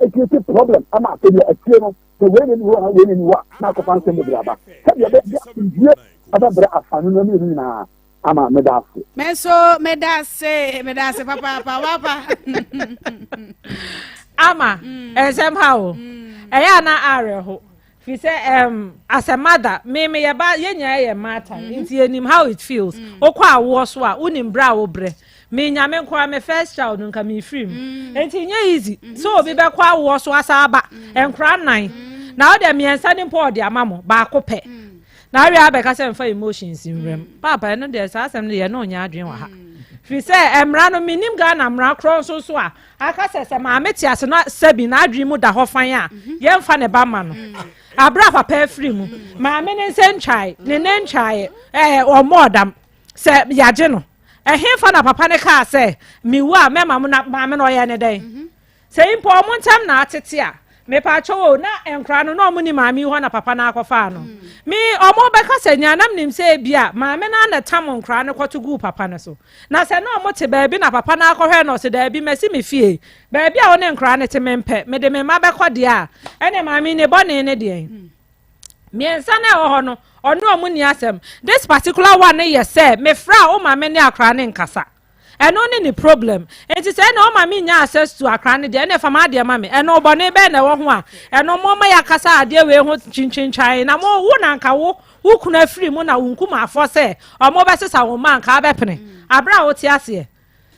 S19: a create problem ama afei deɛ akyire no sɛ wei na ni hɔ a wei na ni hɔ a na akɔfa nsɛm bebree aba sɛdeɛ ɛbɛyɛ asomdwie ɛbɛbrɛ afanu no mmienu nyinaa ama meda ase.
S3: Me nso meda ase meda ase papaapa wapa.
S18: Ama ɛnsɛm ha o ɛyɛ ana awerɛho fi sɛ um, as a mother me me yɛ ba yɛn nyinaa yɛ mmaatan mm -hmm. nti yɛnim how it feels mm. wokɔ awoɔ so a wonim berɛ a wobrɛ me nyame nkoa me first child no nka mefiri mu mm. nti nyɛ easy mm -hmm. sɛ obi bɛkɔ awoɔ so asa aba mm. nkora nan mm. na wode mmiɛnsa ne mpo ɔde ama mo baako pɛ mm. na awie abɛka sɛ mfa emotions nwura mu mm. paapa ɛno deɛ saa asɛm no deɛ ɛno ɔnyɛ adwene wɔ ha firi sɛ mmara no menim Ghana mmara korɔ nso so a Aka sɛ, sɛ maame te ase na sɛbi n'adwene mu da hɔ fann a, yɛmfa ne ba mma no. Abere a papa afiri mu, maame ne nsa ntwae, ne nan ntwaeɛ, ɛɛ ɔmmɔɔ dam sɛ yɛagye no. Ɛhefa na papa no kaa sɛ, mewu a mɛma mo na maame no ɔyɛ ne dɛn? Sɛ mpo ɔmo ntam na atete a, Mepaakyɛw o, na nkora no na ɔmo ni maame yi hɔ na papa no akɔfaa no. Me, ɔmo bɛka sɛ nea na menim sɛ ebia maame no ara na ɛtam nkora no kɔto guu papa no so. Na sɛ na ɔmo te baabi na papa no akɔhwɛ no ɔse daabi masi me fie, baabi a wo ne nkora no te mempɛ, mede me mma bɛkɔ deɛ a, ɛne maame yi ne bɔne ne deɛn? Mmiɛnsa no a ɛwɔ hɔ no, ɔne ɔmo nni asɛm. This particular one no yɛ sɛ mefrɛ a wo maame ne akora no nkasa. Ɛno ne ne problem. Nti sɛ ɛna ɔma me nya access to akra no deɛ ɛna fa m'adeɛ ma me. Ɛno bɔne bɛn na ɛwɔ ho a ɛno mo ma yɛakasa adeɛ wei ho twintwintwan na mo wo na nka wo wo kunu afiri mu na wo nkumafoɔ sɛ ɔmo bɛsesa wo mma nka abɛpene aberɛ a wote aseɛ.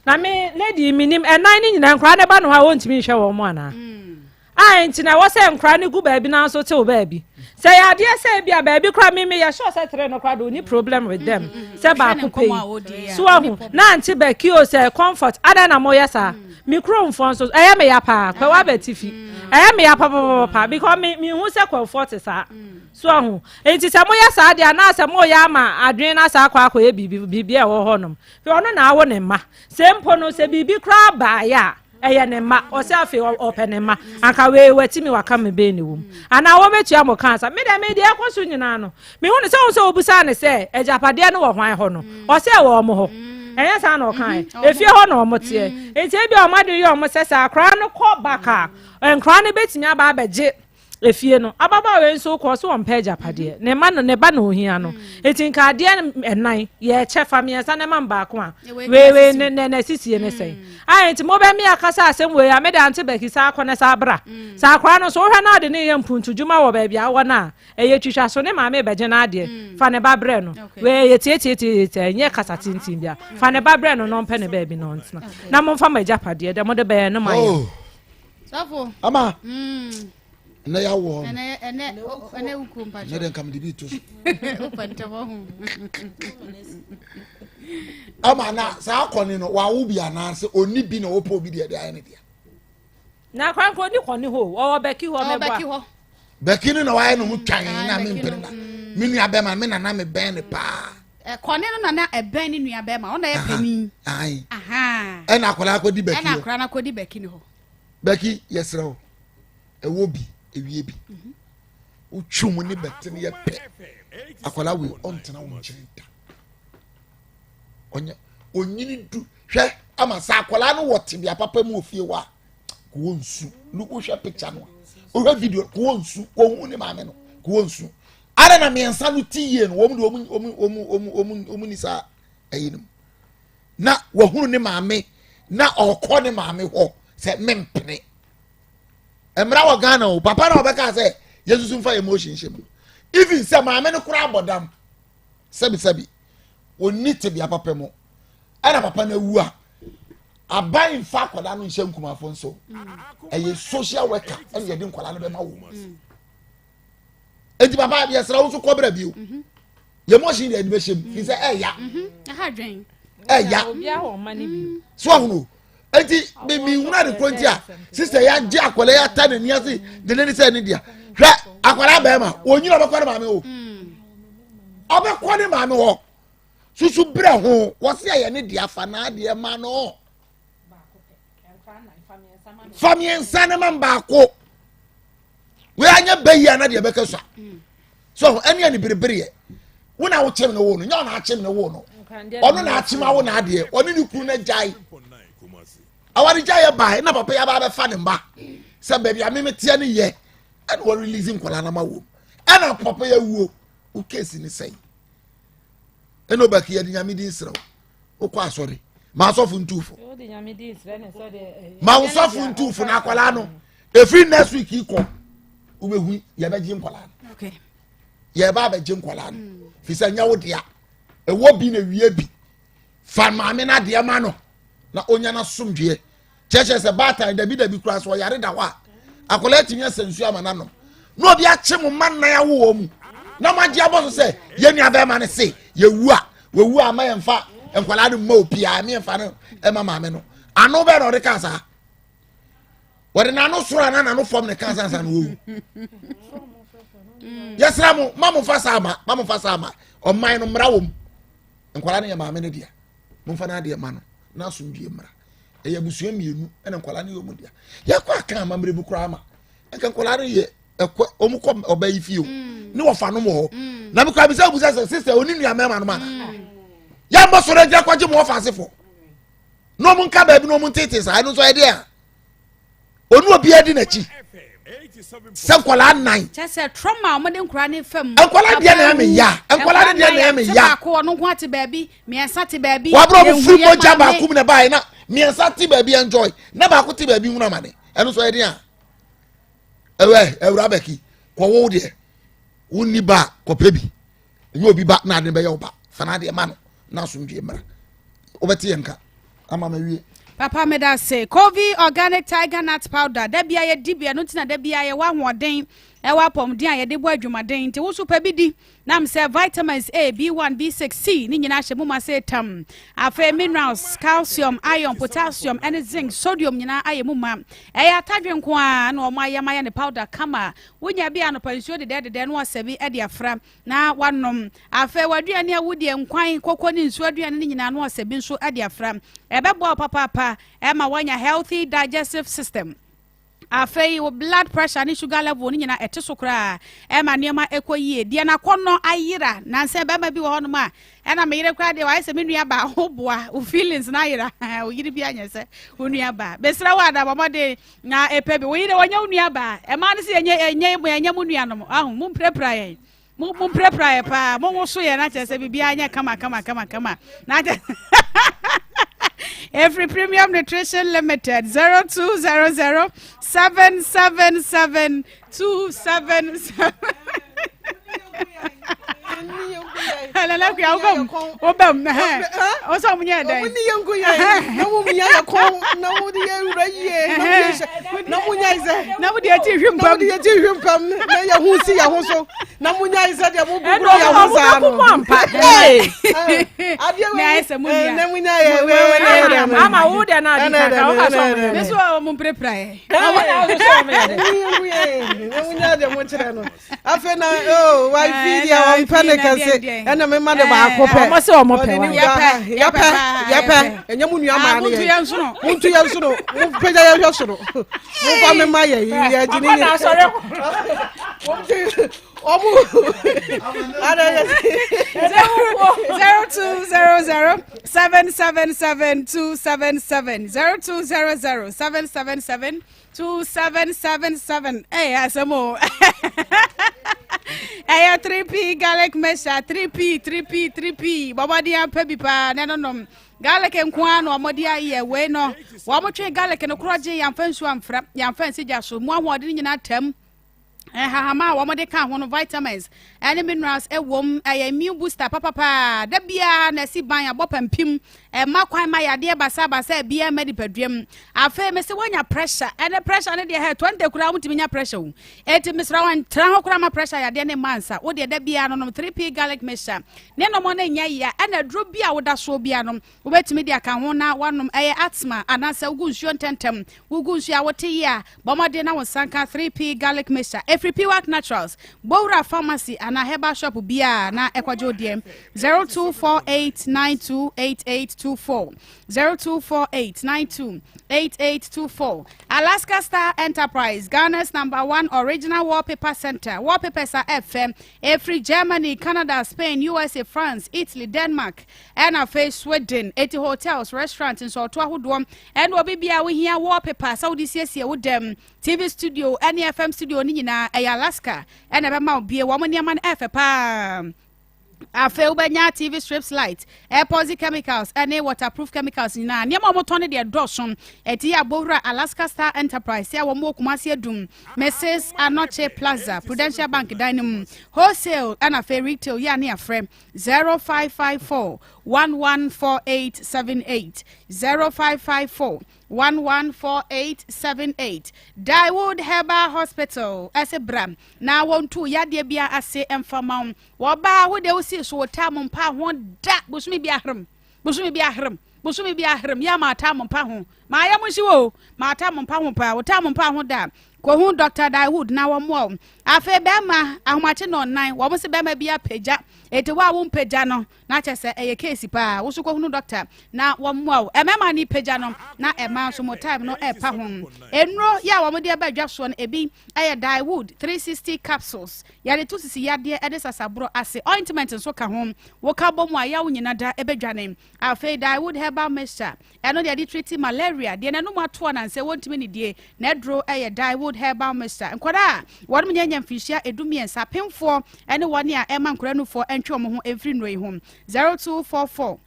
S18: Na me lady yi menim ɛnan no nyinaa nkwadaa no ba no hɔ a wɔntumi nhwɛ wɔn mo anaa? A nti na ɛwɔ sɛ nkwadaa no gu baabi na nso tew baabi. Sɛ yɛ adeɛ sɛ ebi a baabi koraa me meyɛ sure sɛ tere no koraa de ɔni problem with them sɛ baako pɛ yi. So ahu na ante bɛki o sɛ comfort adɛn na moyɛ saa? Me kuromfoɔ nso ɛyɛ me ya paa kwawu abatifi ɛyɛ me ya papapapa because me mehu sɛ kwawufoɔ te saa. So ahu nti sɛ moyɛ saa deɛ anaasɛ moyɛ ama adwene no asa akɔ akɔyɛ biribi biribi a ɛwɔ hɔnom. Hwɛ, ɔno na awo ne mma. Sɛ mpo no, sɛ biribi koraa baeɛ a, ɛyɛ ne mma. Ɔsɛ afei ɔpɛ ne mma. Anka wei watumi waka me bɛn ne wom. Anaa wɔbɛtua mo ka ansa. Me deɛ me deɛ ɛkɔ so nyinaa no, mehu no sɛ wo sɛ wobusaa ne sɛ agyapadeɛ no wɔ hwan hɔ no, ɔsɛ ɛwɔ wɔn hɔ. Ɛnyɛ saa na ɔkae. Mm-hmm. Efie hɔ na wɔn teɛ. Mm. Nti ebi a wɔn adwene yɛ wɔn sɛ sɛ akwaraa no kɔ back a, nkwaraa no bɛtumi aba abɛgye efie no. Ababaawa yi nso kɔɔ so ɔmpɛ agyapadeɛ. Ne mma no, ne ba na ohia no. Eti nka adeɛ ɛnan, yɛkyɛ fa mmiɛnsa na ɛma baako a, wei wei ne ne n'asisie ne sɛn. A nti mo bɛ mmea kasa asɛm wei a, me de ante bɛki saa akɔ ne saa bra. Saa akwaraa no nso wohwɛ na ɔde ne yɛ mpuntu dwuma wɔ baabi a wɔ no a, ɛyɛ twitwa so ne maame bɛgye n'adeɛ. Fa ne ba brɛ no. Wei ɛyɛ tiatiatiatia, ɛnyɛ kasa tenten bia. Fa ne ba brɛ no na ɔmpɛ ne baabi na ɔntena. Na momfa mo agyapadeɛ deɛ mode bɛyɛ no ma yɛn.
S3: Sɔfo.
S1: Ama.
S3: Mm.
S1: Ɛnɛ yɛ awɔ.
S3: Ɛnɛ ɛnɛ ɛnɛ wukuo mpatsɔ.
S1: Ɛnɛ de nka mi de bi to so.
S3: Wopɛ ntɛm ɔho.
S1: Ama na saa akɔni no wawo bi anaasɛ oni bi na ɔpɛ obi deɛ ɛde ayɛ ne deɛ.
S18: Na akwankwa oni kɔni hɔ ɔwɔ bɛki hɔ mɛboa.
S1: Bɛki no na wayɛ ne ho twan na mi mpere na mi nua bɛma mi nana mi bɛn ne paa.
S3: Kɔne no na na ɛbɛn ne nua bɛrima ɔna yɛ panin.
S1: Ɛna akwadaa akɔdi bɛki hɔ.
S3: Ɛna akwadaa no akɔdi bɛki no hɔ.
S1: Bɛki yɛsrɛ wo ɛwɔ bi ewie bi mhm. wotwi mu ne bɛte no yɛ pɛ akwadaa wei ɔntena wo nkyɛn da ɔnyɛ onyini du hwɛ ama sɛ akwadaa no wɔ tebea papa mu wɔ fie hɔ a kò wɔ nsu luku hwɛ picture no a wohwɛ video kò wɔ nsu kò hu ne maame no kò wɔ nsu ara na mmiɛnsa no ti yie no wɔn de wɔn wɔn wɔn wɔn wɔn wɔn ni saa ɛyi no mu. na wahunu ne maame na ɔkɔ ne maame hɔ sɛ mempene mmara wɔ ghana o papa na ɔbɛka sɛ yɛsusu mfa emotion hyɛ mu even sɛ maame no koraa abɔ dam sɛbisɛbi ɔnni tebea papa mu ɛna papa no awu a aban nfa akwadaa no nhyɛ nkumafo nso ɛyɛ social worker ɛna yɛde nkwadaa no bɛma wɔ eti papa yɛsrɛ wo nso kɔbra bio mhm. yɛ mɔsin deɛ ɛde bɛhyɛ mu fi sɛ ɛya
S3: mhm.
S1: ɛya so ahunu eti mi nhunu ade koro nti a sista yɛ agye akwadaa yɛ ata n'ani ase de ne sɛ ne deɛ hwɛ akwadaa bɛrima onyina ɔbɛkɔ ne maame hɔ mm. ɔbɛkɔ ne maame hɔ susu brɛ ho wɔsi ɛyɛ ne deɛ afa n'adeɛ ma no fa mmiɛnsa ne ma baako. Wei anyɛ bɛ yi ana deɛ bɛka sua. So ɛne ɛne berebereɛ. Wo na wokyem ne wo no, nyɛ ɔna akyem ne wo no. Ɔno na akyem awo na adeɛ, ɔne ne kunu no gyae. Aware gyae yɛ bae na papa yi aba abɛfa ne mba. Sɛ baabi a meme teɛ ne yɛ, ɛna wɔ release nkwadaa no ma wom. Ɛna papa yi awuo, wo case ne sɛn? Ɛna ɔbɛki yɛde nyame din serɛ wo. Wokɔ asɔre, ma asɔfo ntuufo. Ma wo sɔfo ntuufo na akwadaa no. Efiri next week yi kɔ wobɛhu yɛbɛgye nkwadaa no yɛba abɛgye nkwadaa no mm. fi sɛ nyɛ wo dea ɛwɔ bi na wie bi fa maame no adeɛ ma no na onya no asomdwoeɛ kyerɛkyerɛ sɛ baatan dabi dabi koraa sɛ ɔyare da hɔ a akwadaa atumi asɛ nsuo ama no anom na obi akye mo mma nnan awo wɔ mu na mo agye abɔ so sɛ yɛn nua bɛrima no se yɛwu a wɔwu a ma yɛmfa nkwadaa no mma obiara ma yɛmfa no ɛma maame no ano bɛɛ na ɔde kaa saa wɔde n'ano soro anaa n'ano fam ne kan sansan na wɔwu yɛsrɛ mo ma mo fa saa ma ma mo fa saa ma ɔman no mmara wɔ mu nkwadaa no yɛ maame no dea mo nfa n'adeɛ ma no n'asomdue mmara ɛyɛ abusua mmienu ɛna nkwadaa no yɛ wɔn dea yɛkɔ aka amammerɛ mu koraa ma nka nkwadaa no yɛ ɛkɔ wɔn kɔ ɔbaa yi fie o mm. ne wɔfa nom wɔ hɔ mm. na mekura bisa bisa sɛ sista oni nua mɛma no ma na mm. yɛn bɔ sɔrɔ agyina kɔgye mo wɔfa asefo. na ɔmo nka baabi na ɔmo ntete saa ɛno nso ɛdeɛ a ɔnu obiara di n'akyi.
S20: Sɛ nkwadaa nan.
S3: Kyɛ sɛ trauma a wɔde nkwadaa ne fam.
S20: Nkwadaa deɛ na ɛmɛ ya. Nkwadaa deɛ na ɛmɛ ya.
S3: Sɛ baako ɔno nko ate baabi, mmiɛnsa te baabi.
S20: Wabere ɔmo firi mogya baako mu na ɛbaeɛ na mmiɛnsa te baabi enjoy na baako te baabi hunu amane. Ɛno nso ɛyɛ den a. Ɛwɛ ɛwura bɛki kɔwo deɛ wonni ba kɔpɛ bi. Ɛnyɛ obi ba na ade bɛyɛ wo ba. Fa n'adeɛ ma no na asomdwie mmra. Wobɛte yɛn nka ama ma wie.
S3: Papa meda ase. Kovi organic tiger nut powder. Da bia yɛdi bi ɛno nti na da bia yɛwɔ ahoɔden ɛwɔ apɔmuden a yɛde bɔ adwumaden nti wo so pɛ bi di. Nam sɛ vitamins A, B1, B6, C ne nyinaa hyɛ mu ma sɛ tam. Afei minerals, calcium, iron, potassium ɛne zinc, sodium nyinaa ayɛ mu ma. Ɛyɛ atadwe nko ara na wɔn ayam ayɛ ne powder kama. Wonya bi anɔpa nsuo dedɛɛdedɛɛ na wɔasɛ bi de afra. na wanom. Afei w'aduane a wodi, nkwan, koko ne nsuo aduane no nyinaa no ɔsɛ bi nso de afra. Ɛbɛboa wo papaapa ɛma woanya healthy digestive system. Afei wo blood pressure ne sugar level no nyinaa ɛte so koraa ɛma nneɛma ɛkɔ yie. Deɛ n'akɔnnɔ ayera nansɛ bɛrima bi wɔ hɔnom a ɛna me yere koraa deɛ wayɛ sɛ me nua baa ho boa wo feelings no ayera wo yere bi anyɛ sɛ wo nua baa. Mesrɛ wo ada bɔ mmɔden Na epɛ bi, wo yere ɔnyɛ wo nua baa. Ɛmaa no sɛ yɛnyɛ ɛnyɛ yɛnyɛ mo nuanom. Ahu, mo mpirapira yɛn. Mo mo mpirapira yɛ paa. Mo woso yɛn na kyerɛ sɛ biribiara nyɛ kama kama kama kama. Na kyerɛ Every Premium Nutrition Limited 0200 777 277. Nana Kuya, wobam, wobam, wo sɛ ɔmo nyɛ dɛn?
S5: Ɔmo ni yɛn nko yɛ, na mo nya yɛ kɔn, na mo de yɛ wura yie, na mo yɛ hyɛ, na mo nya sɛ,
S3: na mo de yɛ ti hwi mpam,
S5: na mo de yɛ ti hwi mpam, na yɛ ho si yɛ ho so, na mo nya sɛ deɛ mo buburu yɛ ho saa no.
S18: Ɛna ɔmo bɛ kuku ampa.
S5: Adeɛ
S3: wei, na ayɛ sɛ mo nua,
S5: na mo nya yɛ wei,
S18: ama wo deɛ na adi kaka, wo ka sɛ ɔmo yɛ dɛ.
S3: Me so ɔmo mpirapira yɛ.
S5: Ɛna wo so ɔmo yɛ dɛ. Na mo nya deɛ mo kyerɛ no. afei na oh wife deɛ ɔmpɛ ne kɛse ɛna mema ne baako pɛ
S18: ɔmo sɛ ɔmo pɛ wa
S5: yɛpɛ yɛpɛ yɛpɛ ɛnyɛ mo nua maa ne yɛ montu yɛn sono mo pagya yɛn hwɛ soro mo fa me ma yɛ yi yɛ gyi ne nyɛ ɔmo ada yɛ
S3: 0200 777 277 0200 777 2777 ɛyɛ asɛm o ɛyɛ 3p garlic mixture 3p 3p 3p bɔbɔden apɛ bi paa na ɛno nom garlic nko ara na wɔde ayɛ wei no wɔtwe garlic no korɔ gye yɛmfa nsuo amfra yɛmfa nsi gya so mu ahoɔden nyinaa tam Nhahama a wɔde ka ho no vitamins ne minerals wom. Ɛyɛ immune booster papapaa. Da biara na ɛsi ban abɔ pampim. Ɛma kwan ma yadeɛ basabasa biara mma nipadua mu. Afei mese woanya pressure. Ɛne pressure no deɛ hɛ 20 koraa wotumi nya pressure o. Eti mesrɛ wo ntra hɔ koraa ma pressure yadeɛ ne mma ansa. Wo deɛ da biara no nom 3P garlic mixture. Ne nom no nyɛ ya. Ɛna aduro bi a woda soɔ biara no Wobɛtumi de aka ho na woanom, ɛyɛ asthma anaasɛ wogu nsuo ntɛmntɛm. Wogu nsuo a wote yie a, bɔ mmɔden na wo nsa nka 3P Garlic Mixture. Ɛfiri Piwak Naturals, Bowura Pharmacy anaa Herbal Shop biara na ɛkɔgye wo deɛ. 0248928824 0248928824 Alaska Star Enterprise, Ghana's number one original wallpaper center. Wallpapers a ɛfɛ ɛfiri Germany, Canada, Spain, USA, France, Italy, Denmark, Ɛna afei Sweden, eti hotels, restaurant, nsɔɔto ahodoɔ, ɛne obi biara a wohia wallpaper sɛ wode siesie wo dɛm, TV studio ɛne FM studio no nyinaa, ɛyɛ Alaska ɛna ɛbɛma wo bie. Wɔn nneɛma no ɛfɛ paa. Afei wobɛnya TV strips light, epoxy chemicals ɛne waterproof chemicals nyinaa. Nneɛma a wɔtɔn no deɛ dɔɔso. Ɛti yɛ abɔwura Alaska Star Enterprise a wɔn wɔ Kumasi Adum, Mrs. Anokye Plaza, Prudential Bank dan no mu. Wholesale ɛna afei retail yɛ a ne yɛafrɛ 0554 114878 0554 114878 Daewood Herbal Hospital ɛsɛ bra na wɔntu yadeɛ bia ase mfa ma wo wɔbaa wo deɛ wosii so wo taa mo mpa ho da bosome bi ahrem bosome bi ahrem bosome bi ahrem yɛ ma taa mo mpa ho ma ayɛ mo nhyi wo ma taa mo mpa ho paa wo taa mo mpa ho da Kɔhu Dɔkta Dahood na wɔmmoa wo. Afei bɛrima, ahomakye nnɔnnan, wɔn se bɛrima bi apagya. Enti wo a wompagya no, na kyerɛ sɛ ɛyɛ keesi paa. Wo nso kɔhunu dɔkta na wɔmmoa wo. Mmarima ne pagya no, na mmaa nso mo time no ɛrepa ho. Nnuro yɛ a wɔde aba dwa soɔ no, ebi yɛ Daewood 360 capsules. Yɛde to sisi yadeɛ de sasaborɔ ase. Ointment nso ka ho. Woka bɔ mu a, yaw nyina da ɛbɛdwane. Afei Daewood herbal mixture. Ɛno deɛ yɛde treat malaria, deɛ n'anum ato anansɛ wɔntumi nidie, n'aduro yɛ Daewood. Gold Herbal Mixture. Nkwadaa a wɔnom nyɛ nya mfirihyia 13, apemfoɔ ne wɔn a ɛma nkwadaa nufoɔ ntwe wɔn ho mfiri nnuro yi ho. 0244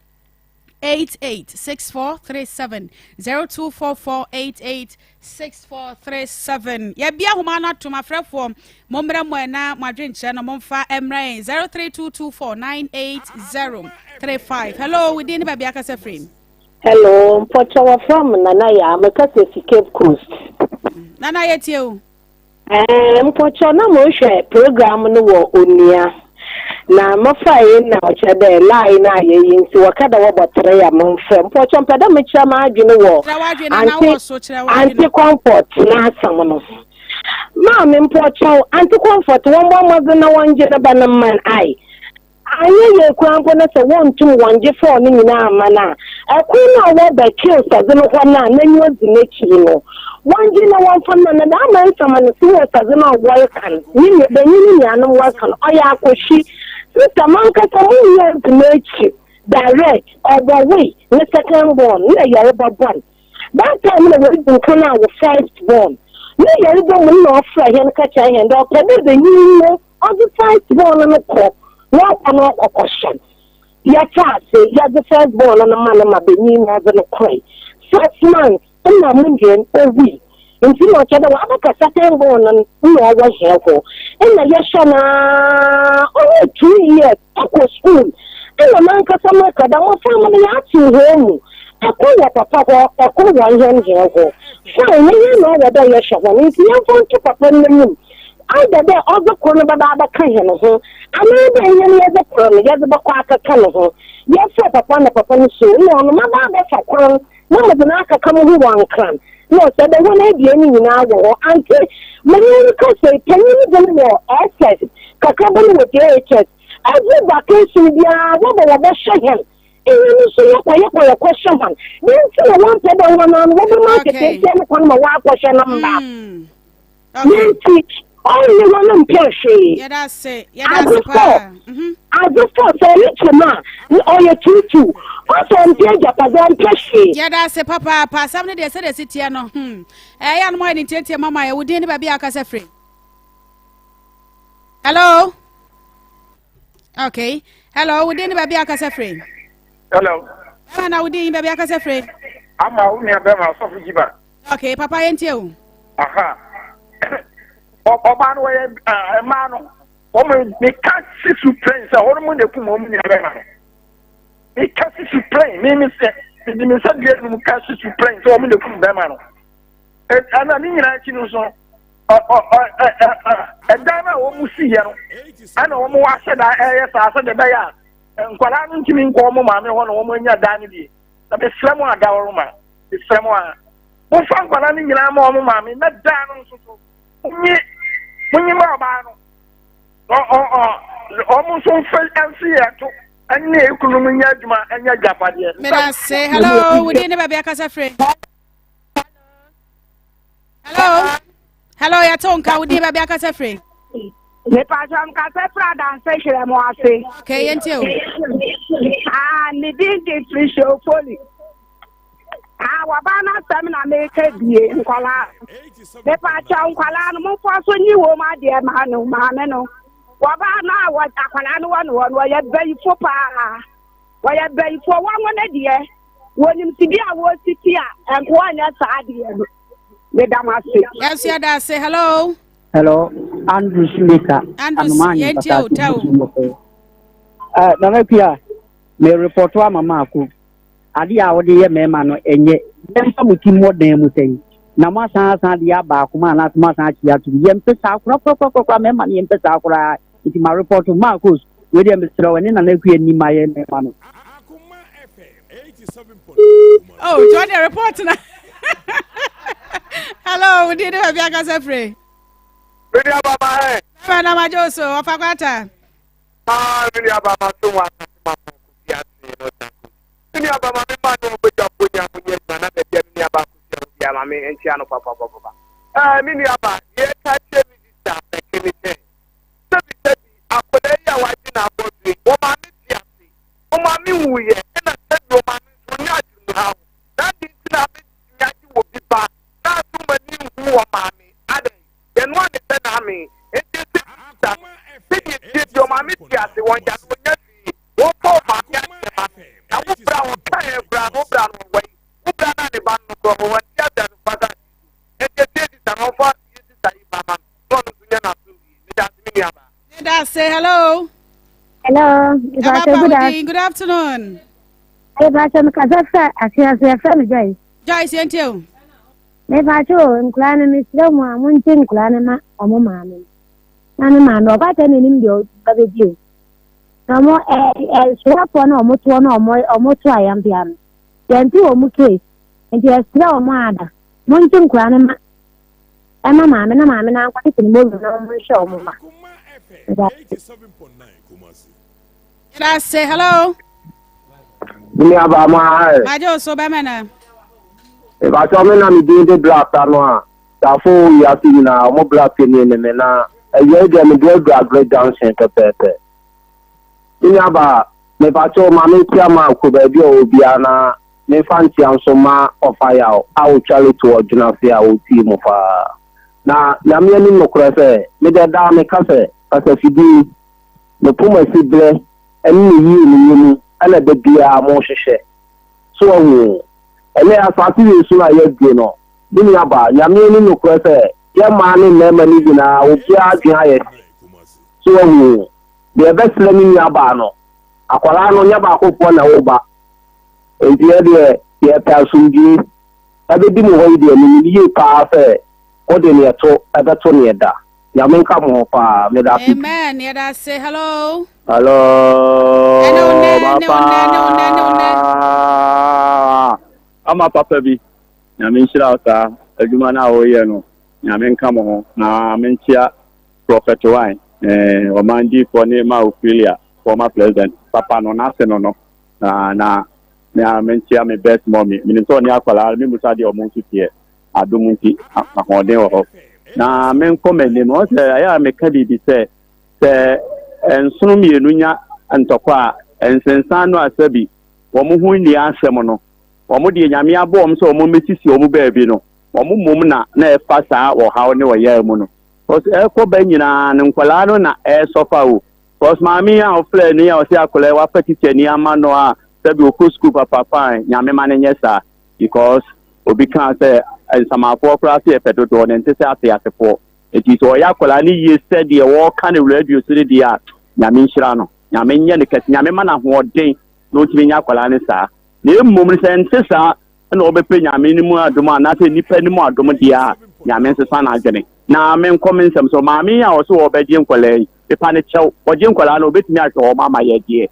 S3: 886437 0244886437 Yɛabia ahoma no atom afrɛfoɔ mommrɛ mo ɛna mo adwenkyerɛ no momfa mmrɛ yɛn 0322498035 Hello, wo din ne baabi akasa firi?
S13: Hello, mpɔkyɛ wɔfrɛ m Nana Yaa, mekasa fi Cape Coast.
S3: Nana yɛtie o.
S13: Ɛɛ mpɔkyɛ na mohwɛ program no wɔ Onua na mofae na ɔkyerɛ dɛ line no ayɛ yi ntsi wɔka dɛ wɔbɔ tere a momfrɛ. Mpɔkyɛ mpɛ dɛ mekyerɛ m'adwen wɔ Aunty Aunty Comfort n'asɛm no. Maame mpɔkyɛw Aunty Comfort wɔmbɔ mbɔdzen na wɔngye ne ba no mma no ae. Annyɛ yie koraa mpo na sɛ wonntum wɔnngye fɔɔn no nyina amma no a, kor no a ɔwɔ Berkilsadze no hɔ no a n'enyiwa dzi n'ekyir no, wɔngye na wɔmfa mma no. Na dɛm nsɛm no, Siwɔsadze no a wɔreka no, ne nua banyin no nuanom wɔreka no, ɔyɛ akɔhwi. Sister, mankasa mo nua dzi m'ekyir direct, ɔwɔwoe ne second born, nna yarba bɔ no. That time nna woedzi nkan awo first born. Ne yarba mu no nna ɔfrɛ hɛn ka kyerɛ hɛn dɛ ɔpɛ dɛ banyin no Ɔdze first born no no kɔ na ɔkɔ na ɔkɔ kɔhyɛ no. Yɛtse ase, yɛdze first born no no ma no ma banyin na ɔdze no kɔe. 6 months nna mo nua no owui. Ntsi nna ɔkyerɛ dɛ ɔabɛka second born no nna ɔwɔ hɛn hɔ. Nna yɛhwɛ no ara ɔyɛɛ 2 years ɔkɔ skuul. Nna mankasa meka dɛ mboframba no yɛatsew hɔn mu. Kor wɔ papa hɔ, kor wɔ hɛn hɛn hɔ. Fine, hɛn na ɔwɔ dɛ yɛhwɛ hɔn ntsi yɛmfa nto papa no n'enyim. Either dɛ ɔdze kor no bɛba abɛka hɛn ho, anaadɛ hɛn yɛdze kor no yɛdze bɔkɔ akɛka no ho. Yɛfrɛɛ papa na papa no soo nna ɔno maba abɛfa kwan na medze no akɛka mo ho wɔ Nkran. Nna ɔsɛ dɛ hɔn ebien no nyina wɔ hɔ. Antse, menye wo rekasa yi, panyin no dze no wɔ SS, kakraba no wɔ JHS. Every vacation biara wɔba wɔbɔhwɛ hɛn. Hɛn so yɛkɔ yɛkɔ yɛkɔhwɛ hɔn. Dɛn ntsi na wɔmmpɛ dɛ hɔn ara no wɔbɛma akataasia no kwan ma wɔaakɔhwɛ no mba? Ne nti ɔnye hɔn mmpɛ hwee. Adze fɔ, adze fɔ, sɛ ɔrotwa mu a, ɔyɛ tuutuu. Ɔsɛ ɔmmpɛ egyapadze, ɔmmpɛ hwee.
S3: Yɛda ase papaapa. Asɛm no deɛ sɛdeɛ ɛsi teɛ no, hmm. Ɛyɛ anom ayɛ ne ntiantia mama yɛ. Wo din ne baabi a akasa firi. Hello. Okay. Hello, wo din ne baabi a akasa firi.
S21: Hello.
S3: Bɛma na wo din baabi akasa firi.
S21: Ama wo nua bɛma ɔsɔfo gyiba.
S3: Okay, papa yɛn tie o.
S21: Aha. Ɔbaa no wɔyɛ mmaa no wɔn meka si so plane sɛ wɔn mu na ekum wɔn nua bɛma no. Meka si so plane mi mi sɛ mede mi nsa dua num ka si so plane sɛ wɔn na ekum bɛma no. Ɛna ne nyinaa akyi no nso ɛdan no a wɔn si yɛ no ɛna wɔn ahyɛ da ɛyɛ saa sɛ de bɛyɛ a nkwadaa no ntumi nkɔ wɔn maame hɔ na wɔn anya dan no bi na mesrɛ mo adaworo ma. Mesrɛ mo a, momfa nkwadaa no nyinaa ma wɔn maame na daa no nso so monyi monyi ma ɔbaa no na ɔ ɔ wɔn nso mfa mfi yɛn to ɛne ekununom nyɛ adwuma ɛnyɛ agyapadeɛ.
S3: Meda ase. Hello, wo din ne baabi akasa firi? Hello. Hello, yɛte wo nka wo din baabi akasa firi?
S22: Mepatwa mkasa firi adanse hwerɛ mo ase.
S3: Okay, yɛntie o.
S22: Ah, ne din de Felicia Ofoli. Ah, wɔbaa no asɛm na meka bie nkwadaa. Mepatwa nkwadaa no momfa so nyi wɔn adeɛ ma no maame no. Wɔbaa no a wɔ akwadaa no wɔ no hɔ no wɔyɛ bayifo paa. Wɔyɛ bayifo wɔn no deɛ wɔnim sibi a wɔsisi a nkoa nyɛ saa adeɛ no. Meda mo ase.
S3: Yɛnso yɛda ase. Hello.
S23: Hello, Andrew Smith.
S3: Andrew, yɛntie o, tɛ
S23: o. Eh, Nana Kuya, me report ama Maako. Ade a wode yɛ mmarima no, ɛnyɛ. Yɛmfa mo ti mmɔ dan mu sɛn? Na moasan asan de aba akoma anaasɛ moasan akye atom. Yɛmpɛ saa korakorakorakora, mmarima no yɛmpɛ saa koraa. Nti ma report Marcos, wei deɛ mesrɛ wo, ɛne Nana Akua nni ma yɛ mmarima no.
S3: Oh, nti ɔde report na. Hello, wo din ne baabi akasa firi?
S21: Mede aba ma ɛ.
S3: Bɛma na magye wo so, ɔfa kwata.
S21: Ah, me nua ba ma so mu asase ma mo kofi ase no sanko. Me nua ba ma me ma no ɔbɛdwa mpo nya mo nyɛ adwuma na baabi a me nua ba kofi a obi ama me nkyia no papa papa papa. Eh, me nua ba, deɛ ɛka kyerɛ me sista bɛke ne sɛ, sɛbi sɛbi akwadaa yi a wagye no abɔdwe, wɔ maame te ase, wɔ maame nwuiɛ, ɛna sɛbi wɔ maame nso ɔnyɛ adwenemhaw. Na adi nti na abɛtumi agye wɔ bi ba, na aso ma ni nhu wɔ maame, adɛn?
S2: Wɔn ya no wɔnya hwee. Wɔmfa ɔmaame adeɛ ma no. Na wo bra wɔkaeɛ koraa no wo bra no wɔwɔ yi. Wo bra no a ne ba no no koraa ɔwɔ nte ateasefoɔ asase yi so. Enti efie sista no ɔmfa fie sista yi ba ma no na ɔno nso nyɛ n'asomdwie. Meda ase me nuabaa.
S3: Meda ase. Hello.
S4: Hello.
S3: Ɛba pa wo din. Good afternoon.
S4: Mepakyɛ mekasa firi asease yɛfrɛ me Joyce.
S3: Joyce yɛntie o.
S4: Mepakyɛ o nkwadaa no mesrɛ mu a monkye nkwadaa no ma ɔmo maame no na ne maame ɔbata n'anim deɛ ɔba bɛdi o na ɔmo ɛ ɛ soafoɔ no ɔmo toɔ no ɔmo ɔmo to ayambea no yɛnte ɔmo case nti yɛsrɛ ɔmo ada monkye nkwadaa no ma ɛma maame na maame no ankɔtete ne mɔwura na ɔmo nhwɛ ɔmo ma.
S3: Yɛda ase. Hello.
S7: Mene aba mo aha ɛ.
S3: Magye wo so bɛmɛ na.
S7: Mepakyɛw me na me din de Black ano a dafo wɔ wiase nyinaa ɔmo Black nie ne me na awia yi deɛ me de adu Aggrey junction pɛpɛɛpɛ. Me nua baa mepakyɛw ma me nkyia ma kɔ baabi a ɔwɔ biara na me nfa nkyia nso ma Ɔfa Yaw a ɔtwa lito wɔ Dwenase a ɔtie mu paa. Na Nyame anim nokorɛ sɛ me deɛ daa me ka sɛ kasafidie Ne poma siberɛ ne ne yiemuyɛ mu na da biara mohwehwɛ. So wahu o? Ɛnnɛ asaase wei so no a yɛaduro no, me nua baa, Nyame ani nokorɛ sɛ yɛn mmaa ne mmarima no nyinaa obiara adwene ayɛ den. So wahu o? Deɛ ɛbɛsrɛ me nua baa no, akwadaa no nyɛ baakofoɔ na ɛwo ba, enti yɛdeɛ yɛpɛ asomdwie. Ɛbɛdi mo hɔ yi deɛ menim yie paa sɛ mode neɛ to ɛbɛto neɛ da. Nyame nka mo ho paa meda ase pii.
S3: Amen yɛda ase hello.
S7: Hello
S3: Ɛne wo nɛ ne wo nɛ ne wo nɛ ne wo nɛ.
S7: papa ama papa bi Nyame nhyira wo saa adwuma no a woyɛ no Nyame nka mo ho na menkyea Prophet Wine eh, ɔman diifoɔ ne ma Ophelia former president papa no n'ase no no na na me a menkyea me best mommy menim sɛ ɔne akwadaa me musa deɛ ɔmo nso teɛ adom nti, ahoɔden wɔ hɔ. Na menkɔ m'anim. Wɔn sɛ ɛyɛ a meka biribi sɛ, sɛ nsono mmienu nya ntɔkwa a, nsensan no a sɛbi wɔn ho nni asɛm no, wɔn deɛ Nyame abɔ wɔn sɛ wɔn mmɛsisi wɔn baabi no, wɔn mmom na na ɛfa saa ɔhaw ne ɔyaa mu no. Cause ɛkɔ ba nyinaa no, nkwadaa no na ɛresɔfa o. Cause maame yi a ɔfrɛ no yi a ɔsɛ akwadaa yi wafa tikyani ama no a sɛbi ɔkɔ sukuu papa fine, Nyame ma no nyɛ saa. Because obi kaa sɛ nsamafoɔ koraa sɛ yɛpɛ dodoɔ no ɛnte sɛ ateasefoɔ. Nti sɛ ɔyɛ akwadaa no yie sɛdeɛ wɔka no radio so no deɛ a, Nyame nhyira no. Nyame nyɛ no kɛse. Nyame ma no ahoɔden na ɔntumi nyɛ akwadaa no saa. Na mmom no sɛ ɛnte saa na ɔbɛpɛ Nyame no mu adom anaasɛ nnipa no mu adom deɛ a, Nyame nsesa n'adwene. Na menkɔ me nsɛm so. Maame yi a ɔse ɔrebɛgye nkwadaa yi, mepa no kyɛw. Ɔgye nkwadaa no a, ɔbɛtumi ahwɛ wɔn ama yɛ deɛ.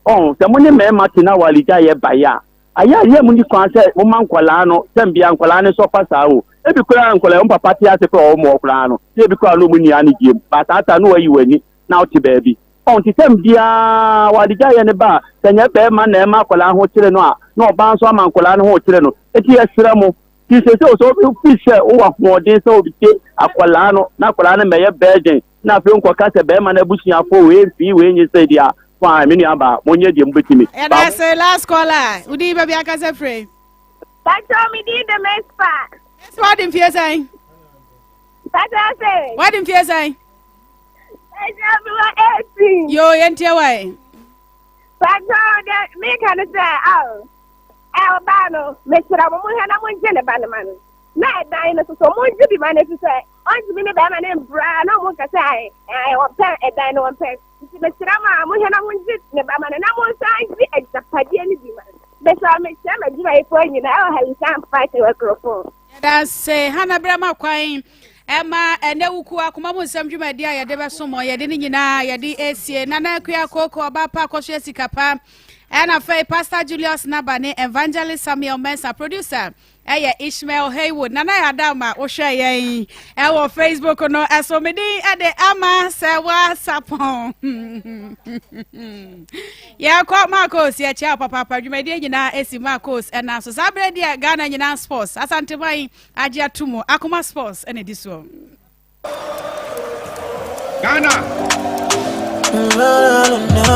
S7: Ɔho, sɛ mo ne mmarima te na awaregyaeɛ baeɛ a, Ayɛ a yɛ mo ni kwan sɛ mo ma nkwadaa no tɛm bia nkwadaa no sɔfa saa o. Ebi koraa nkwadaa wɔn papa te ase koraa wɔn wɔ koraa no na ebi koraa na wɔn nni anigyeɛ mu but saa time no wayi w'ani na wote baabi. Ɔn te tɛm biara w'adegya yɛ ne ba a sɛ nyɛ bɛɛma na ɛma akwadaa ho kyere no a na ɔbaa nso ama nkwadaa no ho kyere no. Eti yɛsrɛ mo ti sɛ sɛ sɛ obi sɛ wowɔ ahoɔden sɛ obi te akwadaa no na akwadaa no mɛyɛ virgin na afei nkɔka sɛ bɛrima no abusuafo wei mfii wei nye sɛ deɛ fine me nua baa monyɛ deɛ mobɛtumi.
S3: Yɛda ase last caller wodin baabi akasa firi.
S22: Pacho mi din de Mespa.
S3: Mespa wadi mfie sɛn?
S22: Pacho se.
S3: Wadi mfie sɛn?
S22: Pacho mi wɔ 18.
S3: Yo yɛntie wae.
S22: Pacho de mi ka ne sɛ aw ɛ ɔbaa no mesrɛ mo monhwɛ na mongye ne ba no ma no na ɛdan no soso mongye bi ma no ɛfiri sɛ ɔntumi ne bɛrima no mbra na ɔmo nka sɛ ae ɔmpɛ ɛdan no ɔmpɛ nti mesrɛ mo a monhwɛ na mongye ne ba ma no na monsan gye agyapadeɛ no bi ma no. Mesrɛ mekyerɛ m'adwumayɛfoɔ nyinaa ɛwɔ Halisan Park wɔ Kuropɔn.
S3: Yɛda ase Hana berɛ ma kwan ɛma ɛnɛ wuku akoma mu nsɛm dwumadi a yɛde bɛso mɔ yɛde ne nyinaa yɛde esie Nana Akua Koko ɔba pa akɔsoɛ sika pa ɛna afei Pastor Julius Naba ne Evangelist Samuel Mensah producer Ɛyɛ Ishmael Haywood. Nana yɛ adam a wohwɛ yɛn ɛwɔ Facebook no ɛso me din ɛde ama sɛ wasapɔn. Yɛkɔ Marcos yɛkyia papaapa dwumadie nyinaa ɛsi Marcos ɛna so saa berɛ deɛ Ghana nyinaa sports Asanteman agye ato mu Akoma sports ɛna ɛdi soɔ.
S24: Ghana.